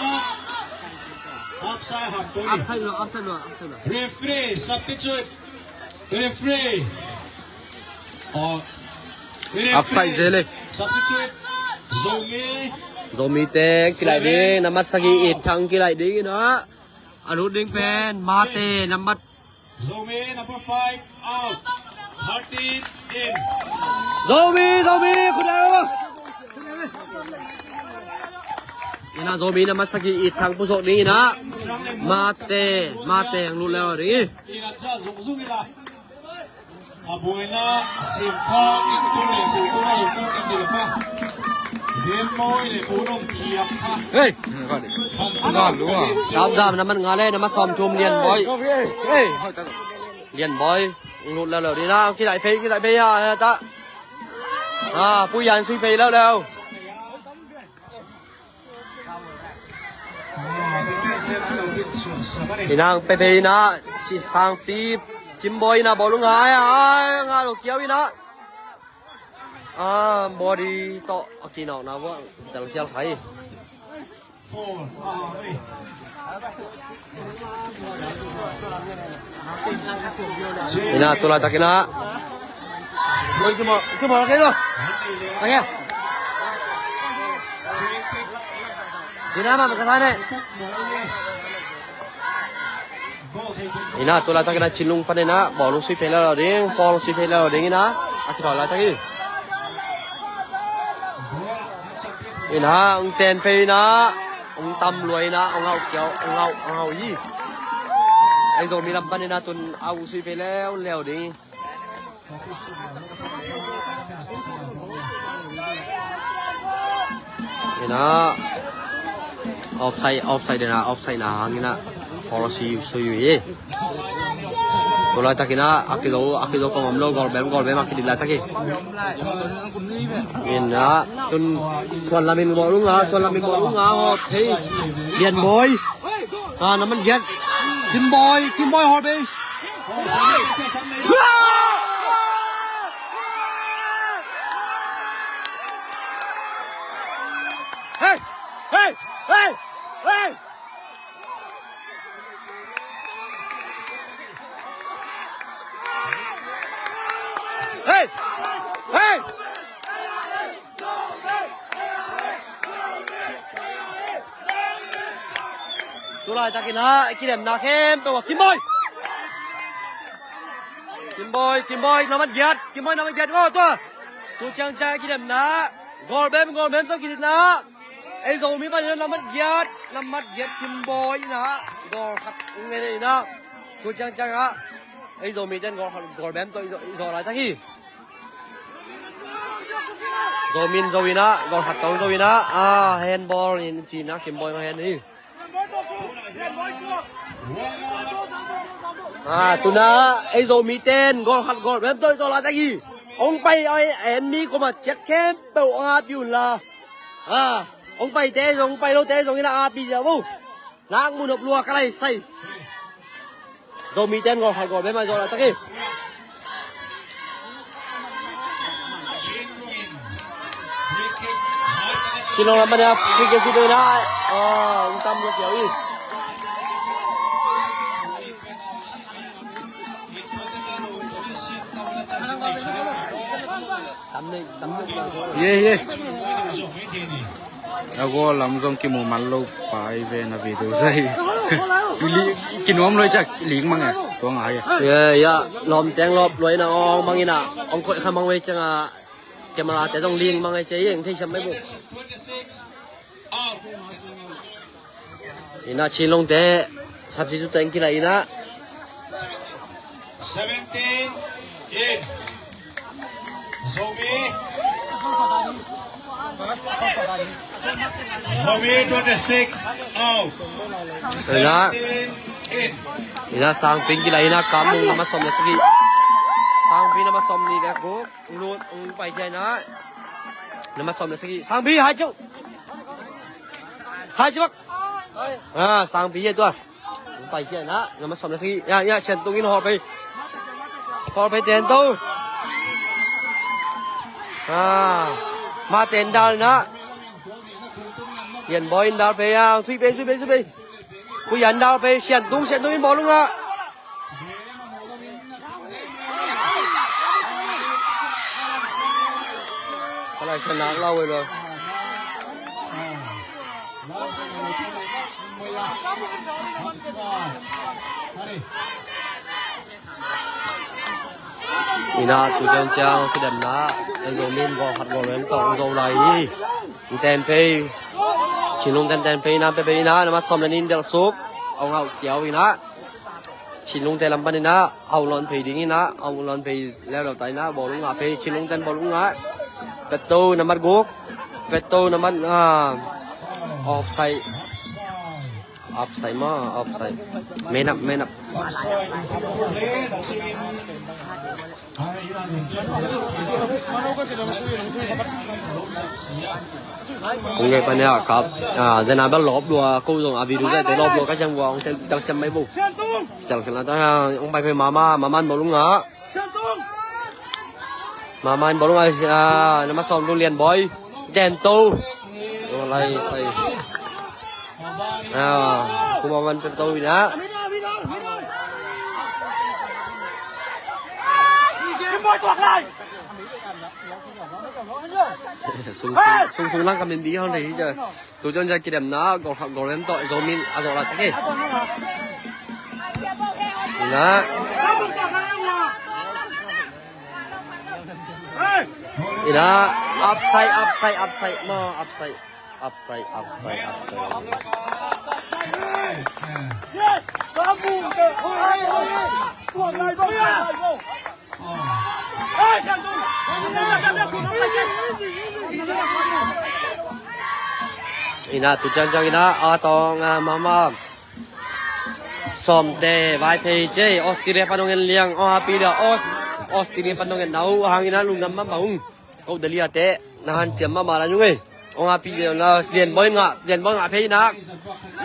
Offside hap tua ni. Offside lo, offside lo, offside lo. Referee, substitute. Referee. Oh. Referee. Offside zel e. Substitute. Zomi. Zomi te kilai ding, na mat sagih i thang kilai ding ina. A lut ding pen Mate, na mat. Zomi number five out. Thirteen in. Zomi, Zomi, khut dai lo. Ina Zomi na mat sagih i thang pusuak ding ina. Mate, Mate ang lut leu ding. Ina cha zung zung ina. A buaina siam kha in tu le bu tu le bu kan dil kha. Gen mawi le bu nong thiam kha. Hey. Zam zam na mat nga le na mat sawm thum Lian Bawi. Hey. Lian Bawi. Lut leu leu ding ina, kilaih phei, kilaih phei a, ta. Ah, Pu Yan sui phei leu leu. Ina ang pe phei ina, si sangpi, Kimbawi ina bawlung ngah, ai, ai, ngah lo kiau ina. Ah, body tawh a kinawkna vuah tel khial khai. Ina, tu laitak ina. Oi, kima, kima, kima. Ina, ma, ma, ka thane. Ina, tu laitak ina Chinlung pan ina, bawlung sui phei lo ding, bawlung sui phei lo ding ina, a kithawi laitak hi. Ina, ong ten phei ina, ong tam luai ina, ong hau kiau, ong hau, ong hau hi. Ai Zomi lam pan ina tun a u sui phei leu leu ding. Ina offside, offside ina, offside na hang ina. Foul sui, sui ui. Tu laitak ina, a kizo, a kizo kong om lo, goal bem, goal bem, a kidit laitak hi. Ina, tun, suan lamin bawlung a, suan lamin bawlung a, hot, hei. Lian Bawi. Ah, na man giat. Kimbawi, Kimbawi hot, hei. Hey! Hey! Hey! Hey! Hey! Hey! Tu laitak ina, i kidemna khempeuh ah, Kimbawi! Kimbawi, Kimbawi, na man giat, Kimbawi na man giat, oh, tua! Tu ciang ciang i kidemna, goal bem, goal bem tawh kiditna, ei Zomi pan ina na man giat, na man giat Kimbawi ina, goal khat ngen ina, tu ciang ciang ah, ei Zomi ten goal khat, goal bem tawh i zo, i zo laitak hi. Zomi in zo ina, goal khat tawh zo ina, ah, handball in ci ina, Kimbawi hand hi. Ah, tuna, ei Zomi ten, goal khat, goal bem tawh i zo laitak hi. Hong pai a en mi kuama ciak khempeuh hong api un la. A, hong paite zong, hong pai lote zong in a api zia vo. Nak mun hop lua ka lai sai. Zomite in gol khat gol bek mah zawh laitak hi. Chin Long lam pan a free kick sut in a, a, hong tam lua kiau hi. Ye, ye. A gol lam zong kimu man lo pai ve na video zai. I li, i kinuam lo i ciak ling mang e. Tua ngai e. Ye, ya, lawm teng lawp luai na ong mang in a, ong koih kha mang ve ciang a, camera te zong ling mang e cia, ong thei siam mai bu. Ina Chin Long te substitute teng kila ina. Seventeen in. Zomi. Zomi twenty-six out. Ina. Seventeen in. Ina Sangpi kila ina, Kam Mung na ma som le sagi. Sangpi na ma som ni le guk. Lut, ong pai kia ina. Na ma som le sagi. Sangpi hai ciu. Hai ciu bak. A, Sangpi ye tua. Ong pai kia ina. Na ma som le sagi. Ya, ya, Sian Tung in hol pai. Hol pai ten to. A, ma ten dal ina. Yan Boy in dal pai ya. Sui pai, sui pai, sui pai. Ku Yan dal pai, Sian Tung, Sian Tung in bawlung a. Ka lai sa nak lau ei lo. Ina tu ciang ciang kidemna, en zo min gol khat gol lem tawh zo lai hi. Ten phei, Chin Long ten ten phei ina, pe phei ina, na ma som le nin del suk, ong au kiau ina. Chin Long te lam pan ina, au lon phei ding ina, au lon phei leu leu ta ina, bawlung a phei, Chin Long ten bawlung a. Peto na mat guk, Peto na mat, a, offside. Offside maw, offside. Man up, man up. Kong ngai pan ya kap, a, zena bel lop lua, ko zong a video zai te lop lua ka ciang vua, ong tel, tel siam mai bu. Tel kena ta, ong pai pai mama, mama in bawlung a. Mama in bawlung a, a, na ma som lung Lian Boy. Den to. Ong lai sai. A, kuma man pen to ina. Sung, sung, sung, sung lang kamin bi hon thei hi ja. Tu jon ja kidemna, gol khat gol lem tawh, zo min, a zo la tak hi. Ina. Ina, offside, offside, offside, ma, offside. Offside, offside, offside. Ina, tu ciang ciang ina, a tawng, a, mama. Sawmte, Vaiphei ce, Australia pan hong en liang, ong api dia, Aus-, Australia pan hong en na uh, hang ina lungdam mama ung. Ko Dalia te, na hanciam mahmah la nung ei. Ong api dia, na Lian Boy ngah, Lian Boy ngah phei ina.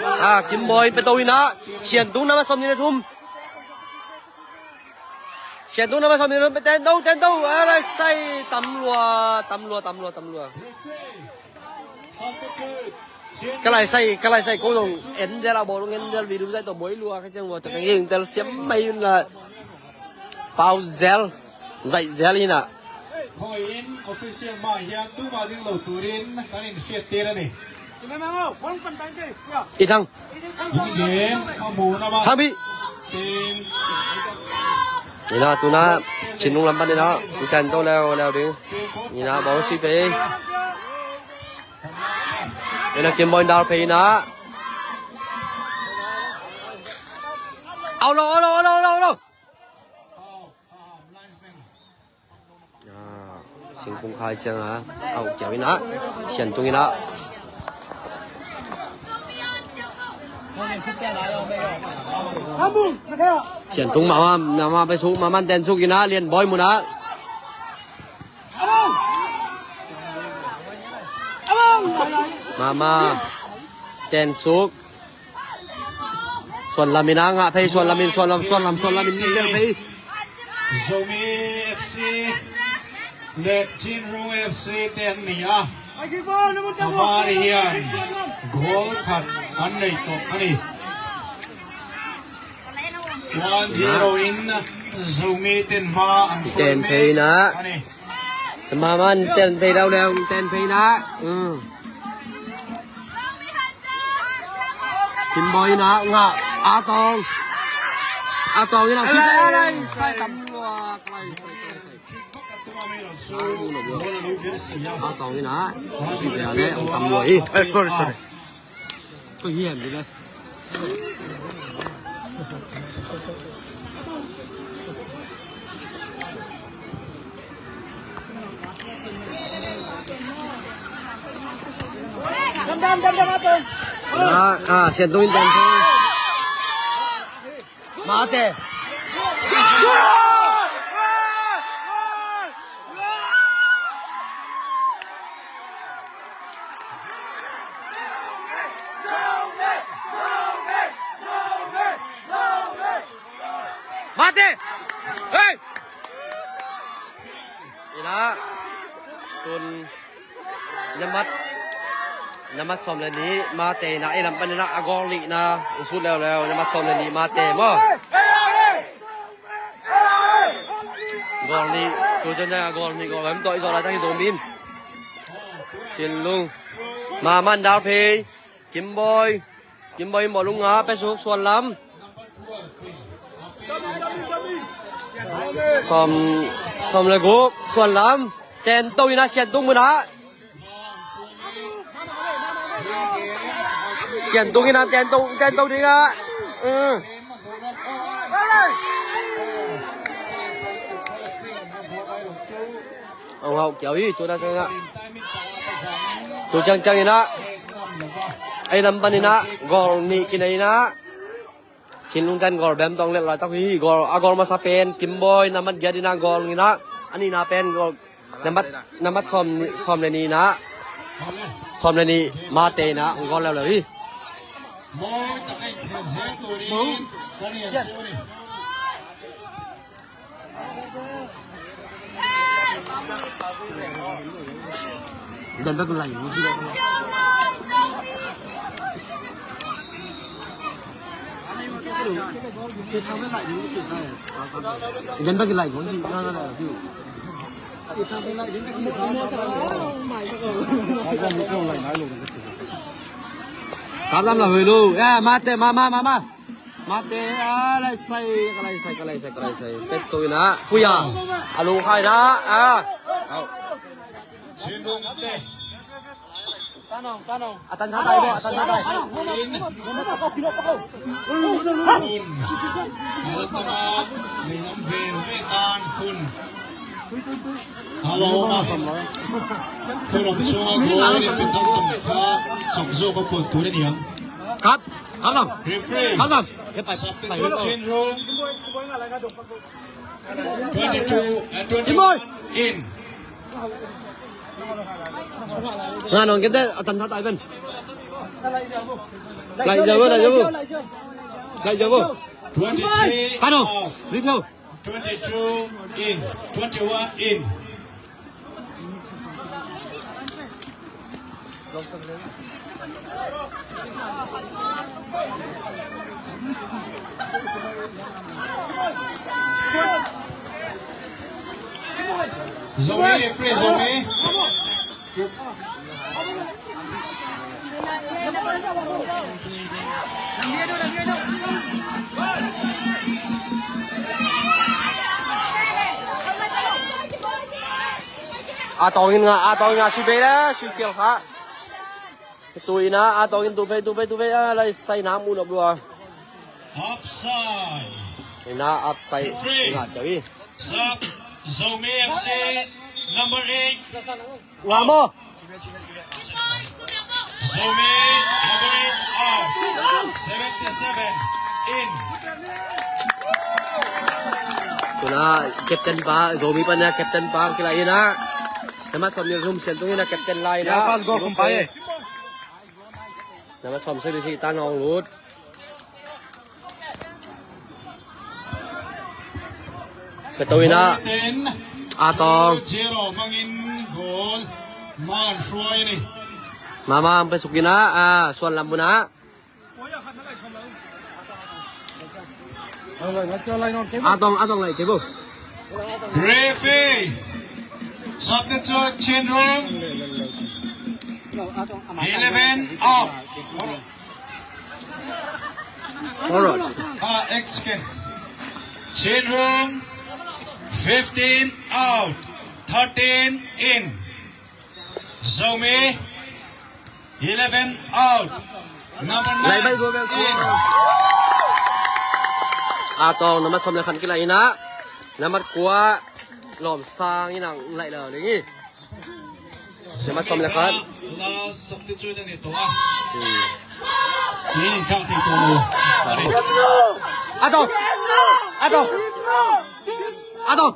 A, Kim Boy, Peto ina, Sian Tung na ma som ni na thum. Sian Tung na ma som ni na thum, pe ten to, ten to, a, lai sai, tam lua, tam lua, tam lua, tam lua. Ka lai sai, ka lai sai, ko zong en zel a bawlung en zel video zai tawh buai lua ka ciang vua, ta ka ngeng tel siam mai un la. Pau zel, zaih zel ina. Khawi in official mah hiam, tu mah ding lo turin kan in hriat tir a ni. I thang. Sangpi. Ina tuna Chin Long lam pan ina, i kan to leu leu ding. Ina bawlung sui phei. Ina Kim Boy dal phei ina. Au lo, au lo, au lo, au lo, au lo. A, singkung khai ciang a, au kiau ina, Sian Tung ina. Sian Tung mama, mama pai suk, mama ten suk ina, Lian Boy muna. Ama. Ten suk. Suan lam in a ngah phei, suan lam in, suan lam, suan lam, suan lam in tel phei. Zomi F C le Chinrung F C te an ni a, a var hian goal khat an nei tawh a ni. One zero in Zomi ten hma an sual mek a ni. Ten phei na. Mama, ten phei dau leh, ten phei na. Kimboy na ngah. A Tawng. A Tawng in a. Lai, sai tam lua. Lai, sai, sai, sai. A Tawng in a. Sai, sai, sai. Tam lua i. Eh, sorry, sorry. Ko hian dile. Ah, ah, Sian Tung in ten. Mate. Mate. Hey. Ina. Tun. Namat, namat sawm le nih Mate in a, ei lam panin a goal nihna hong sut leuleu, namat sawm le nih Mate maw. Goal nih, tu zen a goal nih, goal lam tawh i zawh laitak hi zo min. Chinlung. Mama in dar phei. Kimboy. Kimboy in bawlung a, pe suk suan lam. Sawm, sawm le guk, suan lam. Ten to ina Sian Tung mun ah. Sian Tung ina ten to, ten to ding ah. Ang hau kiau hi, tu na kena. Tu ciang ciang ina. Ei lam pan ina, goal nih kinei ina. Chinlung ten goal bem tawh let laitak hi. Goal, a goal masa pen Kimboy, namat giat ina goal ina. A nihna pen goal, namat, namat sawm ni, sawm le nih ina. Sawm le nih Mate ina goal leuleu hi. Kap lam la hui lu. Ya, Mate, ma, ma, ma, ma. Mate, a, lai sai, ka lai sai, ka lai sai, ka lai sai. Pet ko ina, puya. A lu khai na, a. Au. Tanong, tanong. Atan sa tayo, atan sa tayo. Hello, ma. Hello, ma. Hello, ma. Kap, kap lam. Referee. Kap lam. Substitution room. Twenty-two, uh, twenty-one in. Nga nong kete atan sa tai ben. Lai jabu, lai jabu. Lai jabu. Twenty-three out. Twenty-two in. Twenty-one in. Zomi, referee, Zomi. A Tawng in nga, A Tawng in nga, sui bei le, sui kial kha. Tu ina, A Tawng in tu phei, tu phei, tu phei, a, lai sai na mu nop lua. Offside. Ina offside. Referee. Nga tawi. Sub Zomi F C number eight. Nga mo. Zomi number eight out. Seventy-seven in. Tuna captain pa, Zomi pa na captain pa, kila ina. Namat sawm ni rum Sian Tung ina captain lai na. Ya, fast goal, kumpai. Nambat sawm sawm le sih, Tan Hong Lut. Pia to in ah. Ten. A Tawng. Zero mangin goal. Man hruai ni. Mama ang pia suk in ah. Ah, Suan lam bun ah. A Tawng, A Tawng lai kei bo. Referee. Substitute Chin Rung. Eleven out. Alright. Ah, excuse. Chin Rung, fifteen out, thirteen in. Zomi, eleven out. Number nine in. A Tawng, nambat sawm le khat kilaih in ah. Nambat kua, Lawm Sang in ah laih lo ding hi. Nambat sawm le khat. Last substitute ni to ah. Hmm. Ni ni chang ti to. A Tawng. A Tawng. A Tawng.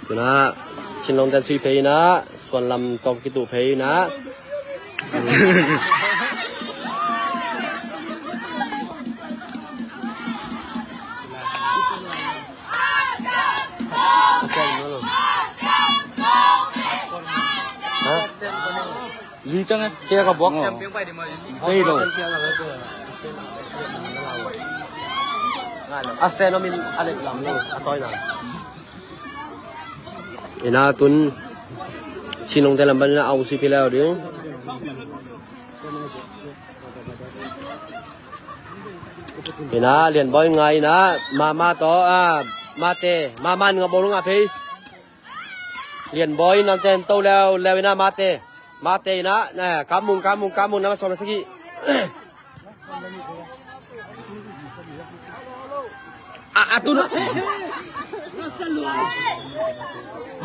Tu in ah, Chin Long ten sui phei in ah, Suan lam tawh kituh phei in ah. Zi ciang e. Kia ka buak. Hei lo. A fan om in a let lam lo, a tawi lam. Ina tun Chin Long te lam pan ina au si phi leu ding. Ina Lian Bawi ngai ina, Mama to, a, Mate, Mama nga bawlung a phei. Lian Bawi nang ten to leu, leu ina Mate. Mate ina, eh, Kamung, Kamung, Kamung, nambat sawm le sagih. A, a tun.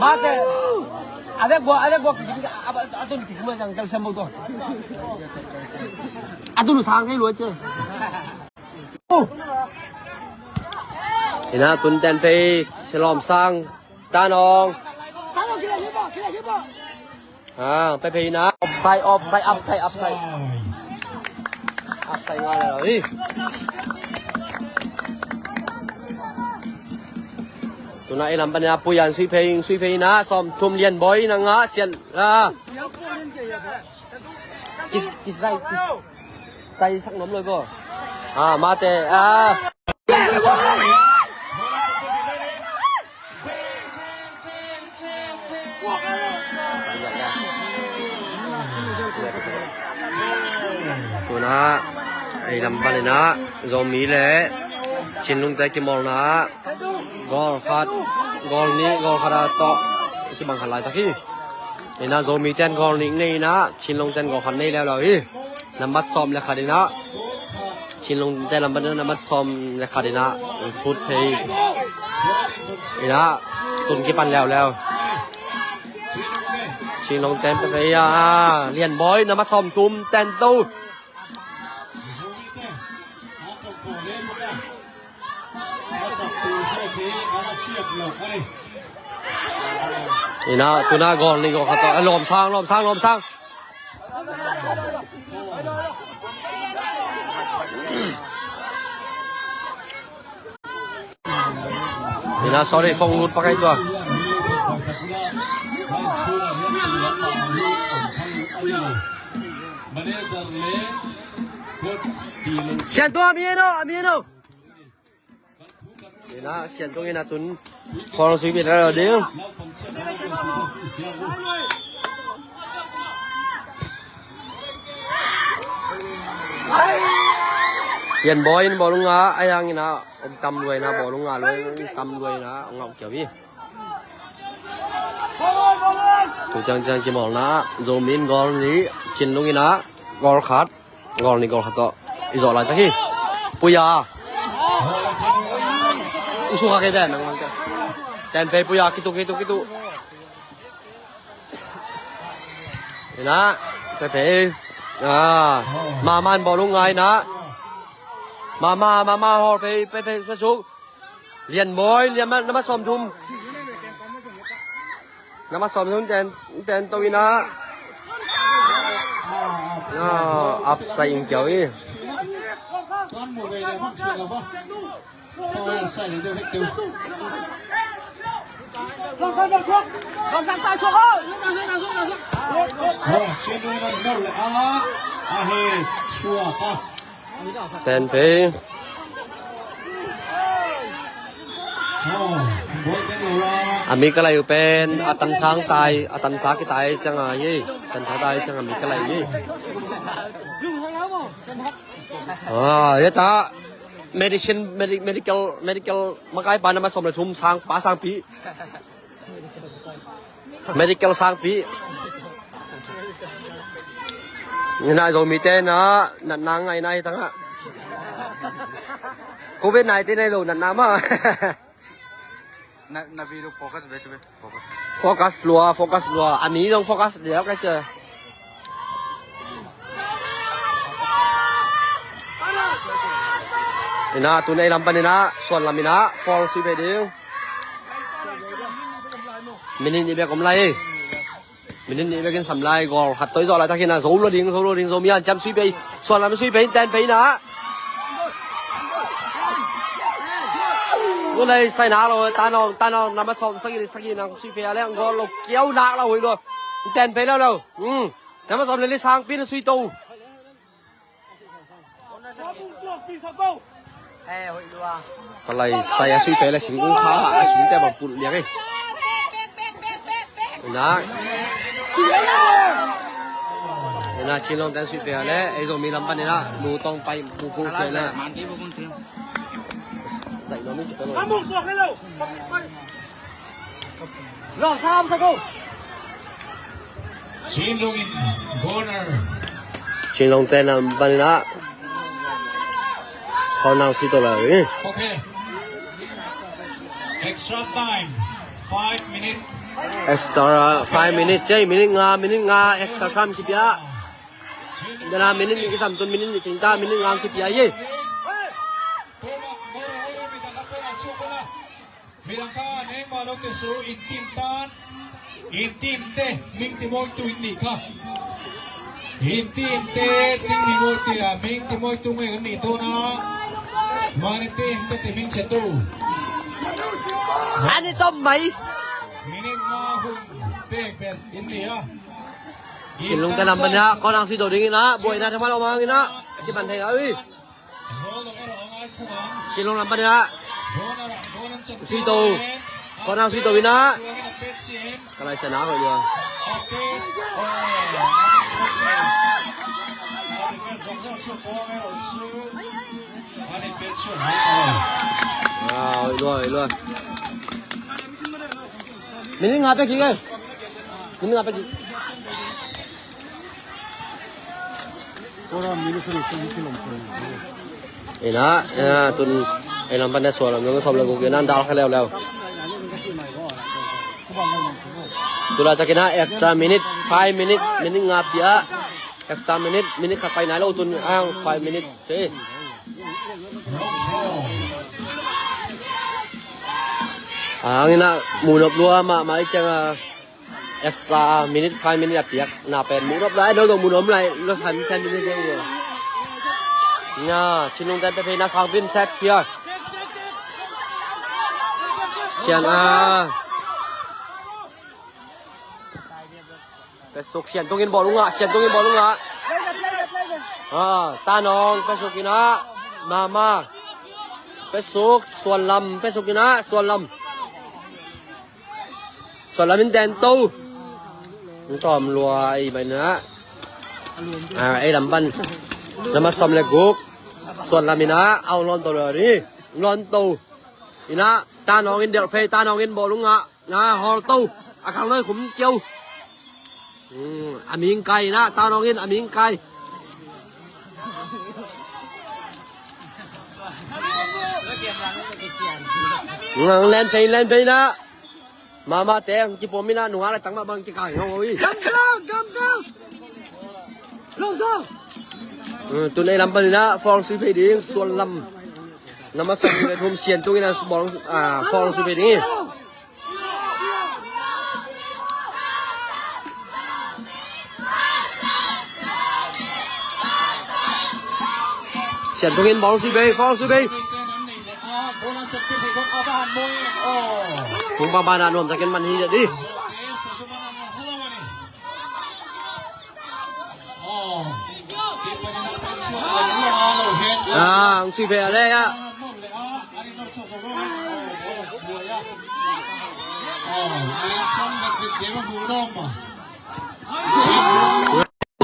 Mate. A vek bua, a vek bua, a, a, a tun ki kuma jang tel sem bo to. A tun sang kai lua che. Ina tun ten phei, Lawm Sang, Tan Hong. Ah, pe pe ina. Offside, offside, offside, offside. Offside ngai lo hi. Tu in ah i lam pan ina Puyan sui phei, sui phei ina, sawm thum Lian Bawi ina nga, Sian, ah. Kis, kis dai, kis. Taisak nuam lo hi bo. Ah, Mate, ah. Tu in ah, i lam pan ina, Zomi le Chin Lungte kimawlna, goal khat, goal nih, goal khat a tawh kibang khat laitak hi. Ina Zomi ten goal nih nei ina, Chin Long ten goal khat nei leuleu hi. Nambat sawm le khat ina, Chin Long te lam pan ina nambat sawm le khat ina, sut phei. Ina tun kipan leuleu. Chin Long ten pe phei a, Lian Bawi nambat sawm thum ten to. Ina, tu in ah goal nih goal khat tawh. Eh, Lawm Sang, Lawm Sang, Lawm Sang. Ina, sorry, phone lut pakai tua. Sian tua, Amino, Amino. Ina, Sian tung ina tun. Khawng sui bit lo ding. Lian Bawi in bawlung a, a yang ina, om tam luai ina, bawlung a luai, om tam luai ina, om ngau kiau hi. Tu ciang ciang kimawlna, Zomi in goal nih, Chin Long ina, goal khat. Goal nih goal khat tawh i zawh laitak hi. Puya. Usu kha kei ten nang. Ten phei Puya kitu kitu kitu. Ina, pe phei. Ah, Mama in bawlung ngai ina. Mama, Mama hawl phei, pe phei, pe suk. Lian Bawi, Lian Bawi, nambat sawm thum. Nama sawm hun ten, ten to ina. Ah, upside in kiau i. Ten phei. A mi ka lai uh pen a tansa tai, a tansa kitai ciang a hi. Tansa tai ciang a mi ka lai hi. Ah, ya ta. Medicine, medi-, medical, medical makai pa nama sawm le thum sang, pa sangpi. Medical sangpi. Ina Zomite na, natna ngaina hi tangah. Covid nineteen ai lo natna mah. Na, na video focus ve, ve, focus. Focus lua, focus lua. A mi zong focus liau ka ci. Ina, tun ei lam pan ina, Suan lam ina, foul sui ve ding. Minute nih bek om lai. Minute nih bek in sam lai, goal khat toi zawh laitak ina, zo lo ding, zo lo ding, Zomi hanciam sui pei, Suan lam sui pei, ten pei ina. Goal lai sai na lo, Tanawng, Tanawng, nama sawm sagih, sagih nang sui pei a leng, goal lo, kiau nak lo, hoih lo. Ten pei lo lo. Hmm. Nama sawm le li sangpi na sui to. Ka lai sai a sui pei le singkung kha a singte bang pulh liang e. Ina. Ina Chin Long ten sui pei a le, ei Zomi lam pan ina, Nu Tong Pai, Bu Pu Pai na. Zai no mi ci ka lo. Chin Long in corner. Chin Long ten lam pan ina. Corner sui to lai. Okay. Extra time. Five minute. Extra five minute. Cei minute nga, minute nga extra time kipia. Dana minute ni kisam tun minute ni cinta minute nga kipia ye. Midang kha neng mah lo te su in tim tan. In tim te ming ti moi tu in ni kha. In tim te ting mi moi ti a ming ti moi tu ngai in ni to na. Mani tim te te ming se tu. Ani tom mai. Mini ma hun te pen in ni a. Chin Long te lam pan ina, ko nang si do ding ina, buai na thaman lo mang ina. Ki pan thei na ui. Chin Long lam pan ina. Sui to. Ko nang sui to ina. Ka lai sa na ko lua. Ah, oi lua, oi lua. Minute nga pe ki ke. Minute nga pe ki. Ina, ina, tun, ei lam pan na Suan lam, lam sawm le guk ina, dal kha leuleu. Tu laitak ina, extra minute, five minute, minute nga pia, extra minute, minute khat pai nai lo tun, ang five minute, te. Ang ina, mu nop lua, ma, ma, i ciang a, Extra minute, five minute a piak na pen mu nop lai, no dong mu nop lai, no san san minute ding. Ina, Chin Long ten pe pe na sang pin set piak. Sian a. Pesuk Sian Tung in bawlung ah, Sian Tung in bawlung ah. Ah, Tanawng, Pesuk ina. Mama. Pesuk, Suan Lam, Pesuk ina, Suan Lam. Suan Lam in ten to. Tawm lua i bai na. Ah, ei lam pan. Nama sawm le guk. Suan Lam ina, au lon to lua ni. Lon to. Ina, Tanawng in delh phei, Tanawng in bawlung ah. Na, hawl to. A khang noi khum kiau. Hmm, a ming kai ina, Tanawng in a ming kai. Ngang len phei, len phei na. Mama te ang kipom ina, nunga le tang ma bang kikai ngau ui. Gam gam, gam gam. Long song. Hmm, tun ei lam pan ina, fawng sui phei ding, Suan Lam. Nama sawm le thum Sian Tung ina, fawng, ah, fawng sui phei ding. Sian tungin bawng sui bei, bawng sui bei. Kung bang bana nuam takin man hi jadi. Ah, ang sui bei ale ya.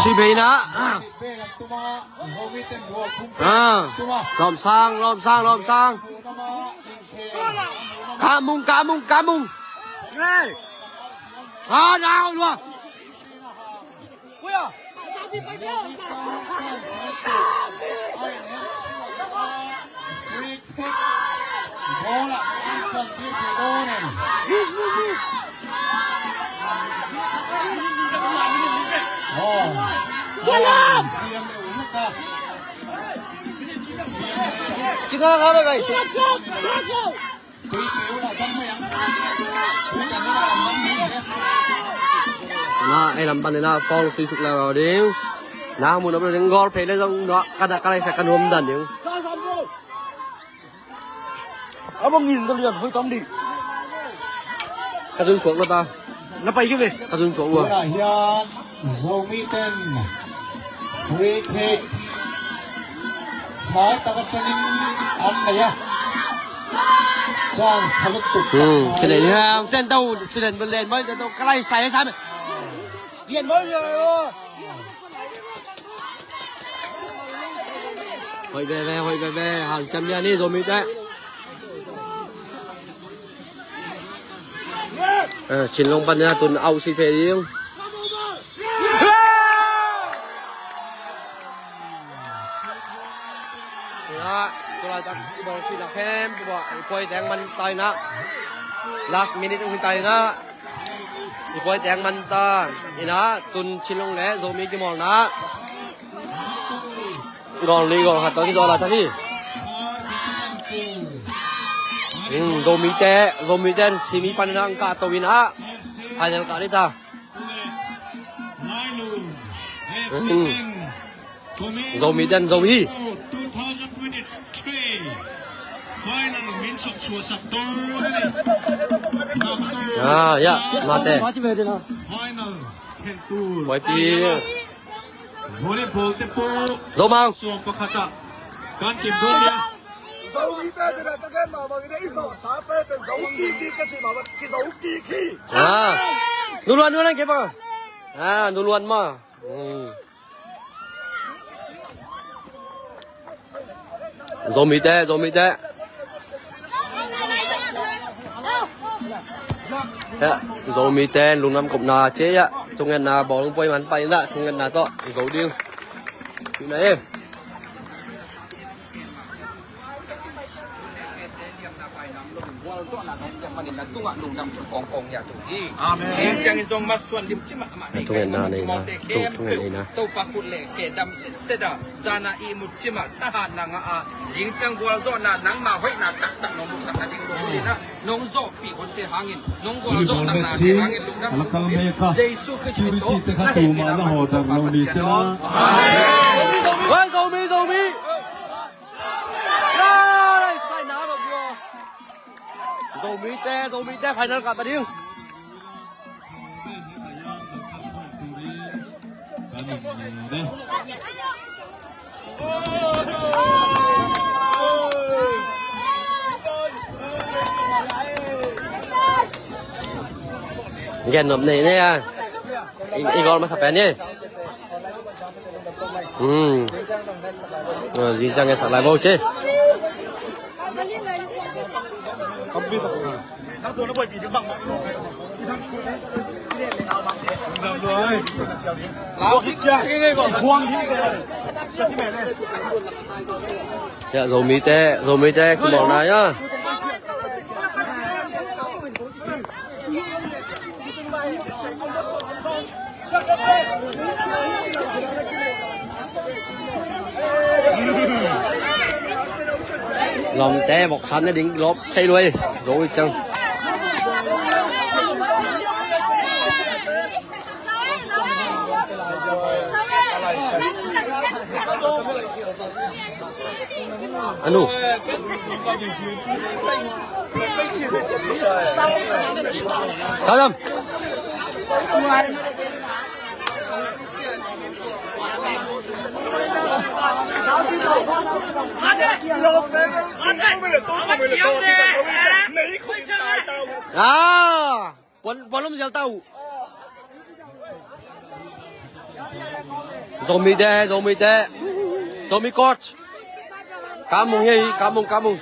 Sui bei na. Ah, lom sang, lom sang, lom sang. Kamung, kamung, kamung. Hey. Ah, now, lua. Kita kala kai. Na, ei lam pan na fong sui suk lai ding. Na mun op ding gol phei le zong na ka da ka lai sa ka nuam dan ding. Abang ngin ka lian hoi tam di. Ka zun suak lo ta. Na pai ki ve. Ka zun suak lo. Zomi ten free kick. Mai ta ka training an nei a. Chance tha lutuk. Hmm, kene ni hang ten tau, student bel len mai ten tau, ka lai sai sai me. Len mai le o. Hoih veve, hoih veve, hang cam ya ni Zomi te. Eh, Chin Long pan na tun au si phe ding. Na, tulai tak si bawng si na khem, bawng i poi teng man tai na. Last minute ung tai na. I poi teng man ta. Ina, tun Chin Long le Zomi kimawl na. Gol li gol khat tawh kizawl a tak hi. Hmm, Zomi te, Zomi ten semi panin a ang kah to in a final kah dih ta. Hmm. Zomi ten Zomi hi. Ah, ya, mate. Final. Waipi. Volleyball te pawh Zomang. Sawm pakhat ah kan kim dawn nia. Zomi te te na ta gen mah bangin i zawh sa te pen zo kik kik ka cih mah bang kizo kik hi. Ah. Nuluan, nuluan ke bang. Ah, nuluan mah. Hmm. Zomi te, Zomi te. Ya, Zomi te lungdam kopna ci a, thungetna bawng poi man pai na, thungetna tawh zo ding. Ci na e. Amen. Ciangin zong masuan lim cimah mah nei. Thungetna nei na, thungetna nei na. Topa khut le khe dam sitset a, zana ihmut cimah thahatna ngah a, zing ciang gualzawhna nangma hoihna taktak nong muhsakna ding lungdam in a, nong zawhpih hunte hangin, nong gualzawhsaknate hangin lungdam. Jesu Khrist min tawh na hehpihna man Topa Pasian aw. Amen. Oi, Zomi, Zomi. Lai, sai na lo bro. Zomi te, Zomi te final kah ta ding. Gen nop nei nei a. I, i gol masa pen ni. Hmm. Zing ciang e sak lai bo ce. Ya, Zomi te, Zomi te, kumau na ya. Lawmte voksan na ding lawp thei luai zo i cang. Anu. Kadam. Ah. Puan, puan lum zial ta uh. Zomi te, Zomi te. Zomi coach. Kamung hi, kamung, kamung.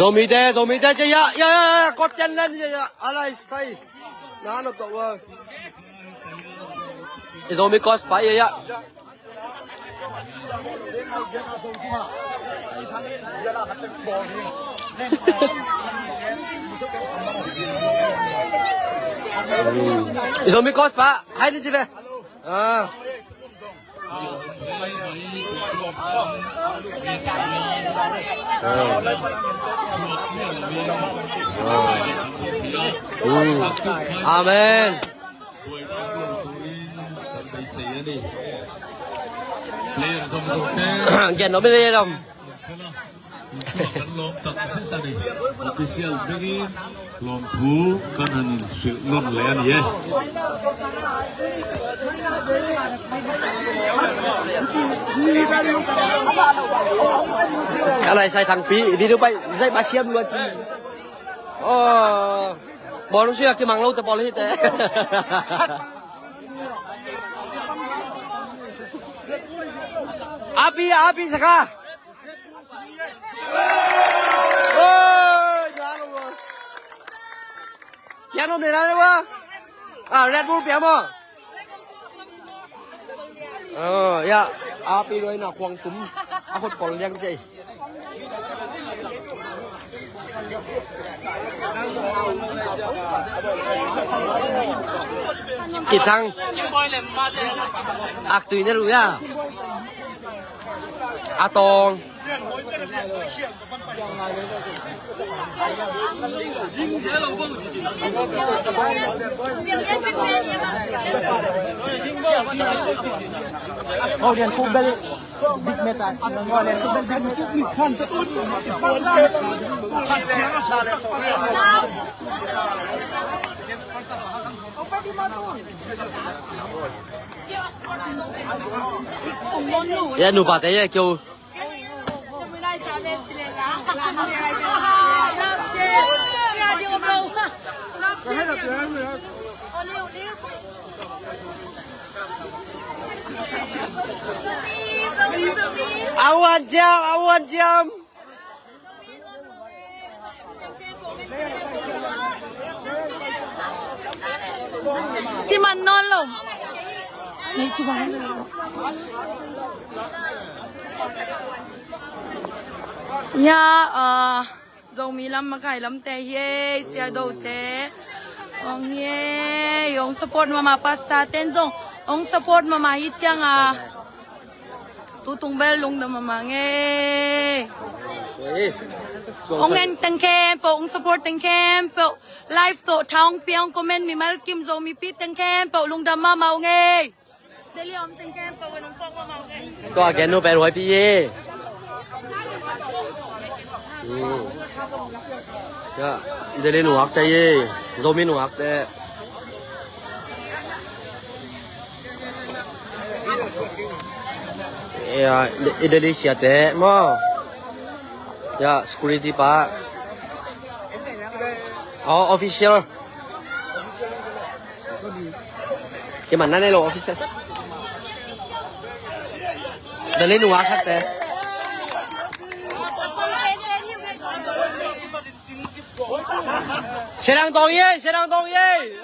Zomi te, Zomi te, ya, ya, ya, ya, coach ten len, ya, ya, alai sai. Na, no to wa. Zomi coach pa, ya, ya. Zomi coach pa, hai ni ci ve. Ah. Amen. Gen om le om. Kan lawm tak zet a ni. Official bengin lawmthu kan han silh nawn le a ni e. Alai sai Thangpi video pai zai ba siam lua ci. Oh. Bawlung sui a kimang lo te pawl hi te. Api, api saka. Oi, piano ne la le wa. Ah, Red Bull piano. Oh, ya, api loi na kuang tum. A khut kol liang cei. Kitang. Ak tui ne lu ya. Atong. Audience khu bel big match ah. Audience khu bel big match. Ya, nupa te ya kyo. Awan jam, awan jam. Ci man nawn lo. Ya, ah, Zomi lam makai lamte hi ei, siadote. Hong hi ei, hong support mama pastor ten zong. Hong support mama hi ciang a. Tutung bel lungdam mama ngei. Hong en teng khempeuh, hong support teng khempeuh. Live tawh tha hong pia hong comment mimal kim Zomipi teng khempeuh lungdam mama ngei. Tua gen nu pen huaipi ye. Delhi nungakte ye. Zomi nungakte. Ya, i Delhi siate maw. Ya, security pa. Oh, official. Kiman na nei lo official. Delhi nungak khatte. Sedang tong ye, sedang tong ye.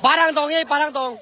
Parang tong ye, parang tong.